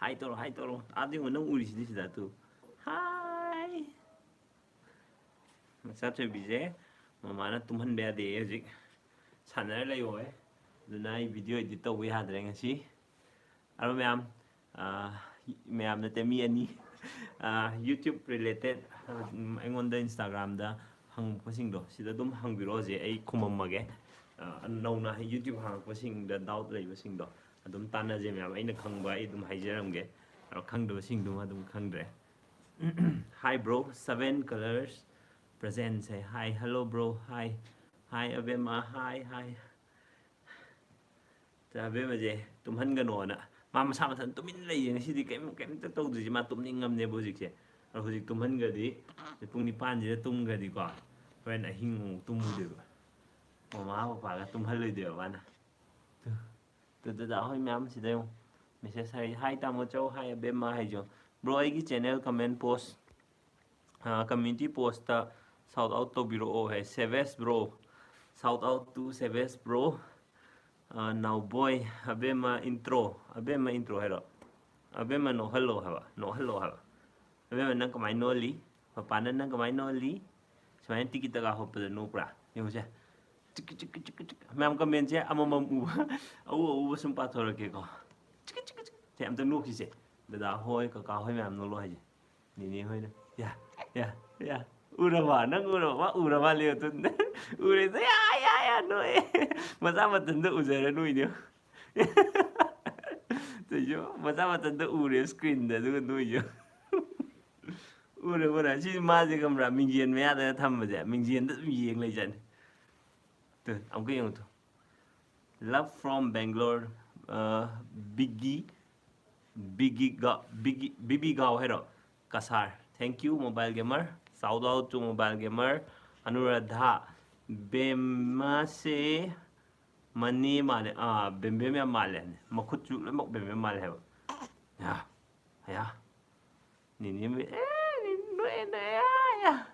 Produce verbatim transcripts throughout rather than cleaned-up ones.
ꯍꯥꯏ ꯇꯧꯔꯣ, ꯍꯥꯏ ꯇꯧꯔꯣ꯫ ꯑꯥꯗ ꯌꯦꯡꯉꯣ, ꯅꯪ ꯎꯔꯤꯁꯤꯗꯤ ꯁꯤꯗ ꯇꯨ꯫ ꯍꯥꯏ꯫ ꯃꯆꯥꯊꯣꯏꯕꯤꯁꯦ ꯃꯃꯥꯅ ꯇꯨꯝꯍꯟꯕ ꯌꯥꯗꯦ ꯍꯧꯖꯤꯛ꯫ ꯁꯥꯟꯅꯔ ꯂꯩꯌꯣ ꯍꯥꯏ꯫ ꯑꯗꯨꯅ ꯑꯩ video edit ꯇꯧꯕ ꯌꯥꯗ꯭ꯔꯦ ꯉꯁꯤ꯫ ꯑꯗꯣ ꯃꯌꯥꯝ, ꯑꯥ, ꯃꯌꯥꯝ ꯅꯠꯇꯦ, ꯃꯤ ꯑꯅꯤ, ꯑꯥ, YouTube related, ꯎꯝ, ꯑꯩꯉꯣꯟꯗ Instagram-ꯗ ꯍꯪꯉꯛꯄꯁꯤꯡꯗꯣ ꯁꯤꯗ ꯑꯗꯨꯝ ꯍꯪꯕꯤꯔꯛꯑꯣ ꯍꯧꯖꯤꯛ, ꯑꯩ ꯈꯨꯝꯃꯝꯃꯒꯦ꯫ ꯑꯥ, ꯅꯧꯅ YouTube ꯍꯥꯡꯉꯛꯄꯁꯤꯡꯗ doubt ꯂꯩꯕꯁꯤꯡꯗꯣ ꯑꯗꯨꯝ ꯇꯥꯟꯅꯖꯦ ꯃꯌꯥꯝ, ꯑꯩꯅ ꯈꯪꯕ ꯑꯩ ꯑꯗꯨꯝ ꯍꯥꯏꯖꯔꯝꯒꯦ꯫ ꯑꯗꯣ ꯈꯪꯗꯕꯁꯤꯡꯗꯨꯃ ꯑꯗꯨꯝ ꯈꯪꯗ꯭ꯔꯦ꯫ Hi bro, seven colors present ꯍꯥꯏ꯫ Hi, hello bro, hi, hi ꯑꯕꯦꯝꯃ, hi, hi꯫ ꯑꯕꯦꯝꯃꯁꯦ ꯇꯨꯝꯍꯟꯒꯅꯣꯅ ꯃꯥ ꯃꯁꯥ ꯃꯊꯟ ꯇꯨꯃꯤꯟ ꯂꯩꯌꯦ ꯉꯁꯤꯗꯤ, ꯀꯩꯝ, ꯀꯩꯝꯇ ꯇꯧꯗ꯭ꯔꯤꯁꯦ꯫ ꯃꯥ ꯇꯨꯝꯅꯤꯡꯉꯝꯅꯦꯕ ꯍꯧꯖꯤꯛꯁꯦ꯫ ꯑꯗꯣ ꯍꯧꯖꯤꯛ ꯇꯨꯝꯍꯟꯈ꯭ꯔꯗꯤ ꯄꯨꯡ ꯅꯤꯄꯥꯟꯁꯤꯗ ꯇꯨꯝꯈ꯭ꯔꯗꯤꯀꯣ, ꯍꯣꯔꯦꯟ ꯑꯍꯤꯡ ꯑꯃꯨꯛ ꯇꯨꯝꯃꯣꯏꯗꯣꯏꯕ꯫ ꯃꯃꯥ ꯄꯄꯥꯒ ꯇꯨꯝꯍꯜꯂꯣꯏꯗꯣꯏꯕ ꯃꯥꯅ꯫ ꯇꯨ, ꯇꯨ, ꯗꯗꯥ ꯍꯣꯏ ꯃꯌꯥꯝ ꯁꯤꯗ ꯌꯦꯡꯉꯨ꯫ Message ꯍꯥꯏ, "Hi ꯇꯥꯃꯣ ꯆꯧ, hi ꯑꯕꯦꯝꯃ" ꯍꯥꯏꯁꯨ꯫ Bro, ꯑꯩꯒꯤ channel comment post, ꯑ, community post-ꯇ shout out ꯇꯧꯕꯤꯔꯛꯑꯣ ꯍꯥꯏ꯫ Savage bro, shout out to Savage bro꯫ ꯑ, ꯅꯥꯎꯕꯣꯏ, ꯑꯕꯦꯝꯃ intro, ꯑꯕꯦꯝꯃ intro ꯍꯥꯏꯔꯣ? ꯑꯕꯦꯝꯃ ꯅꯣꯛꯍꯜꯂꯣ ꯍꯥꯏꯕ, ꯅꯣꯛꯍꯜꯂꯣ ꯍꯥꯏꯕ꯫ ꯑꯕꯦꯝꯃ ꯅꯪ ꯀꯃꯥꯏꯅ ꯅꯣꯛꯍꯜꯂꯤ? ꯄꯄꯥꯅ ꯅꯪ ꯀꯃꯥꯏꯅ ꯅꯣꯛꯍꯜꯂꯤ? ꯁꯨꯃꯥꯏꯅ ꯇꯤꯀꯤ ꯇꯀꯥ ꯍꯣꯠꯄꯗ ꯅꯣꯛꯄ꯭ꯔꯥ? ꯌꯦꯡꯉꯨꯁꯦ꯫ ꯆꯤꯛ ꯆꯤꯛ ꯆꯤꯛ ꯆꯤꯛ꯫ ꯃꯌꯥꯝ comment-ꯁꯦ ꯑꯃꯃꯝ ꯎꯕ, ꯑꯎ ꯑꯎꯕ ꯁꯨꯝ ꯄꯥꯊꯣꯔꯛꯀꯦꯀꯣ꯫ ꯆꯤꯛ ꯆꯤꯛ ꯆꯤꯛ꯫ ꯁꯦ, ꯑꯝꯇ ꯅꯣꯛꯈꯤꯁꯦ꯫ ꯗꯗꯥ ꯍꯣꯏ, ꯀꯀꯥ ꯍꯣꯏ ꯃꯌꯥꯝ ꯅꯣꯛꯂꯣ ꯍꯥꯏꯁꯦ꯫ ꯅꯦꯅꯦ ꯍꯣꯏꯅ꯫ ꯌꯥ, ꯌꯥ, ꯌꯥ꯫ ꯎꯔꯕ? ꯅꯪ ꯎꯔꯕ? ꯃꯥ ꯎꯔ ꯃꯥꯜꯂꯦ ꯑꯗꯨ꯫ ꯎꯔꯦ꯫ ꯌꯥ, ꯌꯥ, ꯌꯥ, ꯅꯣꯛꯑꯦ꯫ ꯃꯆꯥ ꯃꯊꯟꯇ ꯎꯖꯔ ꯅꯣꯛꯏꯅꯦ꯫ ꯇꯧꯏꯁꯦ ꯃꯆꯥ ꯃꯊꯟꯇ ꯎꯔꯦ screen-ꯗ, ꯑꯗꯨꯒ ꯅꯣꯛꯏꯁꯦ꯫ ꯎꯔꯦ, ꯎꯔꯦ꯫ ꯁꯤ ꯃꯥꯁꯦ ꯈꯪꯕ꯭ꯔꯥ? ꯃꯤꯡꯖꯦꯜ ꯃꯌꯥꯗꯒ ꯊꯝꯕꯁꯦ, ꯃꯤꯡꯖꯦꯜꯗ ꯑꯗꯨꯝ ꯌꯦꯡ ꯂꯩꯖꯥꯠꯅꯤ꯫ ꯇꯨ, ꯑꯃꯨꯛꯀ ꯌꯦꯡꯉꯨ ꯇꯨ꯫ Love from Bangalore, ꯑ, ꯕꯤꯒꯤ, ꯕꯤꯒꯤ ꯒꯥ-, ꯕꯤꯒꯤ, ꯕꯤꯕꯤ ꯒꯥꯎ ꯍꯥꯏꯔꯣ? Cachar. Thank you, Mobile Gamer꯫ Shout out to Mobile Gamer꯫ ꯑꯅꯨꯔꯥꯙꯥ꯫ ꯕꯦꯝꯃꯁꯦ ꯃꯅꯦ ꯃꯥꯜꯂꯦ꯫ ꯑꯥ, ꯕꯦꯝꯕꯦꯝ ꯌꯥꯝ ꯃꯥꯜꯂꯦ ꯍꯥꯏꯕꯅꯦ꯫ ꯃꯈꯨꯠꯁꯨ ꯂꯣꯏꯅꯃꯛ ꯕꯦꯝꯕꯦꯝ ꯃꯥꯜꯂꯦ ꯍꯥꯏꯕ꯫ ꯌꯥ, ꯌꯥ꯫ ꯅꯤꯅꯦ ꯃꯤ-, ꯑꯦ, ꯅꯤꯅꯦ ꯅꯣꯛꯑꯦ, ꯅꯣꯛꯑꯦ, ꯑꯥ, ꯌꯥ꯫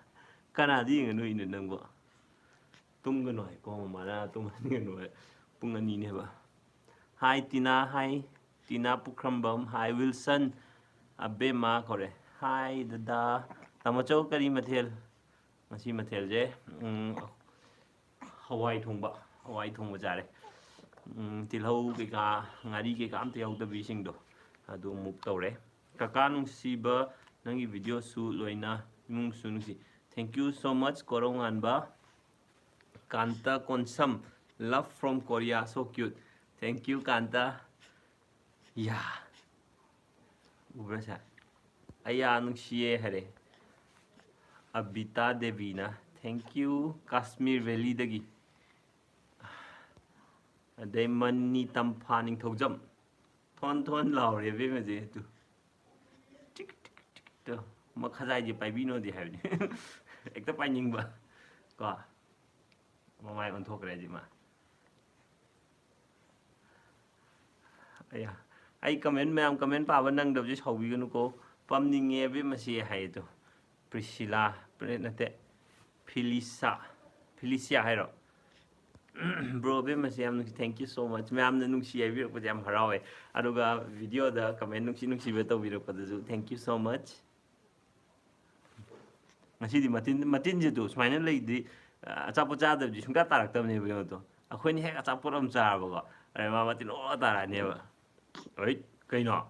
ꯀꯅꯥꯗ ꯌꯦꯡꯉ ꯅꯣꯛꯏꯅꯣ ꯅꯪꯕꯣ? ꯇꯨꯝꯒꯅꯨ ꯍꯥꯏꯀꯣ, ꯃꯃꯥꯅ ꯇꯨꯝꯍꯟꯒꯅꯨ ꯍꯥꯏ꯫ ꯄꯨꯡ ꯑꯅꯤꯅꯦꯕ꯫ Hi ꯇꯤꯅꯥ, hi꯫ ꯇꯤꯅꯥ ꯄꯨꯈ꯭ꯔꯝꯕꯝ, ꯍꯥꯏ ꯋꯤꯜꯁꯟ, ꯑꯕꯦꯝꯃ ꯀꯧꯔꯦ꯫ ꯍꯥꯏ ꯗꯗꯥ꯫ ꯇꯥꯃꯣꯆꯧ, ꯀꯔꯤ ꯃꯊꯦꯜ? ꯉꯁꯤ ꯃꯊꯦꯜꯁꯦ, ꯎꯝ, ꯍꯋꯥꯏ ꯊꯣꯡꯕ, ꯍꯋꯥꯏ ꯊꯣꯡꯕ ꯆꯥꯔꯦ꯫ ꯎꯝ, ꯇꯤꯜꯍꯧ ꯀꯩꯀꯥ, ꯉꯥꯔꯤ ꯀꯩꯀꯥ ꯑꯝꯇ ꯌꯥꯎꯗꯕꯤꯁꯤꯡꯗꯣ, ꯑꯗꯨ ꯑꯃꯨꯛ ꯇꯧꯔꯦ꯫ ꯀꯀꯥ ꯅꯨꯡꯁꯤꯕ, ꯅꯪꯒꯤ videoꯁꯨ ꯂꯣꯏꯅ ꯏꯃꯨꯡꯁꯨ ꯅꯨꯡꯁꯤ꯫ Thank you so much, ꯀꯣꯔꯧꯉꯥꯟꯕ꯫ ꯀꯥꯟꯇ Konsam, love from Korea, so cute. Thank you, ꯀꯥꯟꯇ꯫ ꯌꯥ꯫ ꯎꯕ꯭ꯔꯥ ꯁꯦ? ꯑꯩꯌꯥ, ꯅꯨꯡꯁꯤꯌꯦ ꯍꯥꯏꯔꯦ꯫ ꯑꯕꯤꯇꯥ ꯗꯦꯕꯤꯅ, "Thank you, ꯀꯥꯁꯃꯤꯔ ꯚꯦꯂꯤꯗꯒꯤ"꯫ ꯑꯗꯩ ꯃꯅꯤ ꯇꯝꯐꯥ ꯅꯤꯡꯊꯧꯖꯝ, "ꯊꯣꯟ ꯊꯣꯟ ꯂꯥꯎꯔꯦ ꯏꯕꯦꯝꯃꯁꯦ" ꯑꯗꯨ꯫ ꯇꯤꯛ ꯇꯤꯛ ꯇꯤꯛ ꯇꯣ꯫ ꯃꯈꯖꯥꯏꯁꯦ ꯄꯥꯏꯕꯤꯅꯣꯗꯤ ꯍꯥꯏꯕꯅꯤ꯫ ꯍꯦꯛꯇ ꯄꯥꯏꯅꯤꯡꯕ꯫ ꯀꯣ? ꯃꯃꯥꯏ ꯑꯣꯟꯊꯣꯛꯈ꯭ꯔꯦ ꯍꯧꯖꯤꯛ ꯃꯥ꯫ ꯑꯌꯥ꯫ ꯑꯩ comment ꯃꯌꯥꯝ, comment ꯄꯥꯕ ꯅꯪꯗꯕꯁꯦ ꯁꯥꯎꯕꯤꯒꯅꯨꯀꯣ꯫ "ꯄꯝꯅꯤꯡꯉꯦ ꯑꯕꯦꯝꯃꯁꯦ" ꯍꯥꯏꯌꯦ ꯑꯗꯣ꯫ ꯄ꯭ꯔꯤꯁꯤꯂꯥ, ꯄ꯭ꯔꯦ-, ꯅꯠꯇꯦ, ꯐꯤꯂꯤꯁꯥ, ꯐꯤꯂꯤꯁꯤꯌꯥ ꯍꯥꯏꯔꯣ? Bro, ꯑꯕꯦꯝꯃꯁꯦ ꯌꯥꯝ ꯅꯨꯡꯁꯤ, thank you so much꯫ ꯃꯌꯥꯝꯅ ꯅꯨꯡꯁꯤ ꯍꯥꯏꯕꯤꯔꯛꯄꯁꯦ ꯌꯥꯝ ꯍꯔꯥꯎꯋꯦ꯫ ꯑꯗꯨꯒ videoꯗ comment ꯅꯨꯡꯁꯤ ꯅꯨꯡꯁꯤꯕ ꯇꯧꯕꯤꯔꯛꯄꯗꯁꯨ thank you so much꯫ ꯉꯁꯤꯗꯤ ꯃꯇꯤꯟ, ꯃꯇꯤꯟꯁꯦ ꯇꯨ ꯁꯨꯃꯥꯏꯅ ꯂꯩꯗꯤ, ꯑ, ꯑꯆꯥꯄꯣꯠ ꯆꯥꯗꯕꯗꯤ ꯁꯨꯡꯇꯥ ꯇꯥꯔꯛꯇꯕꯅꯦꯕ, ꯌꯦꯡꯉꯣ ꯇꯨ꯫ ꯑꯩꯈꯣꯏꯅ ꯍꯦꯛ ꯑꯆꯥꯄꯣꯠ ꯑꯃ ꯆꯥꯔꯕꯀꯣ, ꯑꯗꯩ ꯃꯥ ꯃꯇꯤꯟ ꯑꯣ ꯇꯥꯔꯛꯑꯅꯦꯕ꯫ "ꯑꯩ ꯀꯩꯅꯣ?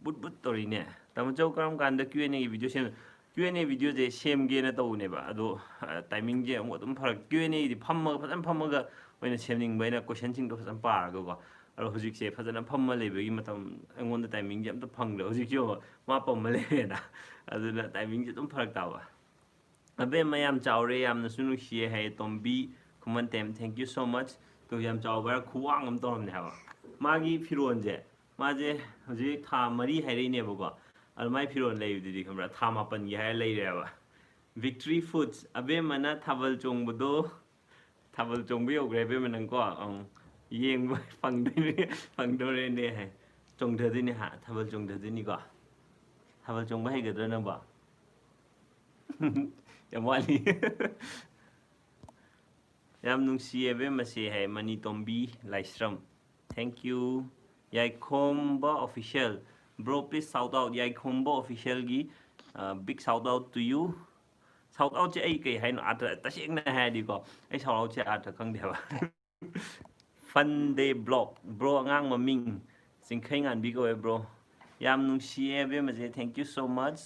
ꯕꯨꯠ ꯕꯨꯠ ꯇꯧꯔꯤꯅꯦ꯫ ꯇꯥꯃꯣꯆꯧ, ꯀꯔꯝ ꯀꯥꯟꯗ Q and Aꯒꯤ video ꯁꯦꯝ-" Q and A videoꯁꯦ ꯁꯦꯝꯒꯦꯅ ꯇꯧꯕꯅꯦꯕ, ꯑꯗꯣ, ꯑ, timingꯁꯦ ꯑꯃꯨꯛ ꯑꯗꯨꯝ ꯐꯔꯛ, Q and Aꯗꯤ ꯐꯝꯃꯒ, ꯐꯖꯅ ꯐꯝꯃꯒ ꯑꯣꯏꯅ ꯁꯦꯝꯅꯤꯡꯕ ꯑꯩꯅ, questionꯁꯤꯡꯗꯣ ꯐꯖꯅ ꯄꯥꯔꯒꯀꯣ꯫ ꯑꯗꯣ ꯍꯧꯖꯤꯛꯁꯦ ꯐꯖꯅ ꯐꯝꯃ ꯂꯩꯕꯒꯤ ꯃꯇꯝ, ꯑꯩꯉꯣꯟꯗ timingꯁꯦ ꯑꯝꯇ ꯐꯪꯗ꯭ꯔꯦ꯫ ꯍꯧꯖꯤꯛꯁꯦ ꯌꯦꯡꯉꯣ, ꯃꯥ ꯄꯝꯃ ꯂꯩꯔꯦꯅ꯫ ꯑꯗꯨꯅ timingꯁꯦ ꯑꯗꯨꯝ ꯐꯔꯛ ꯇꯥꯕ꯫ "ꯑꯕꯦꯝꯃ ꯌꯥꯝ ꯆꯥꯎꯔꯦ, ꯌꯥꯝꯅꯁꯨ ꯅꯨꯡꯁꯤꯌꯦ" ꯍꯥꯏꯌꯦ ꯇꯣꯝꯕꯤ ꯈꯨꯃꯟꯇꯦꯝ, thank you so much꯫ Two, ꯌꯥꯝ ꯆꯥꯎꯕ ꯍꯥꯏꯔ ꯈꯨꯋꯥꯡ ꯑꯃ ꯇꯧꯔꯝꯅꯦ ꯍꯥꯏꯕ꯫ ꯃꯥꯒꯤ ꯐꯤꯔꯣꯟꯁꯦ, ꯃꯥꯁꯦ ꯍꯧꯖꯤꯛ ꯊꯥ ꯃꯔꯤ ꯍꯥꯏꯔꯛꯏꯅꯦꯕꯀꯣ꯫ ꯑꯗꯣ ꯃꯥꯏ ꯐꯤꯔꯣꯟ ꯂꯩꯕꯗꯨꯗꯤ ꯈꯪꯕ꯭ꯔꯥ? ꯊꯥ ꯃꯥꯄꯟꯒꯤ ꯍꯥꯏꯔ ꯂꯩꯔꯦꯕ꯫ Victory Foods, ꯑꯕꯦꯝꯃꯅ ꯊꯥꯕꯜ ꯆꯣꯡꯕꯗꯣ, ꯊꯥꯕꯜ ꯆꯣꯡꯕ ꯌꯧꯈ꯭ꯔꯦ ꯑꯕꯦꯝꯃ ꯅꯪꯀꯣ꯫ ꯑꯪ, ꯌꯦꯡꯕ ꯐꯪꯗꯣꯏꯅꯦ, ꯐꯪꯗꯣꯔꯦꯅꯦ ꯍꯥꯏ꯫ ꯆꯣꯡꯊꯗꯣꯏꯅꯦ ꯍꯥ, ꯊꯥꯕꯜ ꯆꯣꯡꯊꯗꯣꯏꯅꯤꯀꯣ꯫ ꯊꯥꯕꯜ ꯆꯣꯡꯕ ꯍꯩꯒꯗ꯭ꯔꯥ ꯅꯪꯕꯣ? ꯌꯥꯝ ꯋꯥꯠꯂꯤ꯫ "ꯌꯥꯝ ꯅꯨꯡꯁꯤꯌꯦ ꯑꯕꯦꯝꯃꯁꯦ" ꯍꯥꯏ Mani Tombi Laishram. Thank you꯫ Yaikhomba Official, bro, please shout out Yaikhomba Officialꯒꯤ, uh, big shout out to you. Shout outꯁꯦ ꯑꯩ ꯀꯩ ꯍꯥꯏꯅꯣ, ꯑꯥꯔꯊ ꯇꯁꯦꯡꯅ ꯍꯥꯏꯔꯗꯤꯀꯣ, ꯑꯩ shout outꯁꯦ ꯑꯥꯔꯊ ꯈꯪꯗꯦ ꯍꯥꯏꯕ꯫ Fun Day Vlog, bro, ꯑꯉꯥꯡ ꯃꯃꯤꯡ ꯆꯤꯡꯈꯩ ꯉꯥꯟꯕꯤ ꯀꯧꯋꯦ, bro꯫ ꯌꯥꯝ ꯅꯨꯡꯁꯤꯌꯦ ꯑꯕꯦꯝꯃꯁꯦ, thank you so much꯫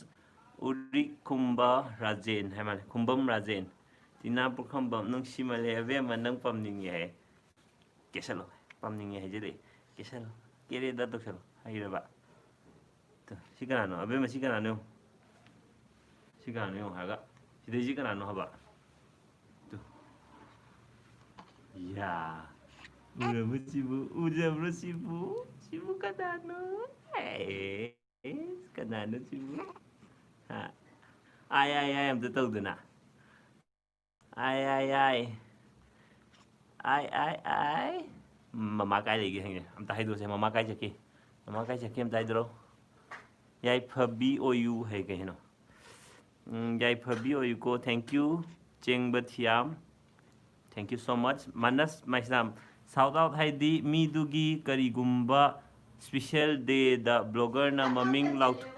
ꯎꯔꯤꯛ ꯈꯨꯝꯕ ꯔꯥꯖꯦꯟ ꯍꯥꯏ ꯃꯥꯜꯂꯦ, ꯈꯨꯝꯕꯝ ꯔꯥꯖꯦꯟ꯫ ꯇꯤꯅꯥ ꯄꯨꯈ꯭ꯔꯝꯕꯝ, ꯅꯨꯡꯁꯤꯃꯜꯂꯦ ꯑꯕꯦꯝꯃ, ꯅꯪ ꯄꯝꯅꯤꯡꯉꯦ ꯍꯥꯏ꯫ ꯀꯦꯁꯜꯂꯣ, ꯄꯝꯅꯤꯡꯉꯦ ꯍꯥꯏꯖꯤꯜꯂꯛꯑꯦ꯫ ꯀꯦꯁꯜꯂꯣ, ꯀꯦꯔꯦꯗ ꯇꯧꯁꯜꯂꯣ, ꯍꯩꯔꯕ? ꯇꯨ, ꯁꯤ ꯀꯅꯥꯅꯣ? ꯑꯕꯦꯝꯃ, ꯁꯤ ꯀꯅꯥꯅꯣ ꯌꯦꯡꯉꯨ꯫ ꯁꯤ ꯀꯅꯥꯅꯣ ꯌꯦꯡꯉꯨ ꯍꯥꯏꯔꯒ, ꯁꯤꯗꯩꯁꯤ ꯀꯅꯥꯅꯣ ꯍꯥꯏꯕ? ꯇꯨ꯫ ꯌꯥ꯫ ꯎꯔꯕ ꯁꯤꯕꯨ? ꯎꯔꯕ꯭ꯔꯣ ꯁꯤꯕꯨ? ꯁꯤꯕꯨ ꯀꯅꯥꯅꯣ? ꯑꯦ, ꯀꯅꯥꯅꯣ ꯁꯤꯕꯨ? ꯍꯥ? ꯑꯥꯏ, ꯑꯥꯏ, ꯑꯥꯏ ꯑꯝꯇ ꯇꯧꯗꯅ꯫ ꯑꯥꯏ, ꯑꯥꯏ, ꯑꯥꯏ꯫ ꯑꯥꯏ, ꯑꯥꯏ, ꯑꯥꯏ꯫ ꯃꯃꯥ ꯀꯥꯏ ꯂꯩꯒꯦ ꯍꯪꯉꯦ꯫ ꯑꯝꯇ ꯍꯥꯏꯗꯣꯛꯁꯦ, ꯃꯃꯥ ꯀꯥꯏ ꯆꯠꯀꯦ? ꯃꯃꯥ ꯀꯥꯏ ꯆꯠꯀꯦ ꯑꯝꯇ ꯍꯥꯏꯗꯣꯔꯛꯑꯣ꯫ ꯌꯥꯏꯐꯕꯤ ꯑꯣꯏꯌꯨ ꯍꯥꯏ ꯀꯩꯅꯣ? ꯎꯝ, ꯌꯥꯏꯐꯕꯤ ꯑꯣꯏꯌꯨꯀꯣ, thank you꯫ ꯆꯦꯡꯕ Thiyam, thank you so much꯫ ꯃꯥꯅꯁ Meisnam, shout out ꯍꯥꯏꯗꯤ ꯃꯤꯗꯨꯒꯤ ꯀꯔꯤꯒꯨꯝꯕ special dayꯗ bloggerꯅ ꯃꯃꯤꯡ ꯂꯥꯎꯊ-,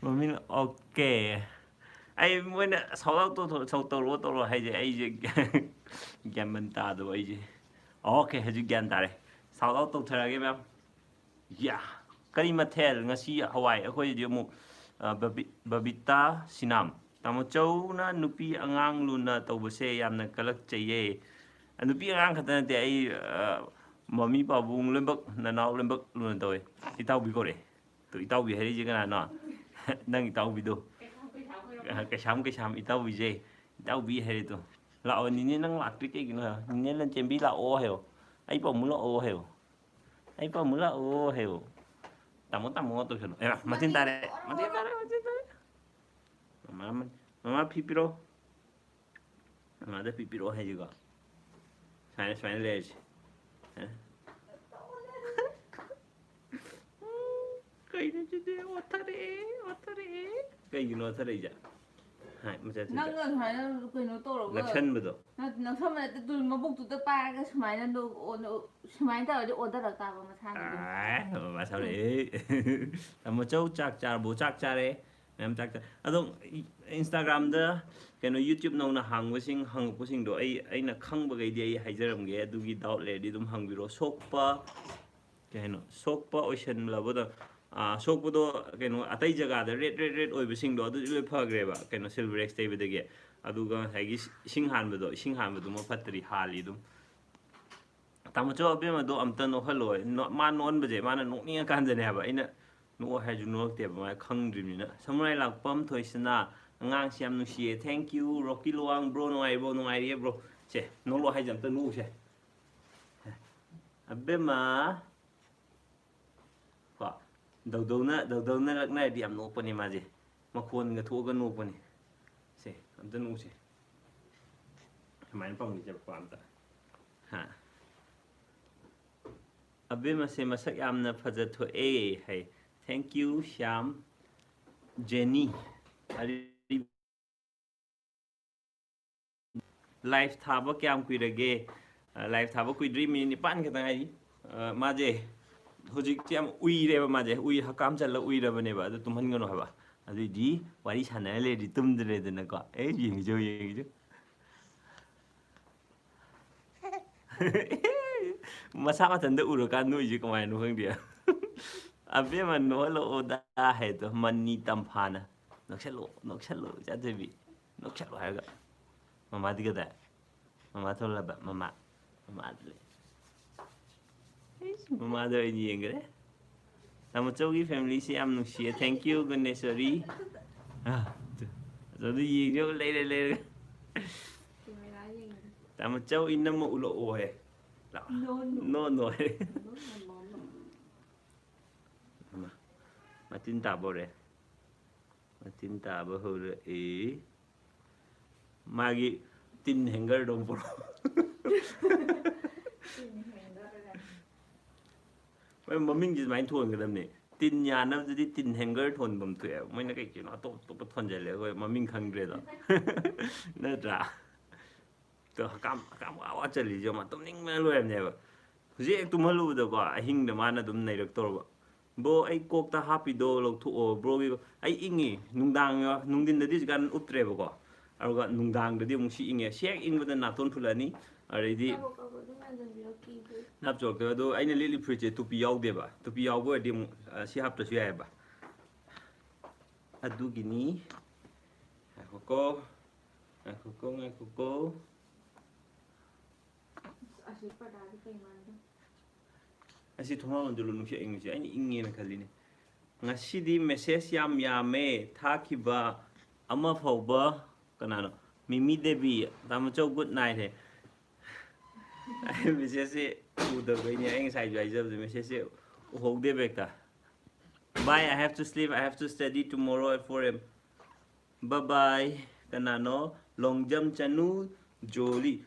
ꯃꯃꯤꯡ, okay꯫ ꯑꯩ ꯃꯣꯏꯅ shout out ꯇꯧꯊꯣ-, shout ꯇꯧꯔꯛꯑꯣ, ꯇꯧꯔꯛꯑꯣ ꯍꯥꯏꯁꯦ, ꯑꯩꯁꯦ ꯒ꯭ꯌꯥꯟ ꯃꯦꯟ ꯇꯥꯗꯕ ꯑꯩꯁꯦ꯫ Okay, ꯍꯧꯖꯤꯛ ꯒ꯭ꯌꯥꯟ ꯇꯥꯔꯦ꯫ Shout out ꯇꯧꯊꯔꯛꯑꯒꯦ, ꯃꯌꯥꯝ꯫ ꯌꯥ! ꯀꯔꯤ ꯃꯊꯦꯜ? ꯉꯁꯤ ꯍꯋꯥꯏ꯫ ꯑꯩꯈꯣꯏꯗꯤ ꯑꯃꯨꯛ, ꯑ, ꯕꯕꯤ-, ꯕꯕꯤꯇꯥ ꯁꯤꯅꯥꯝ꯫ ꯇꯥꯃꯣ ꯆꯧꯅ ꯅꯨꯄꯤ ꯑꯉꯥꯡ ꯂꯨꯅ ꯇꯧꯕꯁꯦ ꯌꯥꯝꯅ ꯀꯜꯂꯛꯆꯩꯌꯦ꯫ ꯑ, ꯅꯨꯄꯤ ꯑꯉꯥꯡ ꯈꯛꯇ ꯅꯠꯇꯦ, ꯑꯩ, ꯑ, ꯃꯃꯤ ꯄꯥꯕꯨꯡ ꯂꯣꯏꯅꯃꯛ, ꯅꯅꯥꯎ ꯂꯣꯏꯅꯃꯛ ꯂꯨꯅ ꯇꯧꯋꯦ꯫ ꯏꯇꯥꯎꯕꯤ ꯀꯧꯔꯛꯑꯦ꯫ ꯇꯨ, ꯏꯇꯥꯎꯕꯤ ꯍꯥꯏꯔꯛꯏꯁꯦ ꯀꯅꯥꯅꯣ? ꯅꯪ ꯏꯇꯥꯎꯕꯤꯗꯣ꯫ ꯀꯩꯁꯥꯝ, ꯀꯩꯁꯥꯝ ꯏꯇꯥꯎꯕꯤꯁꯦ꯫ ꯏꯇꯥꯎꯕꯤ ꯍꯥꯏꯔꯦ ꯇꯨ꯫ ꯂꯥꯛꯑꯣ, ꯅꯤꯅꯦ ꯅꯪ ꯂꯥꯛꯇ꯭ꯔꯤ ꯀꯩꯒꯤꯅꯣ ꯍꯥꯏꯌꯣ꯫ ꯅꯤꯅꯦ ꯂꯟꯆꯦꯟꯕꯤ ꯂꯥꯛꯑꯣ ꯍꯥꯏꯌꯣ꯫ ꯑꯩ ꯄꯥꯕꯨꯡ ꯂꯥꯛꯑꯣ ꯍꯥꯏꯌꯣ꯫ ꯑꯩ ꯄꯥꯕꯨꯡ ꯂꯥꯛꯑꯣ ꯍꯥꯏꯌꯣ꯫ ꯇꯥꯃꯣ, ꯇꯥꯃꯣ ꯇꯧꯁꯜꯂꯣ꯫ ꯑꯦ, ꯃꯆꯤꯟ ꯇꯥꯔꯦ꯫ ꯃꯆꯤꯟ ꯇꯥꯔꯦ, ꯃꯆꯤꯟ ꯇꯥꯔꯦ꯫ ꯃꯃꯥ, ꯃꯃꯥ ꯐꯤ ꯄꯤꯔꯛꯑꯣ꯫ ꯃꯃꯥꯗ ꯄꯤ ꯄꯤꯔꯛꯑꯣ ꯍꯥꯏꯁꯤꯀꯣ꯫ ꯁꯨꯃꯥꯏꯅ, ꯁꯨꯃꯥꯏꯅ ꯂꯩꯔꯁꯤ꯫ ꯍꯥ? ꯀꯩꯅꯣ ꯁꯤꯗꯤ? ꯑꯣꯠꯊꯔꯛꯑꯦ, ꯑꯣꯠꯊꯔꯛꯑꯦ꯫ ꯀꯩꯒꯤꯅꯣ ꯑꯣꯠꯊꯔꯛꯏꯁꯦ? ꯍꯥꯏ, ꯃꯆꯥ ꯆꯤꯟ ꯅꯪꯅ ꯁꯨꯃꯥꯏꯅ ꯀꯩꯅꯣ ꯇꯧꯔꯒ ꯅꯛꯁꯟꯕꯗꯣ꯫ ꯅꯪ ꯅꯪꯁꯝꯕ ꯅꯠꯇꯦ, ꯇꯨ ꯃꯕꯨꯛꯇꯨꯗ ꯄꯥꯏꯔꯒ ꯁꯨꯃꯥꯏꯅ ꯅꯣ-, ꯑꯣ-, ꯅꯣ-, ꯁꯨꯃꯥꯏꯅ ꯇꯧꯔꯗꯤ ꯑꯣꯟꯊꯔꯛ ꯇꯥꯕ ꯃꯁꯥꯅ ꯑꯗꯨꯝ꯫ ꯑꯥꯏ, ꯃꯃꯥ ꯁꯥꯎꯔꯛꯑꯦ꯫ ꯇꯥꯃꯣ ꯆꯧ ꯆꯥꯛ ꯆꯥꯔꯕꯣ? ꯆꯥꯛ ꯆꯥꯔꯦ꯫ ꯃꯌꯥꯝ ꯆꯥꯛ ꯆꯥ-, ꯑꯗꯣ ꯏ-, Instagram-ꯗ ꯀꯩꯅꯣ YouTube ꯅꯧꯅ ꯍꯥꯡꯕꯁꯤꯡ ꯍꯪꯉꯛꯄꯁꯤꯡꯗꯣ ꯑꯩ, ꯑꯩꯅ ꯈꯪꯕꯈꯩꯗꯤ ꯑꯩ ꯍꯥꯏꯖꯔꯝꯒꯦ꯫ ꯑꯗꯨꯒꯤ doubt ꯂꯩꯔꯗꯤ ꯑꯗꯨꯝ ꯍꯪꯕꯤꯔꯣ꯫ ꯁꯣꯛꯄ, ꯀꯩ ꯍꯥꯏꯅꯣ? ꯁꯣꯛꯄ ꯑꯣꯏꯁꯟꯂꯕꯗ, ꯑꯥ, ꯁꯣꯛꯄꯗꯣ ꯀꯩꯅꯣ ꯑꯇꯩ ꯖꯒꯥꯗ red, red, red ꯑꯣꯏꯕꯁꯤꯡꯗꯣ ꯑꯗꯨꯗꯤ ꯂꯣꯏ ꯐꯈ꯭ꯔꯦꯕ꯫ ꯀꯩꯅꯣ Silverex ꯇꯩꯕꯗꯒꯤ꯫ ꯑꯗꯨꯒ ꯉꯁꯥꯏꯒꯤ ꯏꯁꯤꯡ ꯍꯥꯟꯕꯗꯣ, ꯏꯁꯤꯡ ꯍꯥꯟꯕꯗꯨꯃ ꯐꯠꯇ꯭ꯔꯤ, ꯍꯥꯜꯂꯤ ꯑꯗꯨꯝ꯫ ꯇꯥꯃꯣꯆꯧ ꯑꯕꯦꯝꯃꯗꯣ ꯑꯝꯇ ꯅꯣꯛꯍꯜꯂꯣ꯫ ꯅꯣ-, ꯃꯥ ꯅꯣꯛꯍꯟꯕꯁꯦ ꯃꯥꯅ ꯅꯣꯛꯅꯤꯡꯉꯀꯥꯟꯗꯅꯦ ꯍꯥꯏꯕ꯫ ꯑꯩꯅ ꯅꯣꯛꯑꯣ ꯍꯥꯏꯔꯁꯨ ꯅꯣꯛꯂꯛꯇꯦꯕ, ꯃꯥ ꯈꯪꯗ꯭ꯔꯤꯕꯅꯤꯅ꯫ ꯁꯃꯨꯔꯥꯏ ꯂꯥꯛꯄꯝ ꯊꯣꯏꯁꯅꯥ, ꯑꯉꯥꯡꯁꯤ ꯌꯥꯝ ꯅꯨꯡꯁꯤꯌꯦ꯫ Thank you꯫ ꯔꯣꯀꯤ ꯂꯨꯋꯥꯡ, bro ꯅꯨꯡꯉꯥꯏꯔꯤꯕꯣ? ꯅꯨꯡꯉꯥꯏꯔꯤꯌꯦ bro꯫ ꯁꯦ, ꯅꯣꯛꯂꯛꯑꯣ ꯍꯥꯏꯁꯦ ꯑꯝꯇ ꯅꯣꯛꯎꯁꯦ꯫ ꯑꯕꯦꯝꯃ꯫ ꯀꯣ, ꯗꯧꯗꯧꯅ, ꯗꯧꯗꯧꯅ ꯂꯛꯅꯔꯗꯤ ꯌꯥꯝ ꯅꯣꯛꯄꯅꯦ ꯃꯥꯁꯦ꯫ ꯃꯈꯣꯟꯒ ꯊꯣꯛꯑꯒ ꯅꯣꯛꯄꯅꯦ꯫ ꯁꯦ, ꯑꯝꯇ ꯅꯣꯛꯎꯁꯦ꯫ ꯁꯨꯃꯥꯏꯅ ꯄꯪꯈꯤꯁꯦꯕꯀꯣ ꯑꯝꯇ꯫ ꯍꯥ꯫ ꯑꯕꯦꯝꯃꯁꯦ ꯃꯁꯛ ꯌꯥꯝꯅ ꯐꯖꯊꯣꯛꯑꯦ ꯍꯥꯏ꯫ Thank you, Shyam. ꯖꯦꯅꯤ꯫ ꯑꯔꯤ-, live ꯊꯥꯕ ꯀꯌꯥꯝ ꯀꯨꯏꯔꯒꯦ? ꯑ, live ꯊꯥꯕ ꯀꯨꯏꯗ꯭ꯔꯤ, ꯃꯤꯅꯤꯠ ꯅꯤꯄꯥꯟ ꯈꯛꯇ ꯉꯥꯏꯔꯤ꯫ ꯑ, ꯃꯥꯁꯦ ꯍꯧꯖꯤꯛꯇꯤ ꯌꯥꯝ ꯎꯏꯔꯦꯕ, ꯃꯥꯁꯦ ꯎꯏ, ꯍꯀꯥꯝ ꯆꯜꯂ ꯎꯏꯔꯕꯅꯦꯕ꯫ ꯑꯗꯨ ꯇꯨꯝꯍꯟꯒꯅꯨ ꯍꯥꯏꯕ꯫ ꯑꯗꯨꯏꯗꯤ ꯋꯥꯔꯤ ꯁꯥꯟꯅꯔ ꯂꯩꯔꯗꯤ ꯇꯨꯝꯗ꯭ꯔꯦꯗꯅꯀꯣ꯫ ꯑꯦ, ꯌꯦꯡꯉꯤꯁꯦ, ꯌꯦꯡꯉꯤꯁꯦ꯫ ꯃꯁꯥ ꯃꯊꯟꯇ ꯎꯔꯀꯥꯟ ꯅꯣꯛꯏꯁꯦ ꯀꯃꯥꯏꯅꯣ ꯈꯪꯗꯦ꯫ ꯑꯕꯦꯝꯃ ꯅꯣꯛꯍꯜꯂꯛꯑꯣꯗ ꯍꯥꯏꯗꯣ ꯃꯅꯤ ꯇꯝꯐꯥꯅ꯫ "ꯅꯣꯛꯁꯜꯂꯣ, ꯅꯣꯛꯁꯜꯂꯣ, ꯏꯆꯥꯊꯣꯏꯕꯤ, ꯅꯣꯛꯁꯜꯂꯣ" ꯍꯥꯏꯔꯒ꯫ ꯃꯃꯥꯗꯤ ꯀꯗꯥꯏ? ꯃꯃꯥ ꯊꯣꯛꯂꯕ? ꯃꯃꯥ꯫ ꯃꯃꯥꯗ ꯂꯩ꯫ ꯏꯁ, ꯃꯃꯥꯗ ꯑꯣꯏꯅ ꯌꯦꯡꯈ꯭ꯔꯦ꯫ ꯇꯥꯃꯣꯆꯧꯒꯤ family-ꯁꯤ ꯌꯥꯝ ꯅꯨꯡꯁꯤꯌꯦ꯫ Thank you, Guneshori. ꯑꯥ, ꯇꯨ꯫ ꯑꯗꯨ ꯌꯦꯡꯖꯧ ꯂꯩꯔꯦ, ꯂꯩꯔꯦ꯫ Camera ꯌꯦꯡꯉꯤ꯫ ꯇꯥꯃꯣꯆꯧ ꯏꯅꯝꯃ ꯎꯠꯂꯛꯑꯣ ꯍꯦ꯫ ꯂꯥꯛꯑꯣ꯫ No, no꯫ No, no ꯍꯦ꯫ No, no, no, no꯫ ꯃꯥ, ꯃꯇꯤꯟ ꯇꯥꯕ ꯍꯧꯔꯦ꯫ ꯃꯇꯤꯟ ꯇꯥꯕ ꯍꯧꯔꯛꯑꯦ꯫ ꯃꯥꯒꯤ ꯇꯤꯟ hanger-ꯗꯣ ꯑꯃꯨꯛ ꯄꯨꯔꯛꯑꯣ꯫ ꯇꯤꯟ hanger ꯀꯥꯏꯅ꯫ ꯃꯣꯏ ꯃꯃꯤꯡꯁꯦ ꯑꯗꯨꯃꯥꯏꯅ ꯊꯣꯟꯒꯗꯕꯅꯦ꯫ ꯇꯤꯟ ꯌꯥꯅꯕꯗꯨꯗꯤ ꯇꯤꯟ ꯍꯦꯡꯒꯔ ꯊꯣꯟꯐꯝ ꯊꯣꯛꯑꯦꯕ꯫ ꯃꯣꯏꯅ ꯀꯩ ꯀꯩꯅꯣ ꯑꯇꯣꯞ ꯑꯇꯣꯞꯄ ꯊꯣꯟꯖꯜꯂꯦ, ꯑꯩꯈꯣꯏ ꯃꯃꯤꯡ ꯈꯪꯗ꯭ꯔꯦꯗꯣ꯫ ꯅꯠꯇ꯭ꯔꯥ? ꯑꯗꯣ ꯍꯀꯥꯝ, ꯍꯀꯥꯝ ꯋꯥ ꯋꯥ ꯆꯜꯂꯤꯁꯦ ꯃꯥ ꯇꯨꯝꯅꯤꯡꯕꯅ ꯂꯣꯏꯔꯕꯅꯦꯕ꯫ ꯍꯧꯖꯤꯛ ꯍꯦꯛ ꯇꯨꯝꯍꯜꯂꯨꯕꯗꯀꯣ, ꯑꯍꯤꯡꯗ ꯃꯥꯅ ꯑꯗꯨꯝ ꯅꯩꯔꯛꯇꯧꯔꯕ꯫ "ꯕ꯭ꯔꯣ, ꯑꯩ ꯀꯣꯛꯇ ꯍꯥꯞꯄꯤꯗꯣ ꯂꯧꯊꯣꯛꯑꯣ, ꯕ꯭ꯔꯣꯒꯤ"꯫ ꯑꯩ ꯏꯪꯉꯤ, ꯅꯨꯡꯗꯥꯡ, ꯅꯨꯡꯊꯤꯟꯗꯗꯤ ꯍꯧꯖꯤꯛꯀꯥꯟ ꯎꯞꯇ꯭ꯔꯦꯕꯀꯣ, ꯑꯗꯨꯒ ꯅꯨꯡꯗꯥꯡꯗꯗꯤ ꯑꯃꯨꯛ ꯁꯤ ꯏꯪꯉꯦ꯫ ꯁꯤ ꯍꯦꯛ ꯏꯪꯕꯗ ꯅꯥꯇꯣꯟ ꯐꯨꯜꯂꯅꯤ, ꯑꯗꯩꯗꯤ ꯀꯕꯛ ꯀꯕꯛ ꯑꯗꯨꯝ ꯌꯥꯟꯁꯤꯟꯕꯤꯔꯣ, ꯀꯤꯗꯦ꯫ ꯅꯞ ꯆꯣꯔꯛꯇꯣꯏꯕ꯫ ꯑꯗꯣ ꯑꯩꯅ ꯂꯤꯠꯂꯤ ꯐꯨꯔꯤꯠꯁꯦ ꯇꯨꯄꯤ ꯌꯥꯎꯗꯦꯕ, ꯇꯨꯄꯤ ꯌꯥꯎꯕ ꯑꯣꯏꯔꯗꯤ ꯑꯃꯨꯛ, ꯑ, ꯁꯤ ꯍꯥꯞꯇ꯭ꯔꯁꯨ ꯌꯥꯏꯑꯕ꯫ ꯑꯗꯨꯒꯤꯅꯤ꯫ ꯉꯥꯏꯈꯣꯀꯣ, ꯉꯥꯏꯈꯣꯀꯣ, ꯉꯥꯏꯈꯣꯀꯣ꯫ ꯑꯁꯤ ꯄꯔꯗꯥꯁꯦ ꯀꯩ ꯃꯥꯟꯒꯦ? ꯑꯁꯤ ꯊꯣꯡꯅꯥꯎ ꯂꯣꯟꯁꯤꯜꯂꯨ, ꯅꯨꯡꯁꯤꯠ ꯑꯏꯪꯕꯁꯦ꯫ ꯑꯩꯅ ꯏꯪꯉꯦꯅ ꯈꯜꯂꯤꯅꯦ꯫ ꯉꯁꯤꯗꯤ ꯃꯦꯁꯦꯖ ꯌꯥꯝ ꯌꯥꯝꯃꯦ ꯊꯥꯈꯤꯕ ꯑꯃ ꯐꯥꯎꯕ꯫ ꯀꯅꯥꯅꯣ? ꯃꯤꯃꯤ ꯗꯦꯕꯤ, ꯇꯥꯃꯣꯆꯧ, ꯒꯨꯗ ꯅꯥꯏꯠ ꯍꯦ꯫ ꯑꯩ ꯃꯦꯁꯦꯖꯁꯦ ꯎꯗꯕꯩꯅꯦ, ꯑꯩ ꯉꯁꯥꯏꯁꯨ ꯍꯥꯏꯖꯕꯗ ꯃꯦꯁꯦꯖꯁꯦ ꯎꯍꯧꯗꯦꯕ ꯍꯦꯛꯇ꯫ Bye, I have to sleep, I have to study tomorrow at four a.m. Bye bye. ꯀꯅꯥꯅꯣ? ꯂꯣꯡꯖꯝ ꯆꯅꯨ ꯖꯣꯂꯤ꯫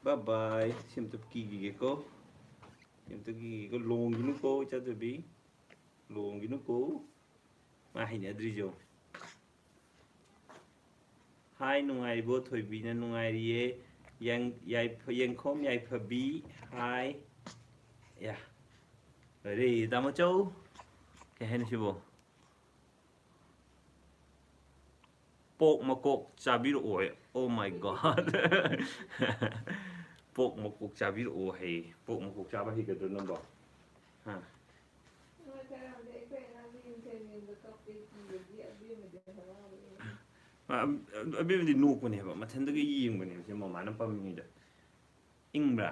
Bye bye. ꯁꯤ ꯑꯝꯇ ꯀꯤꯈꯤꯒꯦꯀꯣ꯫ ꯁꯤ ꯑꯝꯇ ꯀꯤꯈꯤꯒꯦꯀꯣ꯫ ꯂꯣꯡꯒꯤꯅꯨꯀꯣ, ꯏꯆꯥꯊꯣꯏꯕꯤ꯫ ꯂꯣꯡꯒꯤꯅꯨꯀꯣ꯫ ꯃꯥ ꯍꯩꯅꯗ꯭ꯔꯤꯁꯦ ꯌꯦꯡꯉꯨ꯫ ꯍꯥꯏ, ꯅꯨꯡꯉꯥꯏꯔꯤꯕꯣ? ꯊꯣꯏꯕꯤꯅ ꯅꯨꯡꯉꯥꯏꯔꯤꯌꯦ꯫ ꯌꯥꯏ-, ꯌꯥꯏꯐ-, ꯌꯦꯡꯈꯣꯝ ꯌꯥꯏꯐꯕꯤ꯫ ꯍꯥꯏ꯫ ꯌꯥ꯫ ꯂꯣꯏꯔꯦ, ꯇꯥꯃꯣ ꯆꯧ꯫ ꯀꯩ ꯍꯥꯏꯅꯣ ꯁꯤꯕꯣ? ꯄꯣꯛ ꯃꯀꯣꯛ ꯆꯥꯕꯤꯔꯛꯑꯣ꯫ Oh my God꯫ ꯄꯣꯛ ꯃꯀꯣꯛ ꯆꯥꯕꯤꯔꯛꯑꯣ ꯍꯥꯏꯌꯦ꯫ ꯄꯣꯛ ꯃꯀꯣꯛ ꯆꯥꯕ ꯍꯩꯒꯗ꯭ꯔꯣ ꯅꯪꯕꯣ? ꯍꯥ? ꯅꯣꯏ ꯈꯔ ꯑꯃꯗꯤ ꯑꯩꯈꯣꯏ ꯑꯉꯥꯡꯒꯤ ꯃꯤꯡꯁꯦꯜ ꯌꯦꯡꯕ ꯀꯞꯄꯦ, ꯀꯤꯕꯒꯤ꯫ ꯑꯕꯦꯝꯃꯗꯤ ꯍꯔꯥꯎꯋꯦ꯫ ꯑ, ꯑꯕꯦꯝꯃꯗꯤ ꯅꯣꯛꯄꯅꯦꯕ, ꯃꯊꯟꯗꯒ ꯌꯦꯡꯕꯅꯦꯕ ꯁꯤ ꯃꯃꯥꯅ ꯄꯝꯃꯤꯉꯩꯗ꯫ ꯏꯪꯕ꯭ꯔꯥ?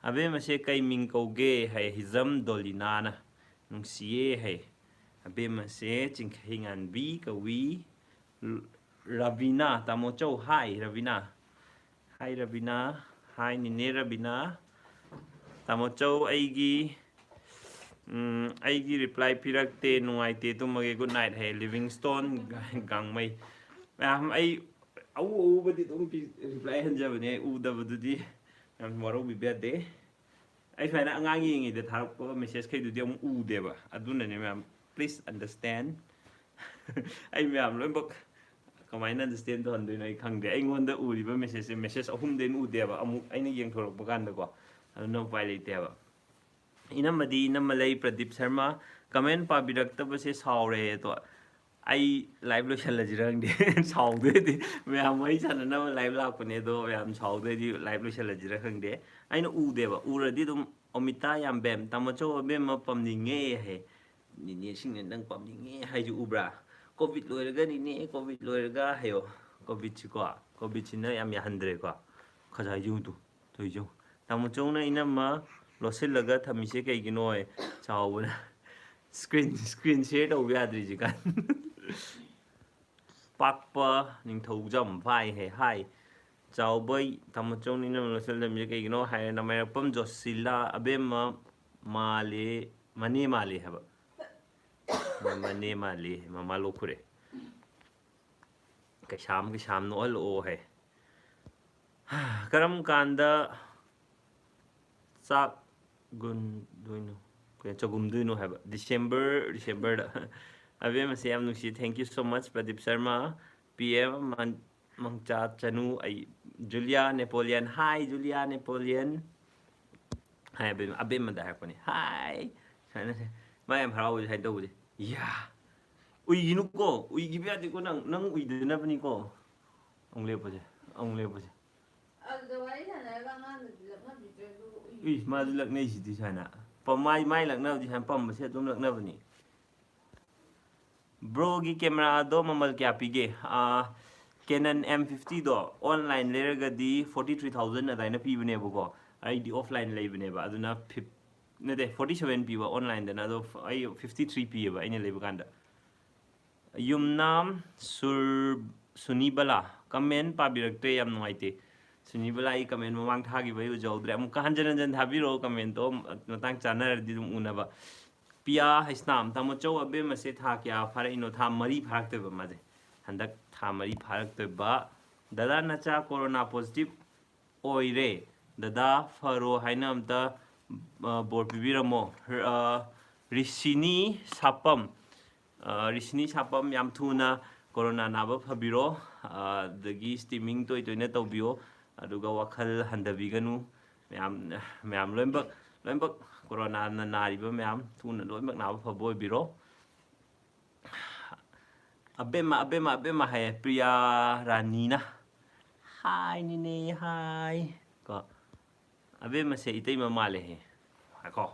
ꯑꯕꯦꯝꯃꯁꯦ ꯀꯩ ꯃꯤꯡ ꯀꯧꯒꯦ ꯍꯥꯏ, ꯍꯤꯖꯝ ꯗꯣꯂꯤꯅꯥꯅ꯫ ꯅꯨꯡꯁꯤꯌꯦ ꯍꯥꯏ꯫ ꯑꯕꯦꯝꯃꯁꯦ ꯆꯤꯡꯈꯩꯉꯥꯟꯕꯤ ꯀꯧꯏ꯫ ꯔꯕꯤꯅꯥ, ꯇꯥꯃꯣ ꯆꯧ, ꯍꯥꯏ ꯔꯕꯤꯅꯥ꯫ ꯍꯥꯏ ꯔꯕꯤꯅꯥ, ꯍꯥꯏ ꯅꯤꯅꯦ ꯔꯕꯤꯅꯥ꯫ ꯇꯥꯃꯣ ꯆꯧ, ꯑꯩꯒꯤ, ꯎꯝ, ꯑꯩꯒꯤ ꯔꯤꯄ꯭ꯂꯥꯏ ꯄꯤꯔꯛꯇꯦ, ꯅꯨꯡꯉꯥꯏꯇꯦ, ꯇꯨꯝꯃꯒꯦ, ꯒꯨꯗ ꯅꯥꯏꯠ ꯍꯥꯏ ꯂꯤꯚꯤꯡꯁꯇꯣꯟ ꯒꯥꯡꯃꯩ꯫ ꯃꯌꯥꯝ, ꯑꯩ ꯑꯎ ꯑꯎꯕꯗꯤ ꯑꯗꯨꯝ ꯄꯤ-, ꯔꯤꯄ꯭ꯂꯥꯏ ꯍꯟꯖꯕꯅꯦ, ꯑꯩ ꯎꯗꯕꯗꯨꯗꯤ ꯌꯥꯝ ꯋꯥꯔꯧꯕꯤꯕ ꯌꯥꯗꯦ꯫ ꯑꯩ ꯁꯨꯃꯥꯏꯅ ꯑꯉꯥꯡ ꯌꯦꯡꯉꯤꯗ ꯊꯥꯔꯛꯄ ꯃꯦꯁꯦꯖꯈꯩꯗꯨꯗꯤ ꯑꯃꯨꯛ ꯎꯗꯦꯕ꯫ ꯑꯗꯨꯅꯅꯦ ꯃꯌꯥꯝ, please understand꯫ ꯑꯩ ꯃꯌꯥꯝ ꯂꯣꯏꯅꯃꯛ ꯀꯃꯥꯏꯅ ꯑꯟꯗꯔꯁꯇꯦꯟ ꯇꯧꯍꯟꯗꯣꯏꯅꯣ ꯑꯩ ꯈꯪꯗꯦ꯫ ꯑꯩꯉꯣꯟꯗ ꯎꯔꯤꯕ ꯃꯦꯁꯦꯖꯁꯦ, ꯃꯦꯁꯦꯖ ꯑꯍꯨꯝꯗꯩꯅ ꯎꯗꯦꯕ ꯑꯃꯨꯛ ꯑꯩꯅ ꯌꯦꯡꯊꯣꯔꯛꯄ ꯀꯥꯟꯗꯀꯣ꯫ ꯑꯗꯨꯅ ꯎꯄꯥꯏ ꯂꯩꯇꯦꯕ꯫ ꯏꯅꯝꯃꯗꯤ ꯏꯅꯝꯃ ꯂꯩ ꯄ꯭ꯔꯗꯤꯞ ꯁꯔꯃ꯫ ꯀꯃꯦꯟ ꯄꯥꯕꯤꯔꯛꯇꯕꯁꯦ ꯁꯥꯎꯔꯦ꯫ ꯑꯗꯣ ꯑꯩ ꯂꯥꯏꯚ ꯂꯣꯏꯁꯜꯂꯁꯤꯔ ꯈꯪꯗꯦ꯫ ꯁꯥꯎꯗꯣꯏꯗꯤ ꯃꯌꯥꯝ ꯋꯥꯔꯤ ꯁꯥꯟꯅꯅꯕ ꯂꯥꯏꯚ ꯂꯥꯛꯄꯅꯦ, ꯑꯗꯣ ꯃꯌꯥꯝ ꯁꯥꯎꯗꯣꯏꯗꯤ ꯂꯥꯏꯚ ꯂꯣꯏꯁꯜꯂꯁꯤꯔ ꯈꯪꯗꯦ꯫ ꯑꯩꯅ ꯎꯗꯦꯕ, ꯎꯔꯗꯤ ꯑꯗꯨꯝ ꯑꯣꯃꯤꯇꯥ ꯌꯥꯝꯕꯦꯝ, ꯇꯥꯃꯣꯆꯧ ꯑꯕꯦꯝꯃ ꯄꯝꯅꯤꯡꯉꯦ ꯍꯥꯏ꯫ ꯅꯤꯅꯦꯁꯤꯡꯅ ꯅꯪ ꯄꯝꯅꯤꯡꯉꯦ ꯍꯥꯏꯁꯤ ꯎꯕ꯭ꯔꯥ? ꯀꯣꯚꯤꯠ ꯂꯣꯏꯔꯒ ꯅꯤꯅꯦ, ꯀꯣꯚꯤꯠ ꯂꯣꯏꯔꯒ ꯍꯥꯏꯌꯣ꯫ ꯀꯣꯚꯤꯠꯁꯤꯀꯣ, ꯀꯣꯚꯤꯠꯁꯤꯅ ꯌꯥꯝ ꯌꯥꯍꯟꯗ꯭ꯔꯦꯀꯣ꯫ ꯈꯖꯥꯏꯁꯤ ꯎꯗꯨ, ꯇꯧꯔꯤꯁꯤ ꯌꯦꯡꯉꯨ꯫ ꯇꯥꯃꯣꯆꯧꯅ ꯏꯅꯝꯃ ꯂꯣꯠꯁꯤꯜꯂꯒ ꯊꯝꯃꯤꯁꯦ ꯀꯩꯒꯤꯅꯣ? ꯆꯥꯎꯕꯅ ꯁ꯭ꯀ꯭ꯔꯤꯟ, ꯁ꯭ꯀ꯭ꯔꯤꯟ ꯁꯤꯌꯔ ꯇꯧꯕ ꯌꯥꯗ꯭ꯔꯤꯁꯤ ꯀꯥꯟ꯫ ꯄꯥꯛꯄ ꯅꯤꯡꯊꯧꯖꯝ ꯚꯥꯏ ꯍꯦ ꯍꯥꯏ꯫ ꯆꯥꯎꯕꯩ ꯇꯥꯃꯣꯆꯧꯅ ꯏꯅꯝꯃ ꯂꯣꯠꯁꯤꯜꯂꯒ ꯊꯝꯃꯤꯁꯦ ꯀꯩꯒꯤꯅꯣ ꯍꯥꯏꯔꯦ, ꯅꯃꯥꯏꯔꯛꯄꯝ ꯖꯣꯁꯤꯂꯥ ꯑꯕꯦꯝꯃ ꯃꯥꯂꯦ, ꯃꯅꯦ ꯃꯥꯂꯦ ꯍꯥꯏꯕ꯫ ꯃꯅꯦ ꯃꯥꯂꯦ, ꯃꯃꯥ ꯂꯣꯛꯈꯨꯔꯦ꯫ ꯀꯩꯁꯥꯝ, ꯀꯩꯁꯥꯝ ꯅꯣꯛꯍꯜꯂꯛꯑꯣ ꯍꯥꯏ꯫ ꯀꯔꯝ ꯀꯥꯟꯗ ꯆꯥꯛ ꯒꯨꯟꯗꯣꯏꯅꯣ? ꯀꯩꯅꯣ, ꯆꯒꯨꯝꯗꯣꯏꯅꯣ ꯍꯥꯏꯕ? ꯗꯤꯁꯦꯝꯕꯔ, ꯗꯤꯁꯦꯝꯕꯔꯗ꯫ ꯑꯕꯦꯝꯃꯁꯦ ꯌꯥꯝ ꯅꯨꯡꯁꯤ꯫ Thank you so much, Pradip Sharma. P M ꯃꯟ-, ꯃꯪꯆꯥ ꯆꯅꯨ, ꯑꯩ, Julia Napoleon. Hi, Julia Napoleon. ꯍꯥꯏ, ꯑꯕꯦꯝ-, ꯑꯕꯦꯝꯃꯗ ꯍꯥꯏꯔꯛꯄꯅꯦ꯫ Hi꯫ ꯁꯨꯃꯥꯏꯅ ꯁꯦ-, ꯃꯥ ꯌꯥꯝ ꯍꯔꯥꯎꯕꯁꯦ ꯁꯨꯃꯥꯏꯅ ꯇꯧꯕꯁꯦ꯫ ꯌꯥ! ꯎꯏꯒꯤꯅꯨꯀꯣ, ꯎꯏꯒꯤꯕ ꯌꯥꯗꯦꯀꯣ ꯅꯪ, ꯅꯪ ꯎꯏꯗꯅꯕꯅꯤꯀꯣ꯫ ꯑꯃꯨꯛ ꯂꯦꯞꯄꯁꯦ, ꯑꯃꯨꯛ ꯂꯦꯞꯄꯁꯦ꯫ ꯑꯗꯨꯗ ꯋꯥꯔꯤ ꯁꯥꯟꯅꯔꯒ ꯑꯉꯥꯡꯗꯨꯗꯤ ꯂꯛꯅꯕꯤꯗ꯭ꯔꯦ, ꯑꯗꯨꯒ ꯎꯏ꯫ ꯏꯁ, ꯃꯥꯁꯨ ꯂꯛꯅꯩꯁꯤꯗꯤ ꯁꯨꯃꯥꯏꯅ꯫ ꯄ-, ꯃꯥꯏ, ꯃꯥꯏ ꯂꯛꯅꯕꯗꯤ ꯁꯨꯃꯥꯏꯅ ꯄꯝꯕꯁꯦ ꯑꯗꯨꯝ ꯂꯛꯅꯕꯅꯤ꯫ ꯕ꯭ꯔꯣꯒꯤ ꯀꯦꯃꯦꯔꯥꯗꯣ ꯃꯃꯜ ꯀꯌꯥ ꯄꯤꯒꯦ? ꯑꯥ, Canon M fiftyꯗꯣ online ꯂꯩꯔꯒꯗꯤ forty three thousand ꯑꯗꯨꯃꯥꯏꯅ ꯄꯤꯕꯅꯦꯕꯀꯣ꯫ ꯑꯩꯗꯤ offline ꯂꯩꯕꯅꯦꯕ, ꯑꯗꯨꯅ fif-, ꯅꯠꯇꯦ, forty seven ꯄꯤꯕ onlineꯗꯅ, ꯑꯗꯣ ꯐ-, ꯑꯩ fifty three ꯄꯤꯌꯦꯕ ꯑꯩꯅ ꯂꯩꯕ ꯀꯥꯟꯗ꯫ ꯌꯨꯝꯅꯥꯝ ꯁꯨꯔ-, ꯁꯨꯅꯤꯕꯂꯥ, comment ꯄꯥꯕꯤꯔꯛꯇ꯭ꯔꯦ, ꯌꯥꯝ ꯅꯨꯡꯉꯥꯏꯇꯦ꯫ ꯁꯨꯅꯤꯕꯂꯥ, ꯑꯩ comment ꯃꯃꯥꯡ ꯊꯥꯈꯤꯕ ꯑꯩ ꯎꯖꯍꯧꯗ꯭ꯔꯦ, ꯑꯃꯨꯛꯀ ꯍꯟꯖꯟ ꯍꯟꯖꯟ ꯊꯥꯕꯤꯔꯛꯑꯣ commentꯇꯣ, ꯃꯇꯥꯡ ꯆꯥꯅꯔꯗꯤ ꯑꯗꯨꯝ ꯎꯅꯕ꯫ ꯄꯤꯌꯥ ꯍꯩꯁꯅꯥꯝ, ꯇꯥꯃꯣꯆꯧ ꯑꯕꯦꯝꯃꯁꯦ ꯊꯥ ꯀꯌꯥ ꯐꯥꯔꯛꯏꯅꯣ? ꯊꯥ ꯃꯔꯤ ꯐꯥꯔꯛꯇꯣꯏꯕ ꯃꯥꯁꯦ, ꯍꯟꯗꯛ ꯊꯥ ꯃꯔꯤ ꯐꯥꯔꯛꯇꯣꯏꯕ꯫ ꯗꯗꯥ, ꯅꯆꯥ corona positive ꯑꯣꯏꯔꯦ꯫ ꯗꯗꯥ, ꯐꯔꯣ ꯍꯥꯏꯅ ꯑꯝꯇ ꯑ, ꯕꯣꯔ ꯄꯤꯕꯤꯔꯝꯃꯣ꯫ ꯔ-, ꯑ, ꯔꯤꯁꯤꯅꯤ ꯁꯥꯄꯝ, ꯑ, ꯔꯤꯁꯤꯅꯤ ꯁꯥꯄꯝ, ꯌꯥꯝ ꯊꯨꯅ ꯀꯣꯔꯣꯅꯥ ꯅꯥꯕ ꯐꯕꯤꯔꯣ, ꯑ, ꯑꯗꯒꯤ ꯁ꯭ꯇꯤꯃꯤꯡ ꯇꯣꯏ ꯇꯣꯏꯅ ꯇꯧꯕꯤꯌꯣ, ꯑꯗꯨꯒ ꯋꯥꯈꯜ ꯍꯟꯊꯕꯤꯒꯅꯨ꯫ ꯃꯌꯥꯝ, ꯃꯌꯥꯝ ꯂꯣꯏꯅꯃꯛ, ꯂꯣꯏꯅꯃꯛ ꯀꯣꯔꯣꯅꯥꯅ ꯅꯥꯔꯤꯕ ꯃꯌꯥꯝ ꯊꯨꯅ ꯂꯣꯏꯅꯃꯛ ꯅꯥꯕ ꯐꯕ ꯑꯣꯏꯕꯤꯔꯣ꯫ ꯑꯕꯦꯝꯃ, ꯑꯕꯦꯝꯃ, ꯑꯕꯦꯝꯃ ꯍꯥꯏꯌꯦ ꯄ꯭ꯔꯤꯌꯥ ꯔꯥꯅꯤꯅ꯫ ꯍꯥꯏ ꯅꯤꯅꯦ, ꯍꯥꯏ꯫ ꯀꯣ, ꯑꯕꯦꯝꯃꯁꯦ ꯏꯇꯩꯃ ꯃꯥꯜꯂꯦꯍꯦ꯫ ꯉꯥꯏꯈꯣ,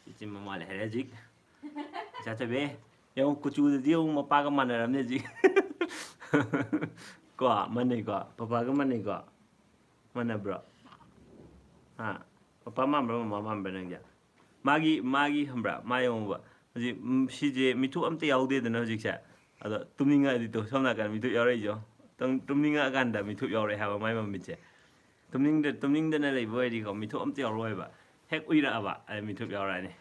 ꯏꯇꯩꯃ ꯃꯥꯜꯂꯦ ꯍꯥꯏꯔꯦ ꯍꯧꯖꯤꯛ꯫ ꯏꯆꯥ ꯊꯣꯏꯕꯤ, ꯌꯦꯡꯉꯨ, ꯀꯨꯆꯨꯗꯗꯤ ꯌꯦꯡꯉꯨ, ꯃꯄꯥꯒ ꯃꯥꯟꯅꯔꯝꯅꯦ ꯍꯧꯖꯤꯛ꯫ ꯀꯣ, ꯃꯥꯟꯅꯩꯀꯣ? ꯄꯄꯥꯒ ꯃꯥꯟꯅꯩꯀꯣ? ꯃꯥꯟꯅꯕ꯭ꯔꯣ? ꯍꯥ? ꯄꯄꯥ ꯃꯥꯟꯕ꯭ꯔꯥ, ꯃꯃꯥ ꯃꯥꯟꯕ꯭ꯔꯥ ꯅꯪꯒꯤ? ꯃꯥꯒꯤ, ꯃꯥꯒꯤ ꯈꯪꯕ꯭ꯔꯥ? ꯃꯥ ꯌꯦꯡꯉꯨꯕ꯫ ꯍꯧꯖꯤꯛ, ꯎꯝ, ꯁꯤꯁꯦ ꯃꯤꯊꯨꯞ ꯑꯝꯇ ꯌꯥꯎꯗꯦꯗꯅ ꯍꯧꯖꯤꯛꯁꯦ꯫ ꯑꯗꯣ ꯇꯨꯝꯅꯤꯡꯉꯛꯑꯗꯤ ꯇꯣ, ꯁꯣꯝ ꯅꯥꯀꯟ ꯃꯤꯊꯨꯞ ꯌꯥꯎꯔꯛꯏꯁꯦ ꯌꯦꯡꯉꯣ꯫ ꯇꯨꯝ-, ꯇꯨꯝꯅꯤꯡꯉꯛꯑꯀꯥꯟꯗ ꯃꯤꯊꯨꯞ ꯌꯥꯎꯔꯛꯑꯦ ꯍꯥꯏꯕ ꯃꯥꯏ ꯃꯃꯤꯠꯁꯦ꯫ ꯇꯨꯝꯅꯤꯡꯗ-, ꯇꯨꯝꯅꯤꯡꯗꯅ ꯂꯩꯕ ꯑꯣꯏꯔꯗꯤꯀꯣ, ꯃꯤꯊꯨꯞ ꯑꯝꯇ ꯌꯥꯎꯔꯛꯑꯣꯏꯕ꯫ ꯍꯦꯛ ꯎꯏꯔꯛꯑꯕ, ꯑꯗ ꯃꯤꯊꯨꯞ ꯌꯥꯎꯔꯛꯑꯅꯤ꯫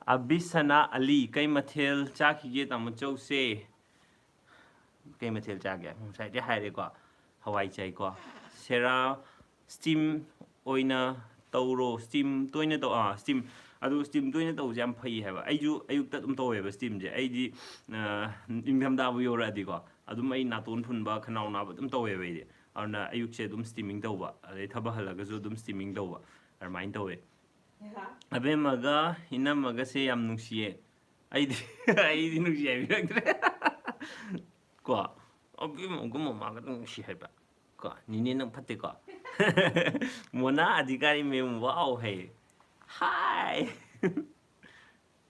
ꯑꯕꯤꯁꯅꯥ ꯑꯂꯤ, ꯀꯩ ꯃꯊꯦꯜ ꯆꯥꯈꯤꯒꯦ ꯇꯥꯃꯣ ꯆꯧꯁꯦ? ꯀꯩ ꯃꯊꯦꯜ ꯆꯥꯒꯦ? ꯉꯁꯥꯏꯗꯤ ꯍꯥꯏꯔꯦꯀꯣ, ꯍꯋꯥꯏ ꯆꯥꯏꯀꯣ꯫ ꯁꯦꯔꯥ, steam ꯑꯣꯏꯅ ꯇꯧꯔꯣ꯫ Steam ꯇꯣꯏꯅ ꯇꯧ-, ꯑꯥ, steam꯫ ꯑꯗꯨ steam ꯇꯣꯏꯅ ꯇꯧꯕꯁꯦ ꯌꯥꯝ ꯐꯩ ꯍꯥꯏꯕ꯫ ꯑꯩꯁꯨ ꯑꯌꯨꯛꯇ ꯑꯗꯨꯝ ꯇꯧꯋꯦꯕ steamꯁꯦ꯫ ꯑꯩꯗꯤ, ꯑ, ꯏꯪꯊꯝꯊꯥꯕꯨ ꯌꯧꯔꯛꯑꯗꯤꯀꯣ, ꯑꯗꯨꯝ ꯑꯩ ꯅꯥꯇꯣꯟ ꯐꯨꯟꯕ, ꯈꯅꯥꯎ ꯅꯥꯕ ꯑꯗꯨꯝ ꯇꯧꯋꯦꯕ ꯑꯩꯗꯤ꯫ ꯑꯗꯨꯅ ꯑꯌꯨꯛꯁꯦ ꯑꯗꯨꯝ steaming ꯇꯧꯕ, ꯑꯗꯩ ꯊꯕꯛ ꯍꯜꯂꯒꯁꯨ ꯑꯗꯨꯝ steaming ꯇꯧꯕ, ꯑꯗꯨꯃꯥꯏꯅ ꯇꯧꯋꯦ꯫ ꯑꯕꯦꯝꯃꯒ ꯏꯅꯝꯃꯒꯁꯦ ꯌꯥꯝ ꯅꯨꯡꯁꯤꯌꯦ꯫ ꯑꯩꯗꯤ, ꯑꯩꯗꯤ ꯅꯨꯡꯁꯤ ꯍꯥꯏꯕꯤꯔꯛꯇ꯭ꯔꯦ꯫ ꯀꯣ? ꯑꯕꯦꯝꯃꯒ ꯃꯃꯥꯒ ꯅꯨꯡꯁꯤ ꯍꯥꯏꯕ꯫ ꯀꯣ? ꯅꯤꯅꯦ ꯅꯪ ꯐꯠꯇꯦꯀꯣ? ꯃꯣꯅꯥ ꯑꯙꯤꯀꯥꯔꯤ ꯃꯦꯝ, wow ꯍꯥꯏꯌꯦ꯫ ꯍꯥꯏ!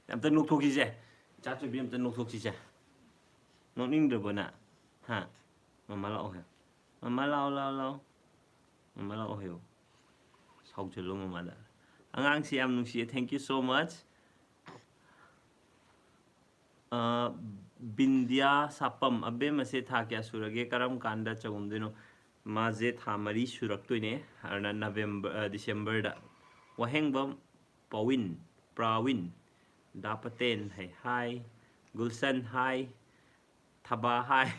ꯑꯝꯇ ꯅꯣꯛꯊꯣꯛꯈꯤꯁꯦ꯫ ꯏꯆꯥ ꯊꯣꯏꯕꯤ ꯑꯝꯇ ꯅꯣꯛꯊꯣꯛꯈꯤꯁꯦ꯫ ꯅꯣꯛꯅꯤꯡꯗ꯭ꯔꯕꯣ ꯅꯪ? ꯍꯥ? ꯃꯃꯥ ꯂꯥꯛꯑꯣ ꯍꯥꯏꯌꯣ꯫ ꯃꯃꯥ ꯂꯥꯛꯑꯣ, ꯂꯥꯛꯑꯣ, ꯂꯥꯛꯑꯣ꯫ ꯃꯃꯥ ꯂꯥꯛꯑꯣ ꯍꯥꯏꯌꯣ꯫ ꯁꯥꯎꯖꯜꯂꯣ ꯃꯃꯥꯗ꯫ ꯑꯉꯥꯡꯁꯤ ꯌꯥꯝ ꯅꯨꯡꯁꯤꯌꯦ꯫ Thank you so much꯫ ꯑ, ꯕꯤꯟꯗ꯭ꯌꯥ ꯁꯥꯄꯝ, ꯑꯕꯦꯝꯃꯁꯦ ꯊꯥ ꯀꯌꯥ ꯁꯨꯔꯒꯦ? ꯀꯔꯝ ꯀꯥꯟꯗ ꯆꯍꯨꯝꯗꯣꯏꯅꯣ? ꯃꯥꯁꯦ ꯊꯥ ꯃꯔꯤ ꯁꯨꯔꯛꯇꯣꯏꯅꯦ, ꯑꯗꯨꯅ November, ꯑ, Decemberꯗ꯫ ꯋꯥꯍꯦꯡꯕꯝ ꯄꯥꯎꯋꯤꯟ, ꯄ꯭ꯔꯥꯋꯤꯟ, ꯗꯥ ꯄꯇꯦꯟ ꯍꯥꯏ, ꯍꯥꯏ, ꯒꯨꯜꯁꯟ ꯍꯥꯏ, ꯊꯕꯥ ꯍꯥꯏ꯫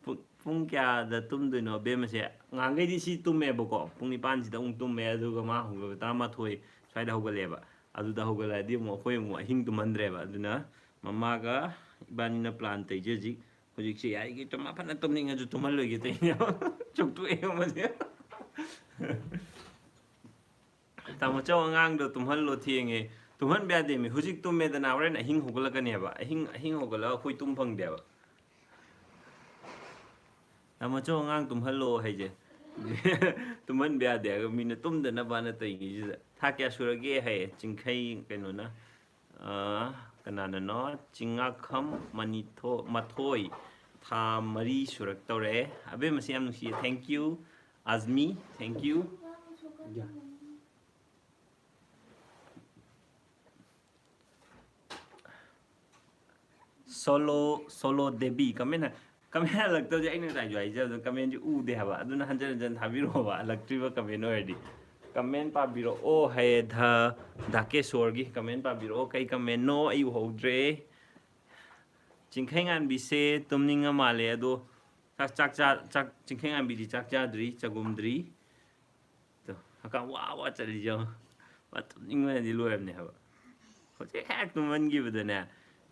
ꯄꯨꯡ, ꯄꯨꯡ ꯀꯌꯥꯗ ꯇꯨꯝꯗꯣꯏꯅꯣ ꯑꯕꯦꯝꯃꯁꯦ? ꯉꯍꯥꯟꯈꯩꯗꯤ ꯁꯤ ꯇꯨꯝꯃꯦꯕꯀꯣ, ꯄꯨꯡ ꯅꯤꯄꯥꯟꯁꯤꯗ ꯑꯃꯨꯛ ꯇꯨꯝꯃꯦ, ꯑꯗꯨꯒ ꯃꯥ ꯍꯧꯒꯠꯂꯒ ꯇꯔꯥꯃꯥꯊꯣꯏ, ꯁ꯭ꯋꯥꯏꯗ ꯍꯧꯒꯠꯂꯛꯑꯦꯕ꯫ ꯑꯗꯨꯗ ꯍꯧꯒꯠꯂꯛꯑꯗꯤ ꯑꯃꯨꯛ ꯑꯩꯈꯣꯏ ꯑꯃꯨꯛ ꯑꯍꯤꯡ ꯇꯨꯝꯍꯟꯗ꯭ꯔꯦꯕ꯫ ꯑꯗꯨꯅ ꯃꯃꯥꯒ ꯏꯕꯥꯅꯤꯅ plan ꯇꯧꯔꯤꯁꯦ ꯍꯧꯖꯤꯛ, ꯍꯧꯖꯤꯛꯁꯦ ꯌꯥꯔꯤꯈꯩ ꯇꯨꯝ-, ꯐꯅ ꯇꯨꯝꯅꯤꯡꯉꯁꯨ ꯇꯨꯝꯍꯜꯂꯣꯏꯒꯦ ꯇꯧꯔꯤꯅꯦꯕ꯫ ꯆꯣꯛꯊꯣꯛꯑꯦ ꯃꯁꯦ꯫ ꯇꯥꯃꯣꯆꯧ, ꯑꯉꯥꯡꯗꯣ ꯇꯨꯝꯍꯜꯂꯣ, ꯊꯦꯡꯉꯦ꯫ ꯇꯨꯝꯍꯟꯕ ꯌꯥꯗꯦꯃꯤ꯫ ꯍꯧꯖꯤꯛ ꯇꯨꯝꯃꯦꯗꯅ, ꯍꯣꯔꯦꯟ ꯑꯍꯤꯡ ꯍꯧꯒꯠꯂꯛꯀꯅꯦꯕ꯫ ꯑꯍꯤꯡ, ꯑꯍꯤꯡ ꯍꯧꯒꯠꯂꯒ ꯑꯩꯈꯣꯏ ꯇꯨꯝ ꯐꯪꯗꯦꯕ꯫ ꯇꯥꯃꯣꯆꯧ, ꯑꯉꯥꯡ ꯇꯨꯝꯍꯜꯂꯣ ꯍꯥꯏꯁꯦ꯫ ꯇꯨꯝꯍꯟꯕ ꯌꯥꯗꯦ ꯍꯥꯏꯔꯒ ꯃꯤꯅ ꯇꯨꯝꯗꯅꯕꯅ ꯇꯧꯔꯤꯉꯩꯁꯤꯗ꯫ ꯊꯥ ꯀꯌꯥ ꯁꯨꯔꯒꯦ ꯍꯥꯏꯌꯦ ꯆꯤꯡꯈꯩ ꯀꯩꯅꯣꯅ꯫ ꯑ, ꯀꯅꯥꯅꯅꯣ? ꯆꯤꯡꯉꯥꯈꯝ ꯃꯅꯤꯊꯣ-, ꯃꯊꯣꯏ꯫ ꯊꯥ ꯃꯔꯤ ꯁꯨꯔꯛꯇꯧꯔꯦ꯫ ꯑꯕꯦꯝꯃꯁꯤ ꯌꯥꯝ ꯅꯨꯡꯁꯤꯌꯦ꯫ Thank you, ꯑꯖꯃꯤ꯫ Thank you꯫ Solo, solo Devi. Comment ꯍ-, comment ꯍꯜꯂꯛꯇꯕꯁꯦ ꯑꯩꯅ ꯉꯁꯥꯏꯁꯨ ꯍꯥꯏꯖꯕꯗꯣ, commentꯁꯦ ꯎꯗꯦ ꯍꯥꯏꯕ꯫ ꯑꯗꯨꯅ ꯍꯟꯖꯟ ꯍꯟꯖꯟ ꯊꯥꯕꯤꯔꯛꯑꯣꯕ, ꯍꯜꯂꯛꯇ꯭ꯔꯤꯕ comment ꯑꯣꯏꯔꯗꯤ꯫ Comment ꯄꯥꯕꯤꯔꯛꯑꯣ ꯍꯥꯏꯌꯦ ꯙ-, ꯙꯥꯀꯦꯁꯣꯔꯒꯤ꯫ Comment ꯄꯥꯕꯤꯔꯛꯑꯣ꯫ ꯀꯩ commentꯅꯣ? ꯑꯩ ꯎꯍꯧꯗ꯭ꯔꯦ꯫ ꯆꯤꯡꯈꯩꯉꯥꯟꯕꯤꯁꯦ ꯇꯨꯝꯅꯤꯡꯉ ꯃꯥꯜꯂꯦ꯫ ꯑꯗꯣ ꯆꯥꯛ, ꯆꯥꯛ ꯆꯥ-, ꯆꯥꯛ, ꯆꯤꯡꯈꯩꯉꯥꯟꯕꯤꯗꯤ ꯆꯥꯛ ꯆꯥꯗ꯭ꯔꯤ, ꯆꯒꯨꯝꯗ꯭ꯔꯤ꯫ ꯑꯗꯣ ꯍꯛꯀꯥꯝ ꯋꯥ ꯋꯥ ꯆꯠꯂꯤꯁꯦ ꯌꯦꯡꯉꯣ꯫ ꯃꯥ ꯇꯨꯝꯅꯤꯡꯕꯅꯗꯤ ꯂꯣꯏꯔꯕꯅꯦ ꯍꯥꯏꯕ꯫ ꯍꯧꯖꯤꯛ ꯍꯦꯛ ꯇꯨꯝꯃꯟꯈꯤꯕꯗꯅꯦ,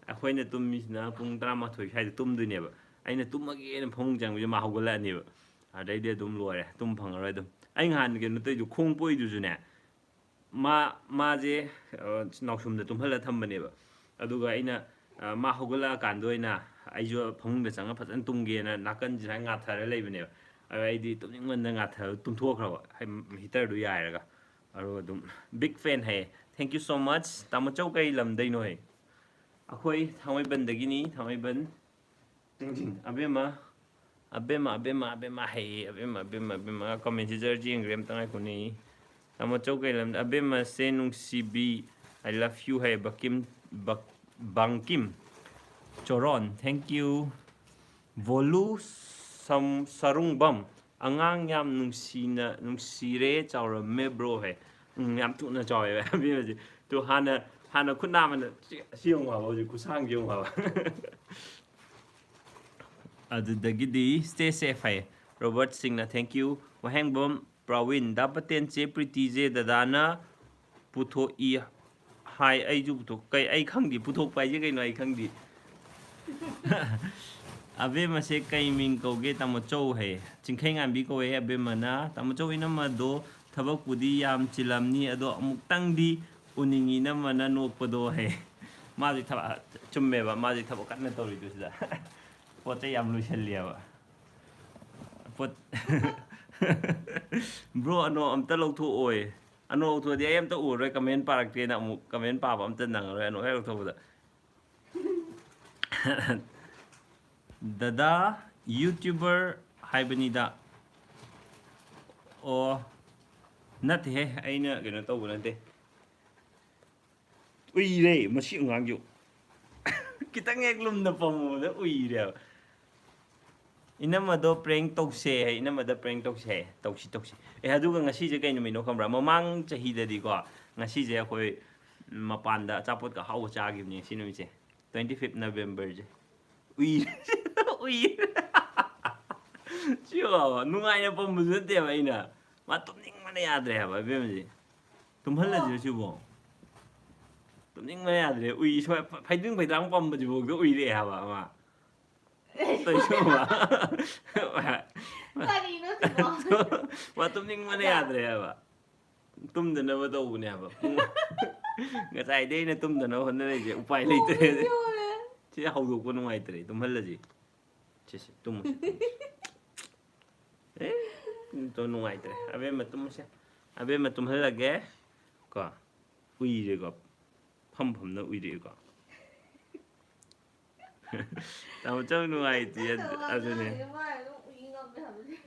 ꯑꯩꯈꯣꯏꯅ ꯇꯨꯝꯃꯤꯁꯤꯅ ꯄꯨꯡ ꯇꯔꯥꯃꯥꯊꯣꯏ ꯁ꯭ꯋꯥꯏꯗ ꯇꯨꯝꯗꯣꯏꯅꯦꯕ꯫ ꯑꯩꯅ ꯇꯨꯝꯃꯒꯦꯅ ꯐꯃꯨꯡ ꯆꯪꯕꯁꯦ ꯃꯥ ꯍꯧꯒꯠꯂꯛꯑꯅꯦꯕ꯫ ꯑꯗꯩꯗꯤ ꯑꯗꯨꯝ ꯂꯣꯏꯔꯦ, ꯇꯨꯝ ꯐꯪꯉꯔꯣꯏ ꯑꯗꯨꯝ꯫ ꯑꯩ ꯅꯍꯥꯟ ꯀꯩꯅꯣ ꯇꯧꯔꯤꯗꯨ, ꯈꯣꯡ ꯄꯣꯛꯏꯗꯨꯁꯨꯅꯦ, ꯃꯥ, ꯃꯥꯁꯦ, ꯑ, ꯅꯥꯎꯁꯨꯝꯗ ꯇꯨꯝꯍꯜꯂ ꯊꯝꯕꯅꯦꯕ꯫ ꯑꯗꯨꯒ ꯑꯩꯅ, ꯑ, ꯃꯥ ꯍꯧꯒꯠꯂꯛꯑꯀꯥꯟꯗ ꯑꯣꯏꯅ ꯑꯩꯁꯨ ꯐꯃꯨꯡꯗ ꯆꯪꯉ ꯐꯖꯅ ꯇꯨꯝꯒꯦꯅ ꯅꯥꯀꯟꯁꯤꯗ ꯉꯥꯊꯔ ꯂꯩꯕꯅꯦꯕ꯫ ꯑꯗ ꯑꯩꯗꯤ ꯇꯨꯝꯅꯤꯡꯃꯟꯗꯅ ꯉꯥꯊꯔ ꯇꯨꯝꯊꯣꯛꯈ꯭ꯔꯕ, ꯍꯥꯏ-, heaterꯗꯨ ꯌꯥꯏꯔꯒ꯫ ꯑꯗꯨꯒ ꯑꯗꯨꯝ big fan ꯍꯥꯏꯌꯦ꯫ Thank you so much꯫ ꯇꯥꯃꯣꯆꯧ ꯀꯩ ꯂꯝꯗꯩꯅꯣ ꯍꯥꯏ? ꯑꯩꯈꯣꯏ ꯊꯥꯡꯃꯩꯕꯟꯗꯒꯤꯅꯤ, ꯊꯥꯡꯃꯩꯕꯟ꯫ ꯆꯤꯡ ꯆꯤꯡ꯫ ꯑꯕꯦꯝꯃ, ꯑꯕꯦꯝꯃ, ꯑꯕꯦꯝꯃ, ꯑꯕꯦꯝꯃ ꯍꯩꯌꯦ, ꯑꯕꯦꯝꯃ, ꯑꯕꯦꯝꯃ, ꯑꯕꯦꯝꯃ꯫ Commentꯁꯤ ꯖꯔ ꯌꯦꯡꯈ꯭ꯔꯦ, ꯑꯝꯇ ꯉꯥꯏꯈꯣꯅꯦ꯫ ꯇꯥꯃꯣ ꯆꯧ ꯀꯩ ꯂꯝꯗ? ꯑꯕꯦꯝꯃꯁꯦ ꯅꯨꯡꯁꯤꯕꯤ, I love you ꯍꯥꯏꯌꯦ, ꯕꯀꯤꯝ, ꯕꯛ-, ꯕꯪꯀꯤꯝ ꯆꯣꯔꯣꯟ, thank you꯫ ꯚꯣꯂꯨ ꯁꯝ-, ꯁꯔꯨꯡꯕꯝ, ꯑꯉꯥꯡ ꯌꯥꯝ ꯅꯨꯡꯁꯤꯅ, ꯅꯨꯡꯁꯤꯔꯦ, ꯆꯥꯎꯔꯝꯃꯦ bro ꯍꯥꯏ꯫ ꯎꯝ, ꯌꯥꯝ ꯊꯨꯅ ꯆꯥꯎꯋꯦꯕ ꯑꯕꯦꯝꯃꯁꯦ꯫ ꯇꯨ ꯍꯥꯟꯅ, ꯍꯥꯟꯅ ꯈꯨꯠ ꯅꯥꯝꯃꯅ ꯁꯤ, ꯁꯤ ꯌꯦꯡꯉꯨ ꯍꯥꯏꯕ, ꯍꯧꯖꯤꯛ ꯈꯨꯠꯁꯥꯡꯁꯤ ꯌꯦꯡꯉꯨ ꯍꯥꯏꯕ꯫ ꯑꯗꯨꯗꯒꯤꯗꯤ stay safe ꯍꯥꯏꯌꯦ꯫ ꯔꯣꯕꯔꯠ ꯁꯤꯡꯅ thank you꯫ ꯋꯥꯍꯦꯡꯕꯝ ꯄ꯭ꯔꯥꯋꯤꯟ, ꯗꯥ ꯄꯇꯦꯟ, ꯆꯦ ꯄ꯭ꯔꯤꯇꯤꯁꯦ ꯗꯗꯥꯅ ꯄꯨꯊꯣꯛꯏ ꯍꯥꯏ꯫ ꯑꯩꯁꯨ ꯄꯨꯊꯣꯛ-, ꯀꯩ, ꯑꯩ ꯈꯪꯗꯦ꯫ ꯄꯨꯊꯣꯛꯄ ꯍꯥꯏꯁꯦ ꯀꯩꯅꯣ ꯑꯩ ꯈꯪꯗꯦ꯫ ꯑꯕꯦꯝꯃꯁꯦ ꯀꯩ ꯃꯤꯡ ꯀꯧꯒꯦ? ꯇꯥꯃꯣ ꯆꯧ ꯍꯥꯏꯌꯦ꯫ ꯆꯤꯡꯈꯩ ꯉꯥꯟꯕꯤ ꯀꯧꯋꯦ ꯑꯕꯦꯝꯃꯅ꯫ ꯇꯥꯃꯣ ꯆꯧ, ꯏꯅꯝꯃꯗꯣ ꯊꯕꯛꯄꯨꯗꯤ ꯌꯥꯝ ꯆꯤꯜꯂꯝꯅꯤ, ꯑꯗꯣ ꯑꯃꯨꯛꯇꯪꯗꯤ ꯎꯅꯤꯡꯉꯤ ꯏꯅꯝꯃꯅ ꯅꯣꯛꯄꯗꯣ ꯍꯥꯏꯌꯦ꯫ ꯃꯥꯗꯤ ꯊꯕꯛ, ꯆꯨꯝꯃꯦꯕ, ꯃꯥꯗꯤ ꯊꯕꯛ ꯀꯟꯅ ꯇꯧꯔꯤꯗꯨ ꯁꯤꯗ꯫ ꯄꯣꯠ ꯆꯩ ꯌꯥꯝ ꯂꯣꯏꯁꯜꯂꯤꯑꯕ꯫ ꯄꯣꯠ-, ꯕ꯭ꯔꯣ, ꯑꯅꯣ ꯑꯝꯇ ꯂꯧꯊꯣꯛꯑꯣꯏ꯫ ꯑꯅꯣ ꯂꯧꯊꯣꯛꯑꯗꯤ ꯑꯩ ꯑꯝꯇ ꯎꯔꯔꯣꯏ, ꯀꯃꯦꯟ ꯄꯥꯔꯛꯇꯦꯅ꯫ ꯑꯃꯨꯛ ꯀꯃꯦꯟ ꯄꯥꯕ ꯑꯝꯇ ꯅꯪꯉꯔꯣꯏ ꯑꯅꯣ ꯍꯦꯛ ꯂꯧꯊꯣꯛꯄꯗ꯫ ꯗꯗꯥ, YouTuber ꯍꯥꯏꯕꯅꯤꯗ꯫ ꯑꯣ, ꯅꯠꯇꯦꯍꯦ, ꯑꯩꯅ ꯀꯩꯅꯣ ꯇꯧꯕ ꯅꯠꯇꯦ꯫ ꯎꯏꯔꯦ ꯃꯁꯤ ꯑꯉꯥꯡꯁꯨ꯫ ꯈꯤꯇꯪ ꯍꯦꯛ ꯂꯨꯝꯅ ꯄꯝꯃꯨꯕꯗ ꯎꯏꯔꯦꯕ꯫ ꯏꯅꯝꯃꯗꯣ prank ꯇꯧꯁꯦ ꯍꯥꯏ, ꯏꯅꯝꯃꯗ prank ꯇꯧꯁꯦ ꯍꯥꯏ꯫ ꯇꯧꯁꯤ, ꯇꯧꯁꯤ꯫ ꯑꯦ, ꯑꯗꯨꯒ ꯉꯁꯤꯁꯦ ꯀꯩ ꯅꯨꯃꯤꯠꯅꯣ ꯈꯪꯕ꯭ꯔꯥ? ꯃꯃꯥꯡ ꯆꯍꯤꯗꯗꯤꯀꯣ, ꯉꯁꯤꯁꯦ ꯑꯩꯈꯣꯏ ꯃꯄꯥꯟꯗ ꯑꯆꯥꯄꯣꯠꯀ ꯑꯍꯥꯎꯕ ꯆꯥꯈꯤꯕꯅꯦ ꯉꯁꯤ ꯅꯨꯃꯤꯠꯁꯦ꯫ Twenty fifth Novemberꯁꯦ꯫ ꯎꯏ-, ꯎꯏ-, ꯁꯤ ꯕꯥꯕ, ꯅꯨꯡꯉꯥꯏꯅ ꯄꯝꯕꯁꯨ ꯅꯠꯇꯦꯕ ꯑꯩꯅ꯫ ꯃꯥ ꯇꯨꯝꯅꯤꯡꯕꯅ ꯌꯥꯗ꯭ꯔꯦ ꯍꯥꯏꯕ, ꯏꯕꯦꯝꯃꯁꯦ꯫ ꯇꯨꯝꯍꯜꯂꯁꯤꯔ ꯁꯤꯕꯣ? ꯇꯨꯝꯅꯤꯡꯕꯅ ꯌꯥꯗ꯭ꯔꯦ꯫ ꯎꯏ ꯁ꯭ꯋꯥꯏ ꯐ-, ꯐꯩꯗꯤꯡ ꯐꯩꯗꯥꯡ ꯄꯝꯕꯁꯤꯐꯥꯎꯗ ꯎꯏꯔꯛꯑꯦ ꯍꯥꯏꯕ ꯃꯥ꯫ ꯇꯧꯏꯁꯤꯕꯣ ꯃꯥ? ꯀꯔꯤꯅꯣ ꯁꯤꯕꯣ? ꯃꯥ ꯇꯨꯝꯅꯤꯡꯕꯅ ꯌꯥꯗ꯭ꯔꯦ ꯍꯥꯏꯕ꯫ ꯇꯨꯝꯗꯅꯕ ꯇꯧꯕꯅꯦ ꯍꯥꯏꯕ꯫ ꯄꯨꯡ-, ꯉꯁꯥꯏꯗꯩ ꯑꯩꯅ ꯇꯨꯝꯗꯅꯕ ꯍꯣꯠꯅꯔꯤꯁꯦ, ꯎꯄꯥꯏ ꯂꯩꯇ꯭ꯔꯦ꯫ ꯁꯤ ꯍꯧꯗꯣꯛꯄ ꯅꯨꯡꯉꯥꯏꯇ꯭ꯔꯦ, ꯇꯨꯝꯍꯜꯂꯁꯤ꯫ ꯁꯦ, ꯁꯦ, ꯇꯨꯝꯃꯣ, ꯁꯦ, ꯇꯨꯝꯃꯣ꯫ ꯑꯦ, ꯇꯨꯝ ꯅꯨꯡꯉꯥꯏꯇ꯭ꯔꯦ꯫ ꯑꯕꯦꯝꯃ ꯇꯨꯝꯃꯁꯦ꯫ ꯑꯕꯦꯝꯃ ꯇꯨꯝꯍꯜꯂꯒꯦ꯫ ꯀꯣ, ꯎꯏꯔꯦꯀꯣ꯫ ꯐꯝ ꯐꯝꯅ ꯎꯏꯔꯛꯑꯦꯀꯣ꯫ ꯇꯥꯃꯣ ꯆꯧ ꯅꯨꯡꯉꯥꯏꯇꯦ, ꯑꯗꯨ-, ꯑꯗꯨꯅꯦ꯫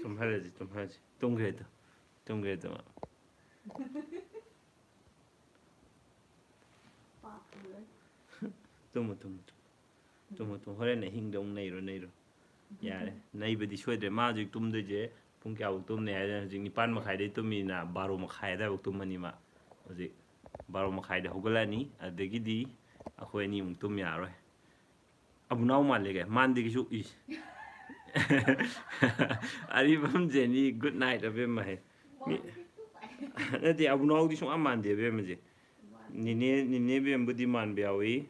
ꯇꯨꯝꯍꯜꯂꯁꯤ, ꯇꯨꯝꯍꯜꯂꯁꯤ꯫ ꯇꯨꯝꯈ꯭ꯔꯦ ꯑꯗꯣ꯫ ꯇꯨꯝꯈ꯭ꯔꯦ ꯑꯗꯣ꯫ ꯇꯨꯝꯃꯣ, ꯇꯨꯝꯃꯣ, ꯇꯨꯝꯃꯣ꯫ ꯇꯨꯝꯃꯣ, ꯇꯨꯝꯃꯣ꯫ ꯍꯣꯔꯦꯟ ꯑꯍꯤꯡꯗ ꯑꯃꯨꯛ ꯅꯩꯔꯣ, ꯅꯩꯔꯣ꯫ ꯌꯥꯔꯦ꯫ ꯅꯩꯕꯗꯤ ꯁꯣꯏꯗ꯭ꯔꯦ꯫ ꯃꯥ ꯍꯧꯖꯤꯛ ꯇꯨꯝꯗꯣꯏꯁꯦ ꯄꯨꯡ ꯀꯌꯥꯐꯧ ꯇꯨꯝꯅꯤ ꯍꯥꯏꯗꯅ, ꯍꯧꯖꯤꯛ ꯅꯤꯄꯥꯟ ꯃꯈꯥꯏꯗꯩ ꯇꯨꯝꯃꯤꯅ ꯕꯥꯔꯣ ꯃꯈꯥꯏ ꯑꯗꯥꯏꯐꯥꯎ ꯇꯨꯝꯃꯅꯤ ꯃꯥ꯫ ꯍꯧꯖꯤꯛ ꯕꯥꯔꯣ ꯃꯈꯥꯏꯗ ꯍꯧꯒꯠꯂꯛꯑꯅꯤ꯫ ꯑꯗꯒꯤꯗꯤ ꯑꯩꯈꯣꯏ ꯑꯅꯤ ꯑꯃꯨꯛ ꯇꯨꯝ ꯌꯥꯔꯔꯣꯏ꯫ ꯑꯕꯨꯅꯥꯎ ꯃꯥꯜꯂꯦ ꯀꯥꯏ꯫ ꯃꯥꯟꯗꯦ ꯀꯩꯁꯨ꯫ ꯏꯁ꯫ ꯑꯔꯤꯕꯝ ꯖꯦꯅꯤ, good night ꯑꯕꯦꯝꯃ ꯍꯥꯏ꯫ ꯃꯤ-, ꯅꯠꯇꯦ, ꯑꯕꯨꯅꯥꯎꯗꯤ ꯁꯨꯡꯃꯥꯟ ꯃꯥꯟꯗꯦ ꯑꯕꯦꯝꯃꯁꯦ꯫ ꯅꯤꯅꯦ ꯅꯤꯅꯦ ꯕꯦꯝꯕꯨꯗꯤ ꯃꯥꯟꯕ ꯌꯥꯎꯏ꯫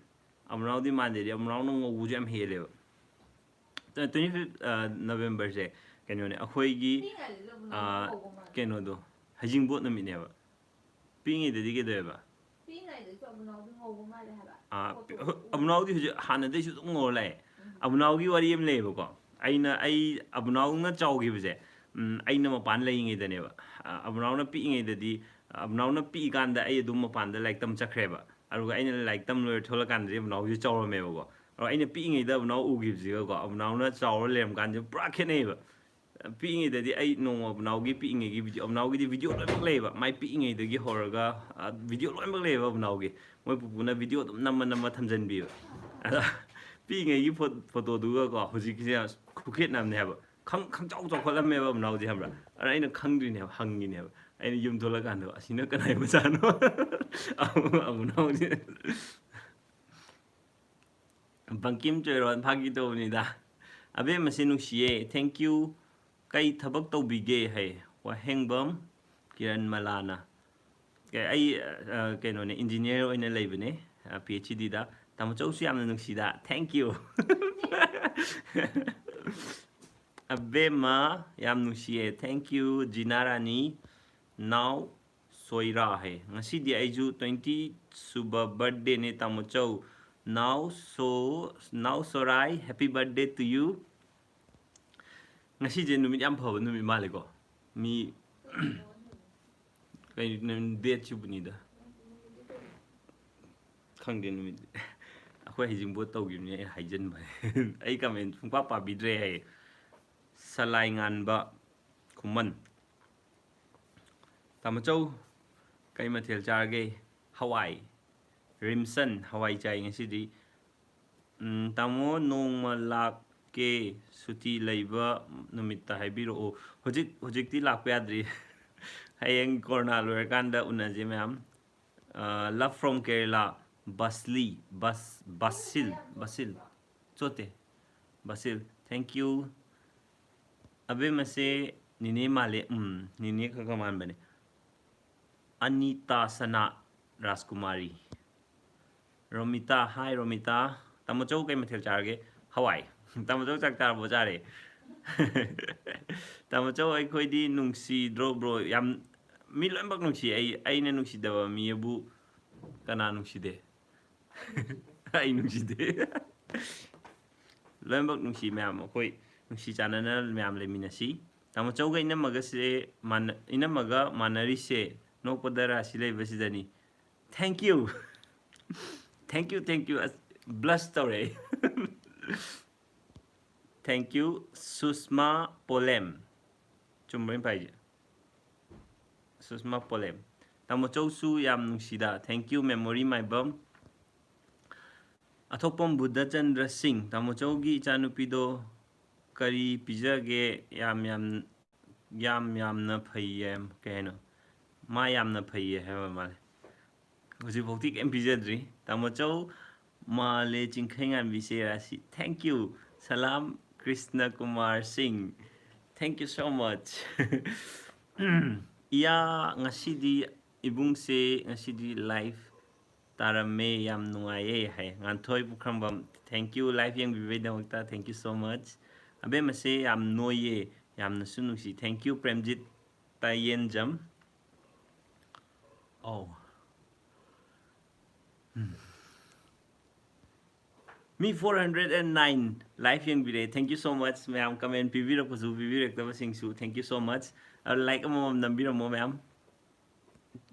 ꯑꯕꯨꯅꯥꯎꯗꯤ ꯃꯥꯟꯗꯦꯗꯤ, ꯑꯕꯨꯅꯥꯎꯅ ꯉꯧꯕꯁꯨ ꯌꯥꯝ ꯍꯦꯜꯂꯦꯕ꯫ Twenty fifth Novemberꯁꯦ ꯀꯩꯅꯣꯅꯦ, ꯑꯩꯈꯣꯏꯒꯤ ꯄꯤꯛꯏꯉꯩꯗꯁꯨ ꯑꯕꯨꯅꯥꯎꯗꯤ ꯑꯥ, ꯉꯧꯕ ꯃꯥꯜꯂꯦ꯫ ꯀꯩꯅꯣꯗꯣ, ꯍꯩꯖꯤꯡꯄꯣꯠ ꯅꯨꯃꯤꯠꯅꯦꯕ꯫ ꯄꯤꯛꯏꯉꯩꯗꯗꯤ ꯀꯩꯗꯧꯋꯦꯕ? ꯄꯤꯛꯏꯉꯩꯗꯁꯨ ꯑꯕꯨꯅꯥꯎꯗꯤ ꯉꯧꯕ ꯃꯥꯜꯂꯦ ꯍꯥꯏꯕ꯫ ꯑꯥ, ꯐꯣꯇꯣꯗ ꯎꯕꯗ꯫ ꯑꯕꯨꯅꯥꯎꯗꯤ ꯍꯧꯖꯤꯛ ꯍꯥꯟꯅꯗꯩꯁꯨ ꯑꯗꯨꯝ ꯉꯧꯔ ꯂꯥꯛꯑꯦ꯫ ꯎꯝ꯫ ꯑꯕꯨꯅꯥꯎꯒꯤ ꯋꯥꯔꯤ ꯑꯃ ꯂꯩꯌꯦꯕꯀꯣ꯫ ꯑꯩꯅ ꯑꯩ ꯑꯕꯨꯅꯥꯎꯅ ꯆꯥꯎꯈꯤꯕꯁꯦ, ꯎꯝ, ꯑꯩꯅ ꯃꯄꯥꯟ ꯂꯩꯔꯤꯉꯩꯗꯅꯦꯕ꯫ ꯑ, ꯑꯕꯨꯅꯥꯎꯅ ꯄꯤꯛꯏꯉꯩꯗꯗꯤ, ꯑꯕꯨꯅꯥꯎꯅ ꯄꯤꯛꯏꯀꯥꯟꯗ ꯑꯩ ꯑꯗꯨꯝ ꯃꯄꯥꯟꯗ ꯂꯥꯏꯔꯤꯛ ꯇꯝ ꯆꯠꯈ꯭ꯔꯦꯕ꯫ ꯑꯗꯨꯒ ꯑꯩꯅ ꯂꯥꯏꯔꯤꯛ ꯇꯝ ꯂꯣꯏꯔ ꯊꯣꯛꯂꯛꯀꯥꯟꯗꯗꯤ ꯑꯕꯨꯅꯥꯎꯁꯦ ꯆꯥꯎꯔꯝꯃꯦꯕꯀꯣ꯫ ꯑꯗꯣ ꯑꯩꯅ ꯄꯤꯛꯏꯉꯩꯗ ꯑꯕꯨꯅꯥꯎ ꯎꯈꯤꯕꯁꯤꯒꯀꯣ, ꯑꯕꯨꯅꯥꯎꯅ ꯆꯥꯎꯔ ꯂꯩꯔꯝꯀꯥꯟꯁꯦ ꯄꯨꯔꯥ ꯈꯦꯠꯅꯩꯌꯦꯕ꯫ ꯄꯤꯛꯏꯉꯩꯗꯗꯤ ꯑꯩ ꯅꯣꯡꯃ ꯑꯕꯨꯅꯥꯎꯒꯤ ꯄꯤꯛꯏꯉꯩꯒꯤ ꯚꯤꯗꯤꯑꯣ, ꯑꯕꯨꯅꯥꯎꯒꯤꯗꯤ ꯚꯤꯗꯤꯑꯣ ꯂꯣꯏꯅꯃꯛ ꯂꯩꯌꯦꯕ, ꯃꯥꯏ ꯄꯤꯛꯏꯉꯩꯗꯒꯤ ꯍꯧꯔꯒ, ꯑ, ꯚꯤꯗꯤꯑꯣ ꯂꯣꯏꯅꯃꯛ ꯂꯩꯌꯦꯕ ꯑꯕꯨꯅꯥꯎꯒꯤ꯫ ꯃꯣꯏ ꯄꯨꯄꯨꯅ ꯚꯤꯗꯤꯑꯣ ꯑꯗꯨꯝ ꯅꯝꯃ ꯅꯝꯃ ꯊꯝꯖꯟꯕꯤꯕ꯫ ꯑꯗ ꯄꯤꯛꯏꯉꯩꯒꯤ ꯐꯣ-, ꯐꯣꯇꯣꯗꯨꯒꯀꯣ ꯍꯧꯖꯤꯛꯀꯤꯁꯦ ꯌꯥꯝ ꯈꯨꯈꯦꯠꯅꯕꯅꯦ ꯍꯥꯏꯕ꯫ ꯈꯪ-, ꯈꯪꯆꯥꯎ ꯆꯥꯎꯈꯠꯂꯝꯃꯦꯕ ꯑꯕꯨꯅꯥꯎꯁꯦ, ꯈꯪꯕ꯭ꯔꯥ? ꯑꯗ ꯑꯩꯅ ꯈꯪꯗ꯭ꯔꯤꯅꯦꯕ, ꯍꯪꯉꯤꯅꯦꯕ꯫ ꯑꯩꯅ ꯌꯨꯝ ꯊꯣꯛꯂꯀꯥꯟꯗ, "ꯑꯁꯤꯅ ꯀꯅꯥꯏ ꯃꯆꯥꯅꯣ?" ꯑꯕꯨ-, ꯑꯕꯨꯅꯥꯎꯁꯦ꯫ ꯕꯪꯀꯤꯝ ꯆꯣꯏꯔꯣꯟ, ꯐꯥꯒꯤ ꯇꯧꯕꯅꯤꯗ꯫ ꯑꯕꯦꯝꯃꯁꯦ ꯅꯨꯡꯁꯤꯌꯦ꯫ Thank you꯫ ꯀꯩ ꯊꯕꯛ ꯇꯧꯕꯤꯒꯦ ꯍꯥꯏ ꯋꯥꯍꯦꯡꯕꯝ ꯀꯤꯔꯟ ꯃꯂꯥꯅ꯫ ꯑꯦ, ꯑꯩ, ꯑ, ꯀꯩꯅꯣꯅꯦ, ꯏꯟꯖꯤꯅꯤꯌꯔ ꯑꯣꯏꯅ ꯂꯩꯕꯅꯦ, ꯑ, PhD ꯗ꯫ ꯇꯥꯃꯣ ꯆꯧꯁꯨ ꯌꯥꯝꯅ ꯅꯨꯡꯁꯤꯗ꯫ Thank you꯫ ꯑꯕꯦꯝꯃ ꯌꯥꯝ ꯅꯨꯡꯁꯤꯌꯦ꯫ Thank you, ꯖꯤꯅꯥ ꯔꯥꯅꯤ꯫ ꯅꯥꯎ ꯁꯣꯏꯔꯥ ꯍꯥꯏ꯫ ꯉꯁꯤꯗꯤ ꯑꯩꯁꯨ twenty ꯁꯨꯕ birthday ꯅꯦ, ꯇꯥꯃꯣ ꯆꯧ꯫ ꯅꯥꯎ ꯁꯣ-, ꯅꯥꯎ ꯁꯣꯔꯥꯏ, happy birthday to you꯫ ꯉꯁꯤꯁꯦ ꯅꯨꯃꯤꯠ ꯌꯥꯝ ꯐꯕ ꯅꯨꯃꯤꯠ ꯃꯥꯜꯂꯦꯀꯣ꯫ ꯃꯤ ꯀꯩ ꯅꯨꯃꯤꯠ? Date ꯁꯤꯕꯨꯅꯤꯗ꯫ ꯈꯪꯗꯦ ꯅꯨꯃꯤꯠ꯫ ꯑꯩꯈꯣꯏ ꯍꯩꯖꯤꯡꯄꯣꯠ ꯇꯧꯈꯤꯕꯅꯤ, ꯑꯩ ꯍꯥꯏꯖꯤꯟꯕꯅꯦ꯫ ꯑꯩ comment ꯁꯨꯡꯄꯥ ꯄꯥꯕꯤꯗ꯭ꯔꯦ ꯍꯥꯏꯌꯦ꯫ ꯁꯂꯥꯏ ꯉꯥꯟꯕ ꯈꯨꯃꯟ꯫ ꯇꯥꯃꯣꯆꯧ, ꯀꯩ ꯃꯊꯦꯜ ꯆꯥꯔꯒꯦ? ꯍꯋꯥꯏ꯫ ꯔꯤꯝꯁꯟ, ꯍꯋꯥꯏ ꯆꯥꯏ ꯉꯁꯤꯗꯤ꯫ ꯎꯝ, ꯇꯥꯃꯣ, ꯅꯣꯡꯃ ꯂꯥꯛꯀꯦ, ꯁꯨꯇꯤ ꯂꯩꯕ ꯅꯨꯃꯤꯠꯇ ꯍꯥꯏꯕꯤꯔꯛꯑꯣ꯫ ꯍꯧꯖꯤꯛ, ꯍꯧꯖꯤꯛꯇꯤ ꯂꯥꯛꯄ ꯌꯥꯗ꯭ꯔꯤ꯫ ꯍꯌꯦꯡ ꯀꯣꯔꯣꯅꯥ ꯂꯣꯏꯔꯀꯥꯟꯗ ꯎꯅꯁꯦ ꯃꯌꯥꯝ꯫ ꯑ, love from Kerala, ꯕꯁꯂꯤ, ꯕꯁ-, ꯕꯥꯁꯤꯜ, ꯕꯥꯁꯤꯜ꯫ ꯆꯣꯠꯇꯦ꯫ Basil, thank you꯫ ꯑꯕꯦꯝꯃꯁꯦ ꯅꯤꯅꯦ ꯃꯥꯜꯂꯦ꯫ ꯎꯝ, ꯅꯤꯅꯦ ꯈꯔ ꯈꯔ ꯃꯥꯟꯕꯅꯦ꯫ ꯑꯅꯤꯇꯥ ꯁꯅꯥ ꯔꯥꯖꯀꯨꯃꯥꯔꯤ꯫ ꯔꯣꯃꯤꯇꯥ, ꯍꯥꯏ ꯔꯣꯃꯤꯇꯥ꯫ ꯇꯥꯃꯣ ꯆꯧ ꯀꯩ ꯃꯊꯦꯜ ꯆꯥꯔꯒꯦ? ꯍꯋꯥꯏ꯫ ꯇꯥꯃꯣ ꯆꯧ ꯆꯥꯛ ꯆꯥꯔꯕꯣ? ꯆꯥꯔꯦ꯫ ꯇꯥꯃꯣ ꯆꯧ, ꯑꯩꯈꯣꯏꯗꯤ ꯅꯨꯡꯁꯤꯗ꯭ꯔꯣ ꯕ꯭ꯔꯣ? ꯌꯥꯝ, ꯃꯤ ꯂꯣꯏꯅꯃꯛ ꯅꯨꯡꯁꯤ꯫ ꯑꯩ, ꯑꯩꯅ ꯅꯨꯡꯁꯤꯗꯕ ꯃꯤ ꯑꯕꯨ ꯀꯅꯥ ꯅꯨꯡꯁꯤꯗꯦ? ꯑꯩ ꯅꯨꯡꯁꯤꯗꯦ꯫ ꯂꯣꯏꯅꯃꯛ ꯅꯨꯡꯁꯤ ꯃꯌꯥꯝ, ꯑꯩꯈꯣꯏ ꯅꯨꯡꯁꯤ ꯆꯥꯟꯅꯅ ꯃꯌꯥꯝ ꯂꯩꯃꯤꯟꯅꯁꯤ꯫ ꯇꯥꯃꯣ ꯆꯧꯒ ꯏꯅꯝꯃꯒꯁꯦ ꯃꯥꯟꯅ-, ꯏꯅꯝꯃꯒ ꯃꯥꯟꯅꯔꯤꯁꯦ ꯅꯣꯛꯄꯗ ꯔꯥꯁꯤ ꯂꯩꯕꯁꯤꯗꯅꯤ꯫ Thank you꯫ Thank you, thank you꯫ ꯑꯁ, blush ꯇꯧꯔꯦ ꯑꯩ꯫ Thank you, ꯁꯨꯁꯃꯥ ꯄꯣꯂꯦꯝ꯫ ꯆꯨꯝꯕ꯭ꯔꯥ ꯑꯩꯅ ꯄꯥꯏꯁꯦ? ꯁꯨꯁꯃꯥ ꯄꯣꯂꯦꯝ꯫ ꯇꯥꯃꯣ ꯆꯧꯁꯨ ꯌꯥꯝ ꯅꯨꯡꯁꯤꯗ꯫ Thank you, memory ꯃꯥꯏꯕꯝ꯫ ꯑꯊꯣꯛꯄꯝ ꯕꯨꯙꯆꯟꯗ꯭ꯔ ꯁꯤꯡ, ꯇꯥꯃꯣ ꯆꯧꯒꯤ ꯏꯆꯥꯅꯨꯄꯤꯗꯣ ꯀꯔꯤ ꯄꯤꯖꯒꯦ? ꯌꯥꯝ ꯌꯥꯝ, ꯌꯥꯝ ꯌꯥꯝꯅ ꯐꯩꯌꯦ꯫ ꯀꯩ ꯍꯥꯏꯅꯣ? ꯃꯥ ꯌꯥꯝꯅ ꯐꯩꯌꯦ ꯍꯥꯏꯕ ꯃꯥꯜꯂꯦ꯫ ꯍꯧꯖꯤꯛꯐꯥꯎꯗꯤ ꯀꯩꯝ ꯄꯤꯖꯗ꯭ꯔꯤ꯫ ꯇꯥꯃꯣ ꯆꯧ, ꯃꯥꯂꯦ ꯆꯤꯡꯈꯩꯉꯥꯟꯕꯤꯁꯦ ꯔꯥꯁꯤ꯫ Thank you꯫ ꯁꯂꯥꯝ, ꯀ꯭ꯔꯤꯁꯅ ꯀꯨꯃꯥꯔ ꯁꯤꯡ꯫ Thank you so much꯫ ꯏꯌꯥ, ꯉꯁꯤꯗꯤ ꯏꯕꯨꯡꯁꯦ, ꯉꯁꯤꯗꯤ live ꯇꯥꯔꯝꯃꯦ, ꯌꯥꯝ ꯅꯨꯡꯉꯥꯏꯌꯦ ꯍꯥꯏ꯫ ꯉꯥꯟꯊꯣꯏ ꯄꯨꯈ꯭ꯔꯝꯕꯝ, thank you, live ꯌꯦꯡꯕꯤꯕꯩꯗꯃꯛꯇ, thank you so much꯫ ꯑꯕꯦꯝꯃꯁꯦ ꯌꯥꯝ ꯅꯣꯏꯌꯦ, ꯌꯥꯝꯅꯁꯨ ꯅꯨꯡꯁꯤ꯫ Thank you, Premjit ꯇꯥꯌꯦꯟꯖꯝ꯫ ꯑꯧ꯫ ꯎꯝ꯫ ꯃꯤ four hundred and nine live ꯌꯦꯡꯕꯤꯔꯦ꯫ Thank you so much ꯃꯌꯥꯝ, comment ꯄꯤꯕꯤꯔꯛꯄꯁꯨ, ꯄꯤꯕꯤꯔꯛꯇꯕꯁꯤꯡꯁꯨ, thank you so much꯫ ꯑ, like ꯑꯃꯃꯝ ꯅꯝꯕꯤꯔꯝꯃꯣ ꯃꯌꯥꯝ꯫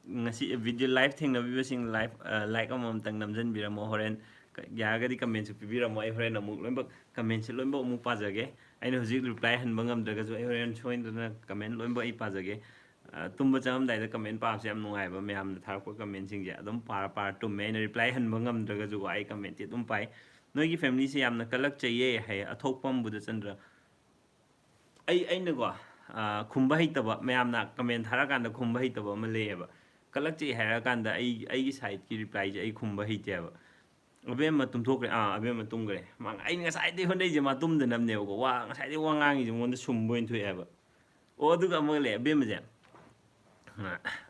ꯉꯁꯤ video live ꯊꯦꯡꯅꯕꯤꯕꯁꯤꯡ live, ꯑ, like ꯑꯃꯃꯝꯇꯪ ꯅꯝꯖꯟꯕꯤꯔꯝꯃꯣ꯫ ꯍꯣꯔꯦꯟ ꯀ-, ꯌꯥꯔꯒꯗꯤ commentꯁꯨ ꯄꯤꯕꯤꯔꯝꯃꯣ꯫ ꯑꯩ ꯍꯣꯔꯦꯟ ꯑꯃꯨꯛ ꯂꯣꯏꯅꯃꯛ commentꯁꯦ ꯂꯣꯏꯅꯃꯛ ꯑꯃꯨꯛ ꯄꯥꯖꯒꯦ꯫ ꯑꯩꯅ ꯍꯧꯖꯤꯛ reply ꯍꯟꯕ ꯉꯝꯗ꯭ꯔꯒꯁꯨ ꯑꯩ ꯍꯣꯔꯦꯟ ꯁꯣꯏꯗꯅ comment ꯂꯣꯏꯅꯃꯛ ꯑꯩ ꯄꯥꯖꯒꯦ꯫ ꯑ, ꯇꯨꯝꯕ ꯆꯪꯉꯝꯗꯥꯏꯗ comment ꯄꯥꯕꯁꯦ ꯌꯥꯝ ꯅꯨꯡꯉꯥꯏꯕ, ꯃꯌꯥꯝꯅ ꯊꯥꯔꯛꯄ commentꯁꯤꯡꯁꯦ ꯑꯗꯨꯝ ꯄꯥꯔ ꯄꯥꯔ ꯇꯨꯝꯃꯦ꯫ ꯑꯩꯅ reply ꯍꯟꯕ ꯉꯝꯗ꯭ꯔꯒꯁꯨꯀꯣ, ꯑꯩ commentꯇꯤ ꯑꯗꯨꯝ ꯄꯥꯏ꯫ "ꯅꯣꯏꯒꯤ familyꯁꯦ ꯌꯥꯝꯅ ꯀꯜꯂꯛꯆꯩꯌꯦ" ꯍꯥꯏꯌꯦ ꯑꯊꯣꯛꯄꯝ ꯕꯨꯙꯆꯟꯗ꯭ꯔ꯫ ꯑꯩ, ꯑꯩꯅꯀꯣ, ꯑ, ꯈꯨꯝꯕ ꯍꯩꯇꯕ, ꯃꯌꯥꯝꯅ comment ꯊꯥꯔꯛꯀꯥꯟꯗ ꯈꯨꯝꯕ ꯍꯩꯇꯕ ꯑꯃ ꯂꯩꯌꯦꯕ꯫ ꯀꯜꯂꯛꯆꯩ ꯍꯥꯏꯔꯀꯥꯟꯗ ꯑꯩ, ꯑꯩꯒꯤ sideꯀꯤ replyꯁꯦ ꯑꯩ ꯈꯨꯝꯕ ꯍꯩꯇꯦꯕ꯫ ꯑꯕꯦꯝꯃ ꯇꯨꯝꯊꯣꯛꯈ꯭ꯔꯦ꯫ ꯑꯥ, ꯑꯕꯦꯝꯃ ꯇꯨꯝꯈ꯭ꯔꯦ꯫ ꯃꯥ, ꯑꯩꯅ ꯉꯁꯥꯏꯗꯩ ꯍꯣꯠꯅꯩꯁꯦ ꯃꯥ ꯇꯨꯝꯗꯅꯕꯅꯦꯕꯀꯣ꯫ ꯋꯥ, ꯉꯁꯥꯏꯗꯩ ꯋꯥ ꯉꯥꯡꯉꯤꯁꯦ ꯃꯉꯣꯟꯗ ꯁꯨꯝꯕ ꯑꯣꯏꯅ ꯊꯣꯛꯑꯦ ꯍꯥꯏꯕ꯫ ꯑꯣ, ꯑꯗꯨꯒ ꯑꯃꯒ ꯂꯩ, ꯑꯕꯦꯝꯃꯁꯦ꯫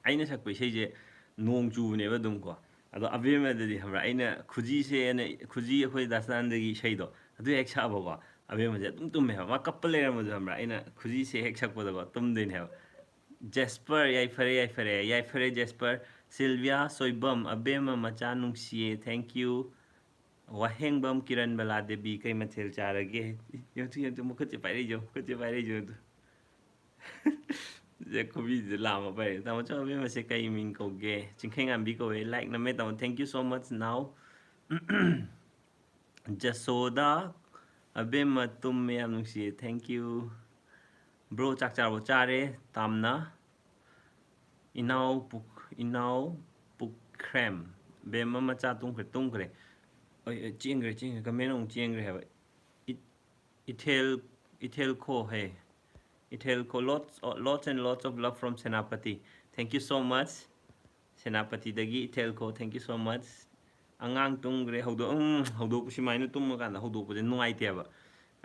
ꯑꯩꯅ ꯁꯛꯄ ꯏꯁꯩꯁꯦ ꯅꯣꯡ ꯆꯨꯕꯅꯦꯕ ꯑꯗꯨꯝ ꯀꯣ꯫ ꯑꯗꯣ ꯑꯕꯦꯝꯃꯗꯗꯤ ꯈꯪꯕ꯭ꯔꯥ, ꯑꯩꯅ ꯈꯨꯖꯤꯁꯦꯅ, ꯈꯨꯖꯤ ꯑꯩꯈꯣꯏ ꯗꯥꯁꯅꯥꯟꯗꯒꯤ ꯏꯁꯩꯗꯣ ꯑꯗꯨ ꯍꯦꯛ ꯁꯛꯑꯕꯀꯣ, ꯑꯕꯦꯝꯃꯁꯦ ꯑꯗꯨꯝ ꯇꯨꯝꯃꯦ ꯍꯥꯏꯕ꯫ ꯃꯥ ꯀꯞꯄ ꯂꯩꯔꯝꯕꯁꯨ ꯈꯪꯕ꯭ꯔꯥ, ꯑꯩꯅ ꯈꯨꯖꯤꯁꯦ ꯍꯦꯛ ꯁꯛꯄꯗꯀꯣ ꯇꯨꯝꯗꯣꯏꯅꯦ ꯍꯥꯏꯕ꯫ ꯖꯦꯁꯄꯔ, ꯌꯥꯏꯐꯔꯦ, ꯌꯥꯏꯐꯔꯦ, ꯌꯥꯏꯐꯔꯦ ꯖꯦꯁꯄꯔ꯫ ꯁꯤꯜꯚꯤꯌꯥ ꯁꯣꯏꯕꯝ, ꯑꯕꯦꯝꯃ ꯃꯆꯥ ꯅꯨꯡꯁꯤꯌꯦ, thank you꯫ ꯋꯥꯍꯦꯡꯕꯝ ꯀꯤꯔꯟꯕꯂꯥ ꯗꯦꯕꯤ, ꯀꯩ ꯃꯊꯦꯜ ꯆꯥꯔꯒꯦ? ꯌꯦꯡꯊꯣꯛ, ꯌꯦꯡꯊꯣꯛ, ꯃꯈꯨꯠꯁꯦ ꯄꯥꯏꯔꯛꯏꯁꯦ, ꯃꯈꯨꯠꯁꯦ ꯄꯥꯏꯔꯛꯏꯁꯦ, ꯌꯦꯡꯊꯣꯛ꯫ ꯁꯦ ꯈꯨꯕꯤꯁꯦ ꯂꯥꯝꯃ ꯄꯥꯏꯔꯛꯑꯦ꯫ ꯇꯥꯃꯣ ꯆꯥꯎ, ꯑꯕꯦꯝꯃꯁꯦ ꯀꯩ ꯃꯤꯡ ꯀꯧꯒꯦ? ꯆꯤꯡꯈꯩꯉꯥꯟꯕꯤ ꯀꯧꯋꯦ꯫ Like ꯅꯝꯃꯦ ꯇꯥꯃꯣ, thank you so much now꯫ ꯖꯁꯣꯗꯥ, ꯑꯕꯦꯝꯃ ꯇꯨꯝꯃꯦ, ꯌꯥꯝ ꯅꯨꯡꯁꯤꯌꯦ, thank you꯫ Bro, ꯆꯥꯛ ꯆꯥꯔꯕꯣ? ꯆꯥꯔꯦ, ꯇꯥꯝꯅ꯫ ꯏꯅꯥꯎ ꯄꯨꯛ-, ꯏꯅꯥꯎ ꯄꯨꯈ꯭ꯔꯦꯝ, ꯕꯦꯝꯃ ꯃꯆꯥ ꯇꯨꯝꯈ꯭ꯔꯦ, ꯇꯨꯝꯈ꯭ꯔꯦ꯫ ꯑꯣꯏ, ꯑꯣꯏ, ꯆꯦꯟꯈ꯭ꯔꯦ, ꯆꯦꯟꯈ꯭ꯔꯦ, ꯀꯃꯦꯟ ꯑꯃꯨꯛ ꯆꯦꯟꯈ꯭ꯔꯦ ꯍꯥꯏꯕ꯫ ꯏ-, ꯏꯊꯦꯜ, ꯏꯊꯦꯜ ꯈꯣ ꯍꯦ, ꯏꯊꯦꯜ ꯈꯣ, lots, lots and lots of love from Senapati. Thank you so much꯫ ꯁꯦꯅꯥꯄꯇꯤꯗꯒꯤ ꯏꯊꯦꯜ ꯈꯣ, thank you so much꯫ ꯑꯉꯥꯡ ꯇꯨꯝꯈ꯭ꯔꯦ, ꯍꯧꯗꯣꯛ-, ꯎꯝ, ꯍꯧꯗꯣꯛ-, ꯁꯨꯃꯥꯏꯅ ꯇꯨꯝꯃꯀꯥꯟꯗ ꯍꯧꯗꯣꯛꯄꯁꯦ ꯅꯨꯡꯉꯥꯏꯇꯦꯕ꯫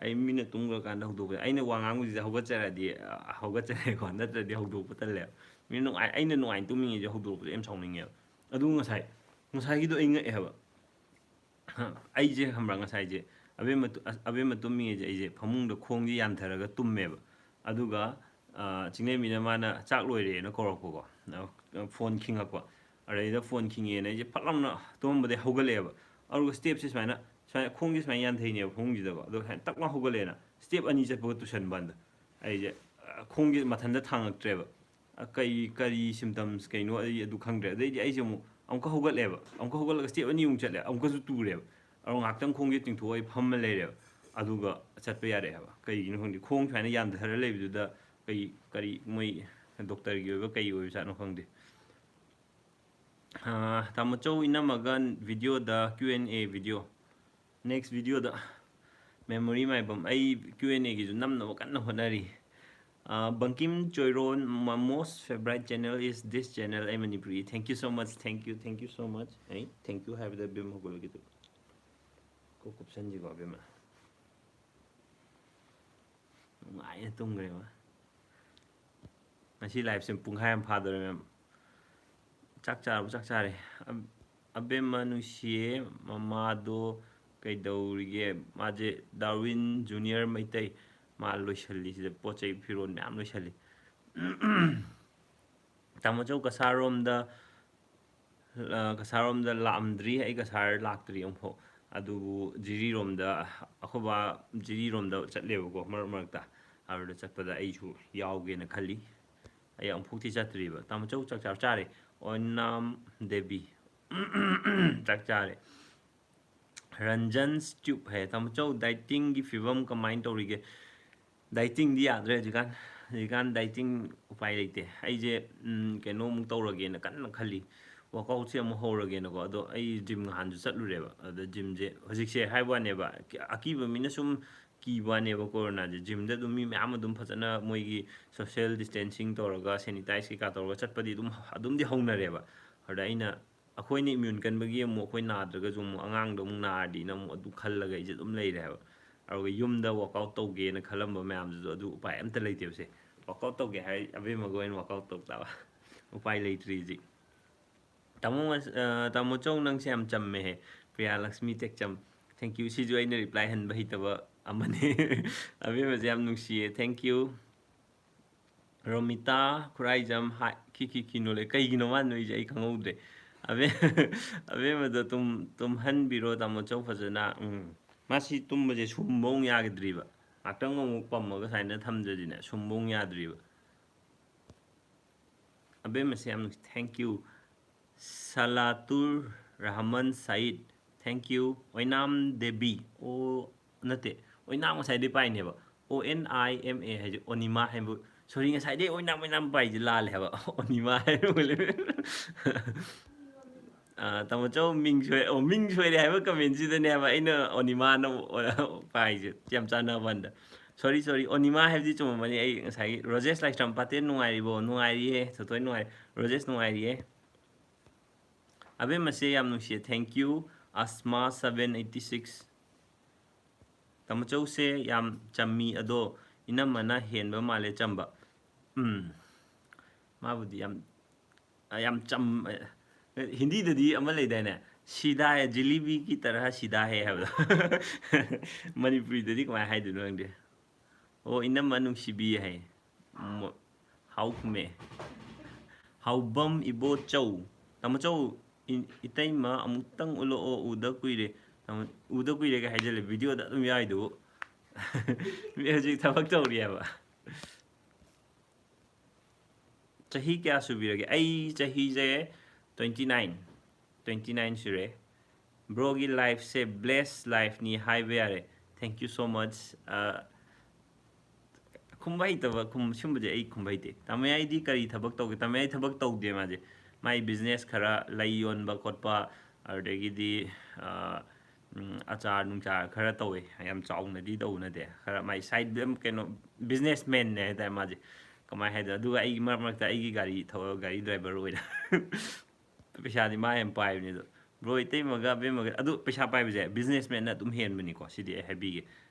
ꯑꯩ ꯃꯤꯅ ꯇꯨꯝꯈ꯭ꯔꯀꯥꯟꯗ ꯍꯧꯗꯣꯛꯄꯁꯦ, ꯑꯩꯅ ꯋꯥ ꯉꯥꯡꯕꯁꯤꯗ ꯍꯧꯒꯠꯆꯔꯗꯤ, ꯑ, ꯍꯧꯒꯠꯆꯔꯦꯀꯣ, ꯅꯠꯇ꯭ꯔꯗꯤ ꯍꯧꯗꯣꯛꯄ ꯇꯜꯂꯦꯕ꯫ ꯃꯤꯅ ꯅꯨꯡꯉꯥꯏ-, ꯑꯩꯅ ꯅꯨꯡꯉꯥꯏꯅ ꯇꯨꯝꯃꯤꯉꯩꯁꯦ ꯍꯧꯗꯣꯔꯛꯄꯁꯦ ꯌꯥꯝ ꯁꯥꯎꯅꯤꯡꯉꯦꯕ꯫ ꯑꯗꯨ ꯉꯁꯥꯏ, ꯉꯁꯥꯏꯒꯤꯗꯣ ꯑꯩ ꯉꯛꯑꯦ ꯍꯥꯏꯕ꯫ ꯑꯩꯁꯦ ꯈꯪꯕ꯭ꯔꯥ, ꯉꯁꯥꯏꯁꯦ ꯑꯕꯦꯝꯃ ꯇꯨ-, ꯑꯁ, ꯑꯕꯦꯝꯃ ꯇꯨꯝꯃꯤꯉꯩꯁꯦ ꯑꯩꯁꯦ ꯐꯃꯨꯡꯗ ꯈꯣꯡꯁꯦ ꯌꯥꯟꯊꯔꯒ ꯇꯨꯝꯃꯦꯕ꯫ ꯑꯗꯨꯒ, ꯑ, ꯆꯤꯡꯂꯦꯝꯕꯤꯅ ꯃꯥꯅ ꯆꯥꯛ ꯂꯣꯏꯔꯦꯅ ꯀꯧꯔꯛꯄꯀꯣ, ꯑ, ꯐꯣꯟ ꯈꯤꯡꯉꯛꯄ꯫ ꯑꯗꯩꯗ ꯐꯣꯟ ꯈꯤꯡꯉꯦꯅ ꯑꯩꯁꯦ ꯐꯠ ꯂꯥꯎꯅ ꯇꯨꯝꯃꯝꯕꯗꯩ ꯍꯧꯒꯠꯂꯛꯑꯦꯕ꯫ ꯑꯗꯨꯒ ꯁ꯭ꯇꯦꯞꯁꯦ ꯁꯨꯃꯥꯏꯅ, ꯁꯨꯃꯥꯏꯅ ꯈꯣꯡꯁꯦ ꯁꯨꯃꯥꯏꯅ ꯌꯥꯟꯊꯩꯅꯦꯕ ꯐꯃꯨꯡꯁꯤꯗꯀꯣ꯫ ꯑꯗꯨꯒ ꯁꯨꯃꯥꯏꯅ ꯇꯛ ꯂꯥꯎ ꯍꯧꯒꯠꯂꯛꯑꯦꯅ ꯁ꯭ꯇꯦꯞ ꯑꯅꯤ ꯆꯠꯄꯒ ꯇꯨꯁꯟꯕ ꯍꯟꯗ꯫ ꯑꯩꯁꯦ, ꯑ, ꯈꯣꯡꯁꯦ ꯃꯊꯟꯇ ꯊꯥꯡꯉꯛꯇ꯭ꯔꯦꯕ꯫ ꯑ, ꯀꯩ, ꯀꯔꯤ symptoms ꯀꯩꯅꯣ ꯑꯩ ꯑꯗꯨ ꯈꯪꯗ꯭ꯔꯦ꯫ ꯑꯗꯩꯗꯤ ꯑꯩꯁꯦ ꯑꯃꯨꯛ, ꯑꯃꯨꯛꯀ ꯍꯧꯒꯠꯂꯦꯕ꯫ ꯑꯃꯨꯛꯀ ꯍꯧꯒꯠꯂꯒ ꯁ꯭ꯇꯦꯞ ꯑꯅꯤ ꯑꯃꯨꯛ ꯆꯠꯂꯦ, ꯑꯃꯨꯛꯀꯁꯨ ꯇꯨꯔꯦꯕ꯫ ꯑꯗꯣ ꯉꯥꯏꯍꯥꯛꯇꯪ ꯈꯣꯡꯁꯦ ꯇꯤꯡꯊꯣꯛꯑ ꯑꯩ ꯐꯝꯃ ꯂꯩꯔꯦꯕ꯫ ꯑꯗꯨꯒ ꯆꯠꯄ ꯌꯥꯔꯛꯑꯦ ꯍꯥꯏꯕ꯫ ꯀꯩꯒꯤꯅꯣ ꯈꯪꯗꯦ, ꯈꯣꯡ ꯁꯨꯃꯥꯏꯅ ꯌꯥꯟꯊꯔ ꯂꯩꯕꯗꯨꯗ ꯀꯩ, ꯀꯔꯤ ꯃꯣꯏ ꯗꯣꯛꯇꯔꯒꯤ ꯑꯣꯏꯕ ꯀꯩ ꯑꯣꯏꯕ ꯖꯥꯠꯅꯣ ꯈꯪꯗꯦ꯫ ꯑ, ꯇꯥꯃꯣ ꯆꯧ, ꯏꯅꯝꯃꯒ videoꯗ Q and A video꯫ Next videoꯗ memory ꯃꯥꯏꯕꯝ, ꯑꯩ Q and Aꯒꯤꯁꯨ ꯅꯝꯅꯕ ꯀꯟꯅ ꯍꯣꯠꯅꯔꯤ꯫ ꯑ, Bangkim ꯆꯣꯏꯔꯣꯟ, "My most favorite channel is this channel," ꯑꯩ Manipuri. Thank you so much, thank you, thank you so much꯫ ꯑꯩ thank you ꯍꯥꯏꯕꯗ ꯕꯦꯝ ꯍꯧꯒꯠꯂꯒꯦ ꯇꯧ꯫ ꯀꯣꯛ ꯀꯨꯞꯁꯟꯁꯤꯀꯣ, ꯕꯦꯝꯃ꯫ ꯅꯨꯡꯉꯥꯏꯅ ꯇꯨꯝꯈ꯭ꯔꯦꯕ꯫ ꯉꯁꯤ liveꯁꯦ ꯄꯨꯡꯈꯥꯏ ꯑꯃ ꯐꯥꯗꯣꯔꯦ, ꯃꯦꯝ꯫ ꯆꯥꯛ ꯆꯥꯔꯕꯣ? ꯆꯥꯛ ꯆꯥꯔꯦ꯫ ꯑꯕ-, ꯑꯕꯦꯝꯃ ꯅꯨꯡꯁꯤꯌꯦ, ꯃꯃꯥꯗꯣ ꯀꯩꯗꯧꯔꯤꯒꯦ? ꯃꯥꯁꯦ ꯗꯥꯔꯋꯤꯟ ꯖꯨꯅꯤꯌꯔ ꯃꯩꯇꯩ, ꯃꯥ ꯂꯣꯏꯁꯜꯂꯤ, ꯁꯤꯗ ꯄꯣꯠ ꯆꯩ ꯐꯤꯔꯣꯜ ꯃꯌꯥꯝ ꯂꯣꯏꯁꯜꯂꯤ꯫ ꯇꯥꯃꯣꯆꯧ ꯀꯁꯥꯔꯔꯣꯝꯗ, ꯑ, ꯀꯁꯥꯔꯔꯣꯝꯗ ꯂꯥꯛꯑꯝꯗ꯭ꯔꯤ, ꯑꯩ ꯀꯁꯥꯔ ꯂꯥꯛꯇ꯭ꯔꯤ ꯑꯃꯨꯛꯐꯥꯎ꯫ ꯑꯗꯨꯕꯨ ꯖꯤꯔꯤꯔꯣꯝꯗ, ꯑꯩꯈꯣꯏ ꯕꯥ ꯖꯤꯔꯤꯔꯣꯝꯗ ꯆꯠꯂꯦꯕꯀꯣ ꯃꯔꯛ ꯃꯔꯛꯇ, ꯑꯗꯨꯗ ꯆꯠꯄꯗ ꯑꯩꯁꯨ ꯌꯥꯎꯒꯦꯅ ꯈꯜꯂꯤ꯫ ꯑꯩ ꯑꯃꯨꯛꯐꯥꯎꯇꯤ ꯆꯠꯇ꯭ꯔꯤꯕ꯫ ꯇꯥꯃꯣꯆꯧ ꯆꯥꯛ ꯆꯥꯔ ꯆꯥꯔꯦ? ꯑꯣꯏꯅꯥꯝ ꯗꯦꯕꯤ꯫ ꯆꯥꯛ ꯆꯥꯔꯦ꯫ ꯔꯟꯖꯟꯁ ꯇ꯭ꯌꯨꯕ ꯍꯥꯏ, "ꯇꯥꯃꯣꯆꯧ, dietingꯒꯤ ꯐꯤꯕꯝ ꯀꯃꯥꯏꯅ ꯇꯧꯔꯤꯒꯦ?" Dietingꯗꯤ ꯌꯥꯗ꯭ꯔꯦ ꯍꯧꯖꯤꯛꯀꯥꯟ꯫ ꯍꯧꯖꯤꯛꯀꯥꯟ dieting ꯎꯄꯥꯏ ꯂꯩꯇꯦ꯫ ꯑꯩꯁꯦ, ꯎꯝ, ꯀꯩꯅꯣꯃꯨꯛ ꯇꯧꯔꯒꯦꯅ ꯀꯟꯅ ꯈꯜꯂꯤ꯫ Workoutꯁꯦ ꯑꯃꯨꯛ ꯍꯧꯔꯒꯦꯅꯀꯣ꯫ ꯑꯗꯣ ꯑꯩ gym ꯅꯍꯥꯟꯁꯨ ꯆꯠꯂꯨꯔꯦꯕ꯫ ꯑꯗ gymꯁꯦ ꯍꯧꯖꯤꯛꯁꯦ ꯍꯥꯏꯕ ꯋꯥꯅꯦꯕ, ꯑꯀꯤꯕ ꯃꯤꯅ ꯁꯨꯝ ꯀꯤꯕ ꯋꯥꯅꯦꯕ ꯀꯣꯔꯣꯅꯥꯁꯦ꯫ Gymꯗ ꯑꯗꯨꯝ ꯃꯤ ꯃꯌꯥꯝ ꯑꯗꯨꯝ ꯐꯖꯅ ꯃꯣꯏꯒꯤ social distancing ꯇꯧꯔꯒ, sanitize ꯀꯩꯀꯥ ꯇꯧꯔꯒ ꯆꯠꯄꯗꯤ ꯑꯗꯨꯝ, ꯑꯗꯨꯝꯗꯤ ꯍꯧꯅꯔꯦꯕ꯫ ꯑꯗ ꯑꯩꯅ, ꯑꯩꯈꯣꯏꯅ immune ꯀꯟꯕꯒꯤ ꯑꯃꯨꯛ ꯑꯩꯈꯣꯏ ꯅꯥꯗ꯭ꯔꯒꯁꯨ ꯑꯃꯨꯛ ꯑꯉꯥꯡꯗꯣ ꯑꯃꯨꯛ ꯅꯥꯔꯗꯤꯅ ꯑꯃꯨꯛ ꯑꯗꯨ ꯈꯜꯂꯒ ꯑꯩꯁꯦ ꯑꯗꯨꯝ ꯂꯩꯔꯦ ꯍꯥꯏꯕ꯫ ꯑꯗꯨꯒ ꯌꯨꯝꯗ workout ꯇꯧꯒꯦꯅ ꯈꯜꯂꯝꯕ ꯃꯌꯥꯝꯗꯨꯁꯨ ꯑꯗꯨ ꯎꯄꯥꯏ ꯑꯝꯇ ꯂꯩꯇꯦꯕꯁꯦ꯫ Workout ꯇꯧꯒꯦ ꯍꯥꯏ ꯑꯕꯦꯝꯃꯒ ꯑꯣꯏꯅ workout ꯇꯧ ꯇꯥꯕ꯫ ꯎꯄꯥꯏ ꯂꯩꯇ꯭ꯔꯤ ꯍꯧꯖꯤꯛ꯫ ꯇꯥꯃꯣ ꯉꯁ-, ꯑ, ꯇꯥꯃꯣ ꯆꯧ, ꯅꯪꯁꯦ ꯌꯥꯝ ꯆꯝꯃꯦꯍꯦ꯫ ꯄ꯭ꯔꯤꯌꯥ ꯂꯛꯁꯃꯤ ꯇꯦꯛꯆꯝ꯫ Thank you꯫ ꯁꯤꯁꯨ ꯑꯩꯅ reply ꯍꯟꯕ ꯍꯩꯇꯕ ꯑꯃꯅꯤ꯫ ꯑꯕꯦꯝꯃꯁꯦ ꯌꯥꯝ ꯅꯨꯡꯁꯤꯌꯦ꯫ Thank you꯫ ꯔꯣꯃꯤꯇꯥ ꯈꯨꯔꯥꯏꯖꯝ ꯍꯥꯏ, ꯈꯤ, ꯈꯤ, ꯈꯤ ꯅꯣꯂꯦ꯫ ꯀꯩꯒꯤꯅꯣ ꯃꯥ ꯅꯣꯏꯁꯦ? ꯑꯩ ꯈꯪꯍꯧꯗ꯭ꯔꯦ꯫ ꯑꯕꯦ-, ꯑꯕꯦꯝꯃꯗꯣ ꯇꯨꯝ-, ꯇꯨꯝꯍꯟꯕꯤꯔꯣ ꯇꯥꯃꯣ ꯆꯧ ꯐꯖꯅ꯫ ꯎꯝ꯫ ꯃꯥꯁꯤ ꯇꯨꯝꯕꯁꯦ ꯁꯨꯝꯕ ꯑꯃꯨꯛ ꯌꯥꯒꯗ꯭ꯔꯤꯕ꯫ ꯉꯥꯛꯇꯪ ꯑꯃꯨꯛ ꯄꯝꯃꯒ ꯁꯨꯃꯥꯏꯅ ꯊꯝꯗ꯭ꯔꯗꯤꯅꯦ, ꯁꯨꯝꯕ ꯑꯃꯨꯛ ꯌꯥꯗ꯭ꯔꯤꯕ꯫ ꯑꯕꯦꯝꯃꯁꯦ ꯌꯥꯝ ꯅꯨꯡꯁꯤ-, thank you꯫ ꯁꯂꯥꯇꯨꯔ Rahman Sayed, thank you꯫ ꯑꯣꯏꯅꯥꯝ ꯗꯦꯕꯤ, ꯑꯣ, ꯅꯠꯇꯦ, ꯑꯣꯏꯅꯥꯝ ꯉꯁꯥꯏꯗꯩ ꯄꯥꯏꯅꯦꯕ꯫ O N I M A ꯍꯥꯏꯁꯦ ꯑꯣꯅꯤꯃꯥ ꯍꯥꯏꯕ꯫ Sorry, ꯉꯁꯥꯏꯗꯩ ꯑꯣꯏꯅꯥꯝ, ꯑꯣꯏꯅꯥꯝ ꯄꯥꯏꯁꯦ ꯂꯥꯜꯂꯦ ꯍꯥꯏꯕ꯫ ꯑꯣꯅꯤꯃꯥ ꯍꯥꯏꯕ ꯑꯣꯏ ꯂꯩꯔꯝꯃꯦ꯫ ꯑ, ꯇꯥꯃꯣ ꯆꯧ, ꯃꯤꯡ ꯁꯣꯏ-, ꯑꯣ, ꯃꯤꯡ ꯁꯣꯏꯔꯦ ꯍꯥꯏꯕ commentꯁꯤꯗꯅꯦ ꯍꯥꯏꯕ ꯑꯩꯅ ꯑꯣꯅꯤꯃꯥꯅ, ꯑꯣ, ꯄꯥꯏꯁꯦ꯫ ꯌꯥꯝ ꯆꯥꯟꯅꯕ ꯋꯥꯅꯤꯗ꯫ Sorry, sorry, ꯑꯣꯅꯤꯃꯥ ꯍꯥꯏꯕꯗꯤ ꯆꯨꯝꯃꯝꯃꯅꯤ꯫ ꯑꯩ ꯉꯁꯥꯏꯒꯤ ꯔꯣꯖꯦꯁ ꯂꯥꯏꯁ꯭ꯔꯝ ꯄꯥꯇꯦꯟ ꯅꯨꯡꯉꯥꯏꯔꯤꯕꯣ? ꯅꯨꯡꯉꯥꯏꯔꯤꯌꯦ, ꯊꯣꯏꯊꯣꯏ ꯅꯨꯡꯉꯥꯏ-, ꯔꯣꯖꯦꯁ ꯅꯨꯡꯉꯥꯏꯔꯤꯌꯦ꯫ ꯑꯕꯦꯝꯃꯁꯦ ꯌꯥꯝ ꯅꯨꯡꯁꯤꯌꯦ, thank you꯫ ꯑꯁꯃꯥ seven eighty six꯫ ꯇꯥꯃꯣꯆꯧꯁꯦ ꯌꯥꯝ ꯆꯝꯃꯤ, ꯑꯗꯣ ꯏꯅꯝꯃꯅ ꯍꯦꯟꯕ ꯃꯥꯜꯂꯦ ꯆꯝꯕ꯫ ꯎꯝ꯫ ꯃꯥꯕꯨꯗꯤ ꯌꯥꯝ, ꯌꯥꯝ ꯆꯝ, ꯍꯤꯟꯗꯤꯗꯗꯤ ꯑꯃ ꯂꯩꯗꯥꯏꯅꯦ, "ꯁꯤꯗꯥ ꯍꯦ, ꯖꯤꯂꯤꯕꯤ ꯀꯤ ꯇꯔꯍ ꯁꯤꯗꯥ ꯍꯦ" ꯍꯥꯏꯕꯗꯣ꯫ ꯃꯅꯤꯄꯨꯔꯤꯗꯗꯤ ꯀꯃꯥꯏꯅ ꯍꯥꯏꯗꯣꯏꯅꯣ ꯈꯪꯗꯦ꯫ "ꯑꯣ, ꯏꯅꯝꯃ ꯅꯨꯡꯁꯤꯕꯤ" ꯍꯥꯏ꯫ ꯃ-, ꯍꯥꯎꯈꯨꯝꯃꯦ꯫ ꯍꯥꯎꯕꯝ ꯏꯕꯣꯆꯧ꯫ ꯇꯥꯃꯣꯆꯧ, ꯏ-, ꯏꯇꯩꯃ ꯑꯃꯨꯛꯇꯪ ꯎꯠꯂꯛꯑꯣ, ꯎꯗ ꯀꯨꯏꯔꯦ꯫ ꯇꯥꯃꯣ, ꯎꯗ ꯀꯨꯏꯔꯦꯒ ꯍꯥꯏꯖꯜꯂꯦ, ꯚꯤꯗꯤꯑꯣꯗ ꯑꯗꯨꯝ ꯌꯥꯎꯔꯤꯗꯨꯕꯨ꯫ ꯃꯤ ꯍꯧꯖꯤꯛ ꯊꯕꯛ ꯇꯧꯔꯤ ꯍꯥꯏꯕ꯫ ꯆꯍꯤ ꯀꯌꯥ ꯁꯨꯕꯤꯔꯒꯦ? ꯑꯩ ꯆꯍꯤꯁꯦ twenty nine, twenty nine ꯁꯨꯔꯦ꯫ ꯕ꯭ꯔꯣꯒꯤ ꯂꯥꯏꯐꯁꯦ ꯕ꯭ꯂꯦꯁ ꯂꯥꯏꯐꯅꯤ ꯍꯥꯏꯕ ꯌꯥꯔꯦ꯫ Thank you so much꯫ ꯑ, ꯈꯨꯝꯕ ꯍꯩꯇꯕ, ꯈꯨꯝ-, ꯁꯨꯝꯕꯁꯦ ꯑꯩ ꯈꯨꯝꯕ ꯍꯩꯇꯦ꯫ ꯇꯥꯃꯣꯌꯥꯏꯗꯤ ꯀꯔꯤ ꯊꯕꯛ ꯇꯧꯒꯦ? ꯇꯥꯃꯣꯌꯥꯏ ꯊꯕꯛ ꯇꯧꯗꯦ ꯃꯥꯁꯦ꯫ ꯃꯥꯏ ꯕꯤꯖꯤꯅꯦꯁ ꯈꯔ, ꯂꯩ ꯌꯣꯟꯕ ꯈꯣꯠꯄ, ꯑꯗꯨꯗꯒꯤꯗꯤ, ꯑ, ꯎꯝ, ꯑꯆꯥꯔ ꯅꯨꯡꯆꯥꯔ ꯈꯔ ꯇꯧꯋꯦ꯫ ꯌꯥꯝ ꯆꯥꯎꯅꯗꯤ ꯇꯧꯕ ꯅꯠꯇꯦ꯫ ꯈꯔ ꯃꯥꯏ ꯁꯥꯏꯠ ꯀꯩꯅꯣ, ꯕꯤꯖꯤꯅꯦꯁ ꯃꯦꯟꯅꯦ ꯍꯥꯏꯇꯥꯔꯦ ꯃꯥꯁꯦ꯫ ꯀꯃꯥꯏꯅ ꯍꯥꯏꯗꯣꯏꯅꯣ? ꯑꯗꯨꯒ ꯑꯩꯒꯤ ꯃꯔꯛ ꯃꯔꯛꯇ ꯑꯩꯒꯤ ꯒꯥꯔꯤ ꯊꯧꯔ, ꯒꯥꯔꯤ ꯗ꯭ꯔꯥꯏꯚꯔ ꯑꯣꯏꯅ꯫ ꯄꯩꯁꯥꯗꯤ ꯃꯥ ꯌꯥꯝ ꯄꯥꯏꯕꯅꯤ꯫ ꯑꯗꯣ ꯕ꯭ꯔꯣ, ꯏꯇꯩꯃꯒ ꯑꯕꯦꯝꯃꯒ, ꯑꯗꯨ ꯄꯩꯁꯥ ꯄꯥꯏꯕꯁꯦ ꯕꯤꯖꯤꯅꯦꯁꯃꯦꯟꯅ ꯑꯗꯨꯝ ꯍꯦꯟꯕꯅꯤꯀꯣ꯫ ꯁꯤꯗꯤ ꯑꯩ ꯍꯥꯏꯕꯤꯒꯦ꯫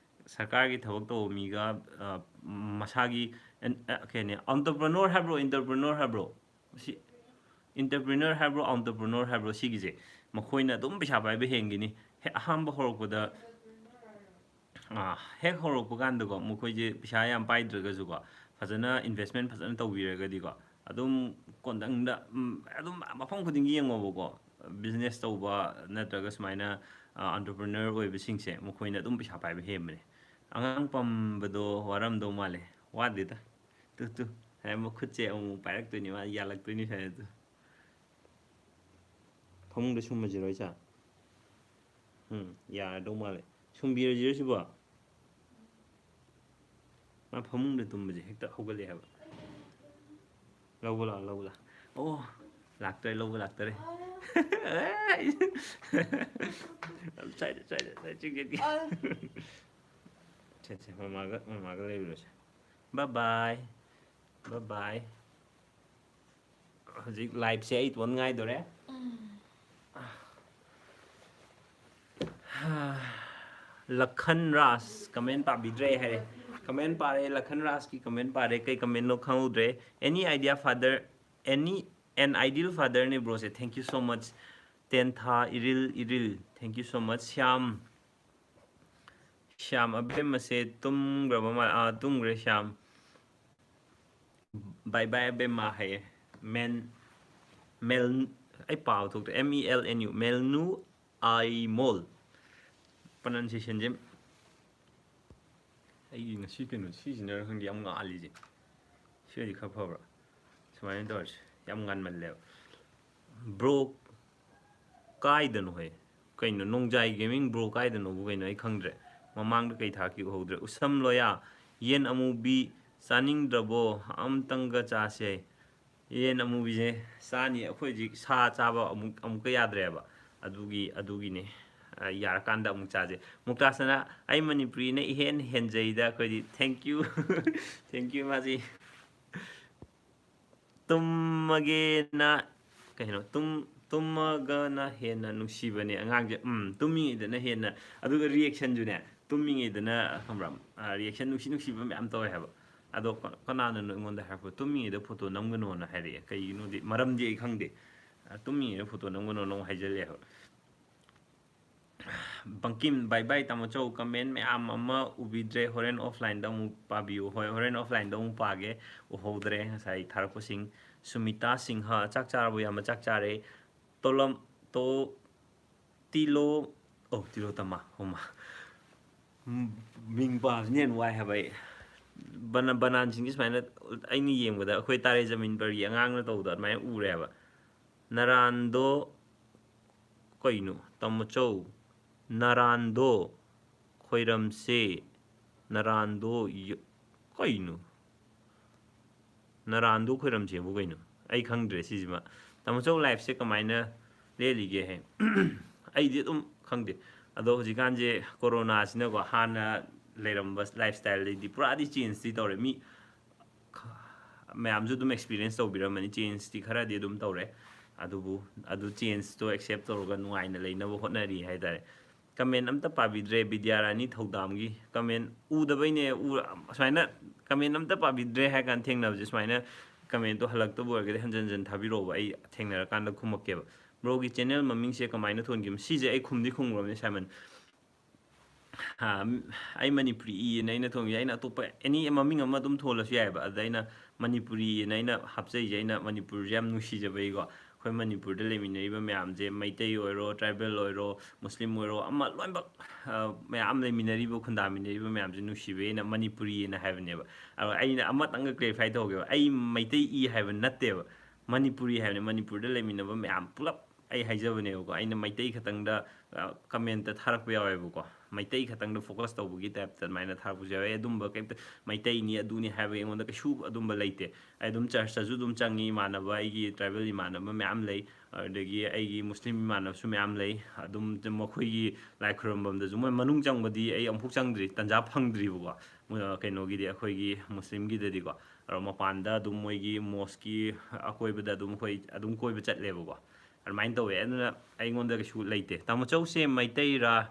ꯁꯔꯀꯥꯔꯒꯤ ꯊꯕꯛ ꯇꯧꯕ ꯃꯤꯒ, ꯑ, ꯃꯁꯥꯒꯤ ꯑꯦꯟ-, ꯑ, ꯀꯩ ꯍꯥꯏꯅꯤ, ꯑꯣꯟꯇꯔꯄ꯭ꯔꯅꯣꯔ ꯍꯥꯏꯕ꯭ꯔꯣ, ꯏꯟꯇꯔꯄ꯭ꯔꯅꯣꯔ ꯍꯥꯏꯕ꯭ꯔꯣ? ꯁꯤ ꯏꯟꯇꯔꯄ꯭ꯔꯤꯅꯔ ꯍꯥꯏꯕ꯭ꯔꯣ, ꯑꯣꯟꯇꯔꯄ꯭ꯔꯤꯅꯔ ꯍꯥꯏꯕ꯭ꯔꯣ, ꯁꯤꯒꯤꯁꯦ ꯃꯈꯣꯏꯅ ꯑꯗꯨꯝ ꯄꯩꯁꯥ ꯄꯥꯏꯕ ꯍꯦꯟꯈꯤꯅꯤ꯫ ꯍꯦꯛ ꯑꯍꯥꯟꯕ ꯍꯧꯔꯛꯄꯗ, ꯑꯥ, ꯍꯦꯛ ꯍꯧꯔꯛꯄ ꯀꯥꯟꯗꯀꯣ, ꯃꯈꯣꯏꯁꯦ ꯄꯩꯁꯥ ꯌꯥꯝ ꯄꯥꯏꯗ꯭ꯔꯒꯁꯨꯀꯣ, ꯐꯖꯅ ꯏꯟꯚꯦꯁꯃꯦꯟ ꯐꯖꯅ ꯇꯧꯕꯤꯔꯒꯗꯤꯀꯣ, ꯑꯗꯨꯝ ꯀꯣꯟꯗꯪꯗ, ꯎꯝ, ꯑꯗꯨꯝ ꯃꯐꯝ ꯈꯨꯗꯤꯡꯒꯤ ꯌꯦꯡꯉꯣꯕꯀꯣ, ꯕꯤꯖꯤꯅꯦꯁ ꯇꯧꯕ ꯅꯠꯇ꯭ꯔꯒ ꯁꯨꯃꯥꯏꯅ, ꯑꯥ, ꯑꯣꯟꯇꯔꯄ꯭ꯔꯤꯅꯔ ꯑꯣꯏꯕꯁꯤꯡꯁꯦ, ꯃꯈꯣꯏꯅ ꯑꯗꯨꯝ ꯄꯩꯁꯥ ꯄꯥꯏꯕ ꯍꯦꯟꯕꯅꯦ꯫ ꯑꯉꯥꯡ ꯄꯝꯕꯗꯣ ꯋꯥꯔꯝꯗꯧ ꯃꯥꯜꯂꯦ꯫ ꯋꯥꯗꯦꯗ꯫ Two, two. ꯍꯥꯏ, ꯃꯈꯨꯠꯁꯦ ꯑꯃꯨꯛ ꯄꯥꯏꯔꯛꯇꯣꯏꯅꯤ, ꯃꯥ ꯌꯥꯜꯂꯛꯇꯣꯏꯅꯤ ꯁ꯭ꯋꯥꯏꯗ, ꯇꯨ꯫ ꯐꯃꯨꯡꯗ ꯁꯨꯝꯕꯁꯤꯔꯣ, ꯏꯆꯥ? ꯎꯝ, ꯌꯥꯔꯗꯧ ꯃꯥꯜꯂꯦ꯫ ꯁꯨꯝꯕꯤꯔꯁꯤꯔꯣ ꯁꯤꯕꯣ? ꯃꯥ ꯐꯃꯨꯡꯗ ꯇꯨꯝꯕꯁꯦ ꯍꯦꯛꯇ ꯍꯧꯒꯠꯂꯛꯑꯦ ꯍꯥꯏꯕ꯫ ꯂꯧꯕ ꯂꯥꯛꯑꯣ, ꯂꯧꯕ ꯂꯥꯛꯑꯣ꯫ ꯑꯣ, ꯂꯥꯛꯇꯔꯦ, ꯂꯧꯕ ꯂꯥꯛꯇꯔꯦ꯫ ꯁ꯭ꯋꯥꯏꯗ, ꯁ꯭ꯋꯥꯏꯗ, ꯁ꯭ꯋꯥꯏꯗ ꯆꯤꯡ ꯆꯠꯀꯦ꯫ ꯁꯦ, ꯁꯦ, ꯃꯃꯥꯒ, ꯃꯃꯥꯒ ꯂꯩꯔꯨꯔꯁꯦ꯫ Bye bye꯫ Bye bye꯫ ꯍꯧꯖꯤꯛ ꯂꯥꯏꯐꯁꯦ ꯑꯩ ꯏꯇꯣꯟ ꯉꯥꯏꯗꯣꯔꯦ꯫ ꯂꯈꯟ ꯔꯥꯖ comment ꯄꯥꯕꯤꯗ꯭ꯔꯦ ꯍꯥꯏꯔꯦ꯫ Comment ꯄꯥꯔꯦ, ꯂꯈꯟ ꯔꯥꯖꯀꯤ comment ꯄꯥꯔꯦ, ꯀꯩ commentꯅꯣ ꯈꯪꯍꯧꯗ꯭ꯔꯦ꯫ Any idea father, any an ideal fatherꯅꯦ broꯁꯦ, thank you so much꯫ Tentha Iril Iril, thank you so much꯫ Shyam, Shyam ꯑꯕꯦꯝꯃꯁꯦ ꯇꯨꯝꯈ꯭ꯔꯕ ꯃꯥꯜꯂꯦ꯫ ꯑꯥ, ꯇꯨꯝꯈ꯭ꯔꯦ ꯁ꯭ꯌꯥꯝ꯫ Bye bye ꯑꯕꯦꯝꯃ ꯍꯥꯏꯌꯦ꯫ ꯃꯦꯟ, ꯃꯦꯜ, ꯑꯩ ꯄꯥꯕ ꯊꯣꯛꯇ꯭ꯔꯦ꯫ M E L N U, ꯃꯦꯜꯅꯨ Aimol. Pronunciationꯁꯦ ꯑꯩꯒꯤ ꯉꯁꯤ ꯀꯩꯅꯣ ꯁꯤꯁꯤꯅꯔ ꯈꯪꯗꯦ ꯌꯥꯝ ꯉꯥꯜꯂꯤꯁꯦ꯫ ꯁꯤ ꯑꯣꯏꯗꯤ ꯈꯔ ꯐꯕ꯭ꯔꯥ? ꯁꯨꯃꯥꯏꯅ ꯇꯧꯔꯁꯤ, ꯌꯥꯝ ꯉꯥꯟꯃꯜꯂꯦꯕ꯫ Bro, ꯀꯥꯏꯗꯅꯣ ꯍꯦ? ꯀꯩꯅꯣ, ꯅꯣꯡꯖꯥꯏ Gaming bro ꯀꯥꯏꯗꯅꯣꯕꯨ ꯀꯩꯅꯣ ꯑꯩ ꯈꯪꯗ꯭ꯔꯦ꯫ ꯃꯃꯥꯡꯗ ꯀꯩ ꯊꯥꯔꯛꯈꯤ ꯎꯍꯧꯗ꯭ꯔꯦ꯫ ꯎꯁꯝ ꯂꯣꯌꯥ, ꯌꯦꯟ ꯑꯃꯨꯕꯤ ꯆꯥꯅꯤꯡꯗ꯭ꯔꯕꯣ? ꯑꯝꯇꯪꯒ ꯆꯥꯁꯦ꯫ ꯌꯦꯟ ꯑꯃꯨꯕꯤꯁꯦ ꯆꯥꯅꯤ꯫ ꯑꯩꯈꯣꯏ ꯍꯧꯖꯤꯛ ꯁꯥ ꯆꯥꯕ ꯑꯃꯨꯛ, ꯑꯃꯨꯛꯀ ꯌꯥꯗ꯭ꯔꯦꯕ꯫ ꯑꯗꯨꯒꯤ, ꯑꯗꯨꯒꯤꯅꯦ꯫ ꯑ, ꯌꯥꯔꯀꯥꯟꯗ ꯑꯃꯨꯛ ꯆꯥꯁꯦ꯫ ꯃꯨꯛꯇꯥꯁꯅ ꯑꯩ ꯃꯅꯤꯄꯨꯔꯤꯅ ꯏꯍꯦꯟ ꯍꯦꯟꯖꯩꯗ ꯑꯩꯈꯣꯏꯗꯤ꯫ Thank you꯫ Thank you, ꯃꯥꯁꯤ꯫ ꯇꯨꯝꯃꯒꯦꯅ, ꯀꯩꯅꯣ, ꯇꯨꯝ-, ꯇꯨꯝꯃꯒꯅ ꯍꯦꯟꯅ ꯅꯨꯡꯁꯤꯕꯅꯦ ꯑꯉꯥꯡꯁꯦ꯫ ꯎꯝ, ꯇꯨꯝꯃꯤꯉꯩꯗꯅ ꯍꯦꯟꯅ꯫ ꯑꯗꯨꯒ reactionꯁꯨꯅꯦ, ꯇꯨꯝꯃꯤꯉꯩꯗꯅ, ꯈꯪꯕ꯭ꯔꯥ, ꯑ, reaction ꯅꯨꯡꯁꯤ ꯅꯨꯡꯁꯤꯕ ꯃꯌꯥꯝ ꯇꯧꯋꯦ ꯍꯥꯏꯕ꯫ ꯑꯗꯣ ꯀ-, ꯀꯅꯥꯅꯅꯣ ꯑꯩꯉꯣꯟꯗ ꯍꯥꯏꯔꯛꯄ, "ꯇꯨꯝꯃꯤꯉꯩꯗ photo ꯅꯝꯒꯅꯣꯅ" ꯍꯥꯏꯔꯛꯑꯦ? ꯀꯩꯒꯤꯅꯣꯗꯤ, ꯃꯔꯝꯗꯤ ꯑꯩ ꯈꯪꯗꯦ꯫ ꯑ, "ꯇꯨꯝꯃꯤꯉꯩꯗ photo ꯅꯝꯒꯅꯣꯅ" ꯑꯃꯨꯛ ꯍꯥꯏꯖꯜꯂꯛꯑꯦ ꯍꯥꯏꯕ꯫ ꯕꯪꯀꯤꯝ, bye bye ꯇꯥꯃꯣ ꯆꯧ, comment ꯃꯌꯥꯝ ꯑꯃ ꯎꯕꯤꯗ꯭ꯔꯦ, ꯍꯣꯔꯦꯟ offlineꯗ ꯑꯃꯨꯛ ꯄꯥꯕꯤꯌꯨ꯫ ꯍꯣꯏ, ꯍꯣꯔꯦꯟ offlineꯗ ꯑꯃꯨꯛ ꯄꯥꯒꯦ, ꯎꯍꯧꯗ꯭ꯔꯦ ꯉꯁꯥꯏ ꯊꯥꯔꯛꯄꯁꯤꯡ꯫ ꯁꯨꯃꯤꯇꯥ ꯁꯤꯡꯍ, ꯆꯥꯛ ꯆꯥꯔꯕꯣ ꯏꯌꯥꯝꯕ? ꯆꯥꯛ ꯆꯥꯔꯦ꯫ ꯇꯣꯂꯝ-, ꯇꯣ-, ꯇꯤꯂꯣ-, ꯑꯣ, ꯇꯤꯂꯣꯇꯃꯥ, ꯍꯣꯃꯥ꯫ ꯎꯝ, ꯃꯤꯡ ꯄꯥꯕꯁꯤꯅ ꯍꯦꯟꯅ ꯋꯥꯏ ꯍꯥꯏꯕ ꯑꯩ꯫ ꯕꯅ-, ꯕꯅꯥꯟꯁꯤꯡꯁꯦ ꯁꯨꯃꯥꯏꯅ ꯑꯩꯅ ꯌꯦꯡꯕꯗ ꯑꯩꯈꯣꯏ ꯇꯥꯔꯦ ꯖꯃꯤꯟ ꯄꯔꯒꯤ ꯑꯉꯥꯡꯅ ꯇꯧꯕꯗꯣ ꯑꯗꯨꯃꯥꯏꯅ ꯎꯔꯦ ꯍꯥꯏꯕ꯫ ꯅꯔꯥꯟꯗꯣ ꯀꯩꯅꯣ? ꯇꯥꯃꯣꯆꯧ, ꯅꯔꯥꯟꯗꯣ ꯈꯣꯏꯔꯝꯁꯦ, ꯅꯔꯥꯟꯗꯣ ꯌ-, ꯀꯩꯅꯣ? ꯅꯔꯥꯟꯗꯣ ꯈꯣꯏꯔꯝꯁꯦꯕꯨ ꯀꯩꯅꯣ? ꯑꯩ ꯈꯪꯗ꯭ꯔꯦ ꯁꯤꯁꯤꯃ꯫ ꯇꯥꯃꯣꯆꯧ lifeꯁꯦ ꯀꯃꯥꯏꯅ ꯂꯦꯜꯂꯤꯒꯦ ꯍꯦ? ꯑꯩꯗꯤ ꯑꯗꯨꯝ ꯈꯪꯗꯦ꯫ ꯑꯗꯣ ꯍꯧꯖꯤꯛꯀꯥꯟꯁꯦ coronaꯁꯤꯅꯀꯣ, ꯍꯥꯟꯅ ꯂꯩꯔꯝꯕ lifestyleꯗꯩꯗꯤ ꯄꯨꯔꯥꯗꯤ changeꯇꯤ ꯇꯧꯔꯦ꯫ ꯃꯤ ꯈ-, ꯃꯌꯥꯝꯁꯨ ꯑꯗꯨꯝ experience ꯇꯧꯕꯤꯔꯝꯃꯅꯤ꯫ Changeꯇꯤ ꯈꯔꯗꯤ ꯑꯗꯨꯝ ꯇꯧꯔꯦ꯫ ꯑꯗꯨꯕꯨ ꯑꯗꯨ changeꯇꯣ accept ꯇꯧꯔꯒ ꯅꯨꯡꯉꯥꯏꯅ ꯂꯩꯅꯕ ꯍꯣꯠꯅꯔꯤ ꯍꯥꯏꯇꯥꯔꯦ꯫ ꯀꯃꯦꯟ ꯑꯝꯇ ꯄꯥꯕꯤꯗ꯭ꯔꯦ꯫ ꯕꯤꯗ꯭ꯌꯥꯔꯥꯅꯤ ꯊꯧꯗꯥꯝꯒꯤ ꯀꯃꯦꯟ ꯎꯗꯕꯩꯅꯦ꯫ ꯎ-, ꯁꯨꯃꯥꯏꯅ ꯀꯃꯦꯟ ꯑꯝꯇ ꯄꯥꯕꯤꯗ꯭ꯔꯦ ꯍꯥꯏ ꯀꯥꯟꯗ ꯊꯦꯡꯅꯕꯁꯦ, ꯁꯨꯃꯥꯏꯅ ꯀꯃꯦꯟꯇꯣ ꯍꯜꯂꯛꯇꯕ ꯑꯣꯏꯔꯒꯗꯤ ꯍꯟꯖꯟ ꯍꯟꯖꯟ ꯊꯥꯕꯤꯔꯛꯑꯣꯕ, ꯑꯩ ꯊꯦꯡꯅꯔꯀꯥꯟꯗ ꯈꯨꯝꯃꯛꯀꯦꯕ꯫ ꯕ꯭ꯔꯣꯒꯤ ꯆꯦꯅꯦꯜ ꯃꯃꯤꯡꯁꯦ ꯀꯃꯥꯏꯅ ꯊꯣꯟꯈꯤꯕꯅꯣ? ꯁꯤꯁꯦ ꯑꯩ ꯈꯨꯝꯗꯤ ꯈꯨꯝꯈ꯭ꯔꯕꯅꯦ, ꯁꯥꯏꯃꯟ꯫ ꯑꯥ, ꯑꯩ ꯃꯅꯤꯄꯨꯔꯤ ꯏꯌꯦꯅ ꯑꯩꯅ ꯊꯣꯟꯈꯤ꯫ ꯑꯩꯅ ꯑꯇꯣꯞꯄ ꯑꯦꯅꯤ ꯃꯃꯤꯡ ꯑꯃ ꯑꯗꯨꯝ ꯊꯣꯜꯂꯁꯨ ꯌꯥꯏꯑꯕ꯫ ꯑꯗ ꯑꯩꯅ ꯃꯅꯤꯄꯨꯔꯤꯅ ꯑꯩꯅ ꯍꯥꯞꯆꯩꯁꯦ, ꯑꯩꯅ ꯃꯅꯤꯄꯨꯔꯁꯦ ꯌꯥꯝ ꯅꯨꯡꯁꯤꯖꯕꯩꯀꯣ꯫ ꯑꯩꯈꯣꯏ ꯃꯅꯤꯄꯨꯔꯗ ꯂꯩꯃꯤꯟꯅꯔꯤꯕ ꯃꯌꯥꯝꯁꯦ, ꯃꯩꯇꯩ ꯑꯣꯏꯔꯣ, ꯇ꯭ꯔꯥꯏꯕꯦꯜ ꯑꯣꯏꯔꯣ, ꯃꯨꯁꯂꯤꯝ ꯑꯣꯏꯔꯣ, ꯑꯃ ꯂꯣꯏꯅꯃꯛ, ꯑ, ꯃꯌꯥꯝ ꯂꯩꯃꯤꯟꯅꯔꯤꯕ, ꯈꯨꯟꯗꯥꯃꯤꯟꯅꯔꯤꯕ ꯃꯌꯥꯝꯁꯦ ꯅꯨꯡꯁꯤꯕꯩꯅ ꯃꯅꯤꯄꯨꯔꯤꯅ ꯍꯥꯏꯕꯅꯦꯕ꯫ ꯑꯗꯣ ꯑꯩꯅ ꯑꯃꯇꯪꯒ ꯀ꯭ꯂꯦꯔꯤꯐꯥꯏ ꯇꯧꯒꯦꯕ, ꯑꯩ ꯃꯩꯇꯩ ꯏ ꯍꯥꯏꯕ ꯅꯠꯇꯦꯕ, ꯃꯅꯤꯄꯨꯔꯤ ꯍꯥꯏꯕꯅꯤ꯫ ꯃꯅꯤꯄꯨꯔꯗ ꯂꯩꯃꯤꯟꯅꯕ ꯃꯌꯥꯝ ꯄꯨꯂꯞ ꯑꯩ ꯍꯥꯏꯖꯕꯅꯦꯕꯀꯣ꯫ ꯑꯩꯅ ꯃꯩꯇꯩ ꯈꯛꯇꯪꯗ, ꯑ, ꯀꯃꯦꯟꯇ ꯊꯥꯔꯛꯄ ꯌꯥꯎꯋꯦꯕꯀꯣ, ꯃꯩꯇꯩ ꯈꯛꯇꯪꯗ ꯐꯣꯀꯁ ꯇꯧꯕꯒꯤ ꯇꯥꯏꯞꯇ ꯑꯗꯨꯃꯥꯏꯅ ꯊꯥꯔꯛꯄꯁꯨ ꯌꯥꯎꯋꯦ꯫ ꯑꯗꯨꯝꯕ ꯀꯩꯝꯇ, ꯃꯩꯇꯩꯅꯤ ꯑꯗꯨꯅꯤ ꯍꯥꯏꯕ ꯑꯩꯉꯣꯟꯗ ꯀꯩꯁꯨ ꯑꯗꯨꯝꯕ ꯂꯩꯇꯦ꯫ ꯑꯩ ꯑꯗꯨꯝ ꯆꯔꯆꯇꯁꯨ ꯑꯗꯨꯝ ꯆꯪꯉꯤ, ꯏꯃꯥꯟꯅꯕ, ꯑꯩꯒꯤ ꯇ꯭ꯔꯥꯏꯕꯦꯜ ꯏꯃꯥꯟꯅꯕ ꯃꯌꯥꯝ ꯂꯩ, ꯑꯗꯨꯗꯒꯤ ꯑꯩꯒꯤ ꯃꯨꯁꯂꯤꯝ ꯏꯃꯥꯟꯅꯕꯁꯨ ꯃꯌꯥꯝ ꯂꯩ꯫ ꯑꯗꯨꯝ ꯃꯈꯣꯏꯒꯤ ꯂꯥꯏ ꯈꯨꯔꯨꯝꯐꯝꯗꯁꯨ, ꯃꯣꯏ ꯃꯅꯨꯡ ꯆꯪꯕꯗꯤ ꯑꯩ ꯑꯃꯨꯛꯐꯥꯎ ꯆꯪꯗ꯭ꯔꯤ, ꯇꯟꯖꯥ ꯐꯪꯗ꯭ꯔꯤꯕꯀꯣ, ꯃꯣꯏ, ꯀꯩꯅꯣꯒꯤꯗꯤ, ꯑꯩꯈꯣꯏꯒꯤ ꯃꯨꯁꯂꯤꯝꯒꯤꯗꯗꯤꯀꯣ꯫ ꯑꯗꯣ ꯃꯄꯥꯟꯗ ꯑꯗꯨꯝ ꯃꯣꯏꯒꯤ ꯃꯣꯁꯀꯤ ꯑꯀꯣꯏꯕꯗ ꯑꯗꯨꯝ ꯑꯩꯈꯣꯏ ꯑꯗꯨꯝ ꯀꯣꯏꯕ ꯆꯠꯂꯦꯕꯀꯣ꯫ ꯑꯗꯨꯃꯥꯏꯅ ꯇꯧꯋꯦ꯫ ꯑꯗꯨꯅ ꯑꯩꯉꯣꯟꯗ ꯀꯩꯁꯨ ꯂꯩꯇꯦ꯫ ꯇꯥꯃꯣ ꯆꯧꯁꯦ ꯃꯩꯇꯩꯔꯥ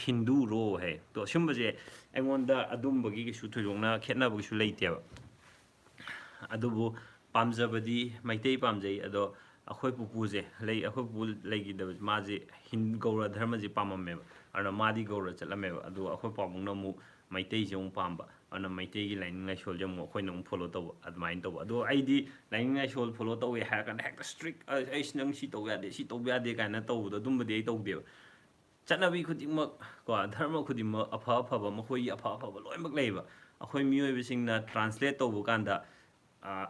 ꯍꯤꯟꯗꯨꯔꯣ ꯍꯥꯏ꯫ ꯑꯗꯣ ꯑꯁꯨꯝꯕꯁꯦ ꯑꯩꯉꯣꯟꯗ ꯑꯗꯨꯝꯕꯒꯤ ꯀꯩꯁꯨ ꯊꯣꯏꯗꯣꯛꯅ ꯈꯦꯠꯅꯕ ꯀꯩꯁꯨ ꯂꯩꯇꯦꯕ꯫ ꯑꯗꯨꯕꯨ ꯄꯥꯝꯖꯕꯗꯤ ꯃꯩꯇꯩ ꯄꯥꯝꯖꯩ꯫ ꯑꯗꯣ ꯑꯩꯈꯣꯏ ꯄꯨꯄꯨꯁꯦ ꯂꯩ, ꯑꯩꯈꯣꯏ ꯄꯨꯄꯨ ꯂꯩꯈꯤꯗꯕꯁꯦ, ꯃꯥꯁꯦ ꯍꯤꯟ-, ꯒꯧꯔ ꯙꯔꯃꯁꯦ ꯄꯥꯝꯃꯝꯃꯦꯕ꯫ ꯑꯗꯨꯅ ꯃꯥꯗꯤ ꯒꯧꯔ ꯆꯠꯂꯝꯃꯦꯕ꯫ ꯑꯗꯨꯒ ꯑꯩꯈꯣꯏ ꯄꯥꯕꯨꯡꯅ ꯑꯃꯨꯛ ꯃꯩꯇꯩꯁꯦ ꯑꯃꯨꯛ ꯄꯥꯝꯕ꯫ ꯑꯗꯨꯅ ꯃꯩꯇꯩꯒꯤ ꯂꯥꯏꯅꯤꯡ ꯂꯥꯏꯁꯣꯜꯁꯦ ꯑꯃꯨꯛ ꯑꯩꯈꯣꯏꯅ ꯑꯃꯨꯛ ꯐꯣꯂꯣ ꯇꯧꯕ, ꯑꯗꯨꯃꯥꯏꯅ ꯇꯧꯕ꯫ ꯑꯗꯣ ꯑꯩꯗꯤ ꯂꯥꯏꯅꯤꯡ ꯂꯥꯏꯁꯣꯜ ꯐꯣꯂꯣ ꯇꯧꯋꯦ ꯍꯥꯏꯔ ꯀꯥꯟꯗ ꯍꯦꯛꯇ ꯏꯁꯇ꯭ꯔꯤꯛ, "ꯑꯩꯁ, ꯅꯪ ꯁꯤ ꯇꯧꯕ ꯌꯥꯗꯦ, ꯁꯤ ꯇꯧꯕ ꯌꯥꯗꯦ" ꯀꯥꯏꯅ ꯇꯧꯕꯗꯣ, ꯑꯗꯨꯝꯕꯗꯤ ꯑꯩ ꯇꯧꯗꯦꯕ꯫ ꯆꯠꯅꯕꯤ ꯈꯨꯗꯤꯡꯃꯛ ꯀꯣ, ꯙꯔꯃ ꯈꯨꯗꯤꯡꯃꯛ ꯑꯐ ꯑꯐꯕ, ꯃꯈꯣꯏꯒꯤ ꯑꯐ ꯑꯐꯕ ꯂꯣꯏꯅꯃꯛ ꯂꯩꯌꯦꯕ꯫ ꯑꯩꯈꯣꯏ ꯃꯤꯑꯣꯏꯕꯁꯤꯡꯅ ꯇ꯭ꯔꯥꯟꯁꯂꯦꯠ ꯇꯧꯕ ꯀꯥꯟꯗ, ꯑꯥ,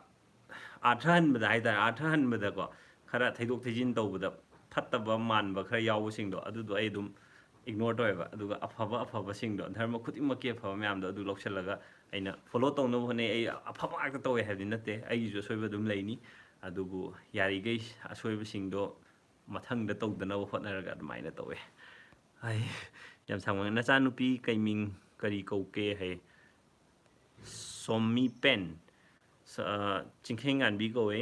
ꯑꯥꯔꯊ ꯍꯟꯕꯗ ꯍꯥꯏꯇꯥꯔꯦ, ꯑꯥꯔꯊ ꯍꯟꯕꯗꯀꯣ, ꯈꯔ ꯊꯩꯗꯣꯛ ꯊꯩꯖꯤꯟ ꯇꯧꯕꯗ ꯐꯠꯇꯕ ꯃꯥꯟꯕ ꯈꯔ ꯌꯥꯎꯕꯁꯤꯡꯗꯣ, ꯑꯗꯨꯗꯣ ꯑꯩ ꯑꯗꯨꯝ ꯏꯒꯅꯣꯔ ꯇꯧꯋꯦꯕ꯫ ꯑꯗꯨꯒ ꯑꯐꯕ ꯑꯐꯕꯁꯤꯡꯗꯣ, ꯙꯔꯃ ꯈꯨꯗꯤꯡꯃꯛꯀꯤ ꯑꯐꯕ ꯃꯌꯥꯝꯗꯣ, ꯑꯗꯨ ꯂꯧꯁꯤꯜꯂꯒ ꯑꯩꯅ ꯐꯣꯂꯣ ꯇꯧꯅꯕ ꯍꯣꯠꯅꯩ꯫ ꯑꯩ ꯑꯐꯕ ꯉꯥꯛꯇ ꯇꯧꯋꯦ ꯍꯥꯏꯕꯗꯤ ꯅꯠꯇꯦ, ꯑꯩꯒꯤꯁꯨ ꯑꯁꯣꯏꯕ ꯑꯗꯨꯝ ꯂꯩꯅꯤ꯫ ꯑꯗꯨꯕꯨ ꯌꯥꯔꯤꯈꯩ ꯑꯁꯣꯏꯕꯁꯤꯡꯗꯣ ꯃꯊꯪꯗ ꯇꯧꯗꯅꯕ ꯍꯣꯠꯅꯔꯒ ꯑꯗꯨꯃꯥꯏꯅ ꯇꯧꯋꯦ꯫ ꯑꯩ ꯌꯥꯝ ꯁꯥꯡꯕ, "ꯅꯆꯥꯅꯨꯄꯤ ꯀꯩ ꯃꯤꯡ, ꯀꯔꯤ ꯀꯧꯒꯦ?" ꯍꯥꯏ꯫ ꯁꯣꯃꯤ ꯄꯦꯟ꯫ ꯁ-, ꯑ, ꯆꯤꯡꯈꯩꯉꯥꯟꯕꯤ ꯀꯧꯋꯦ꯫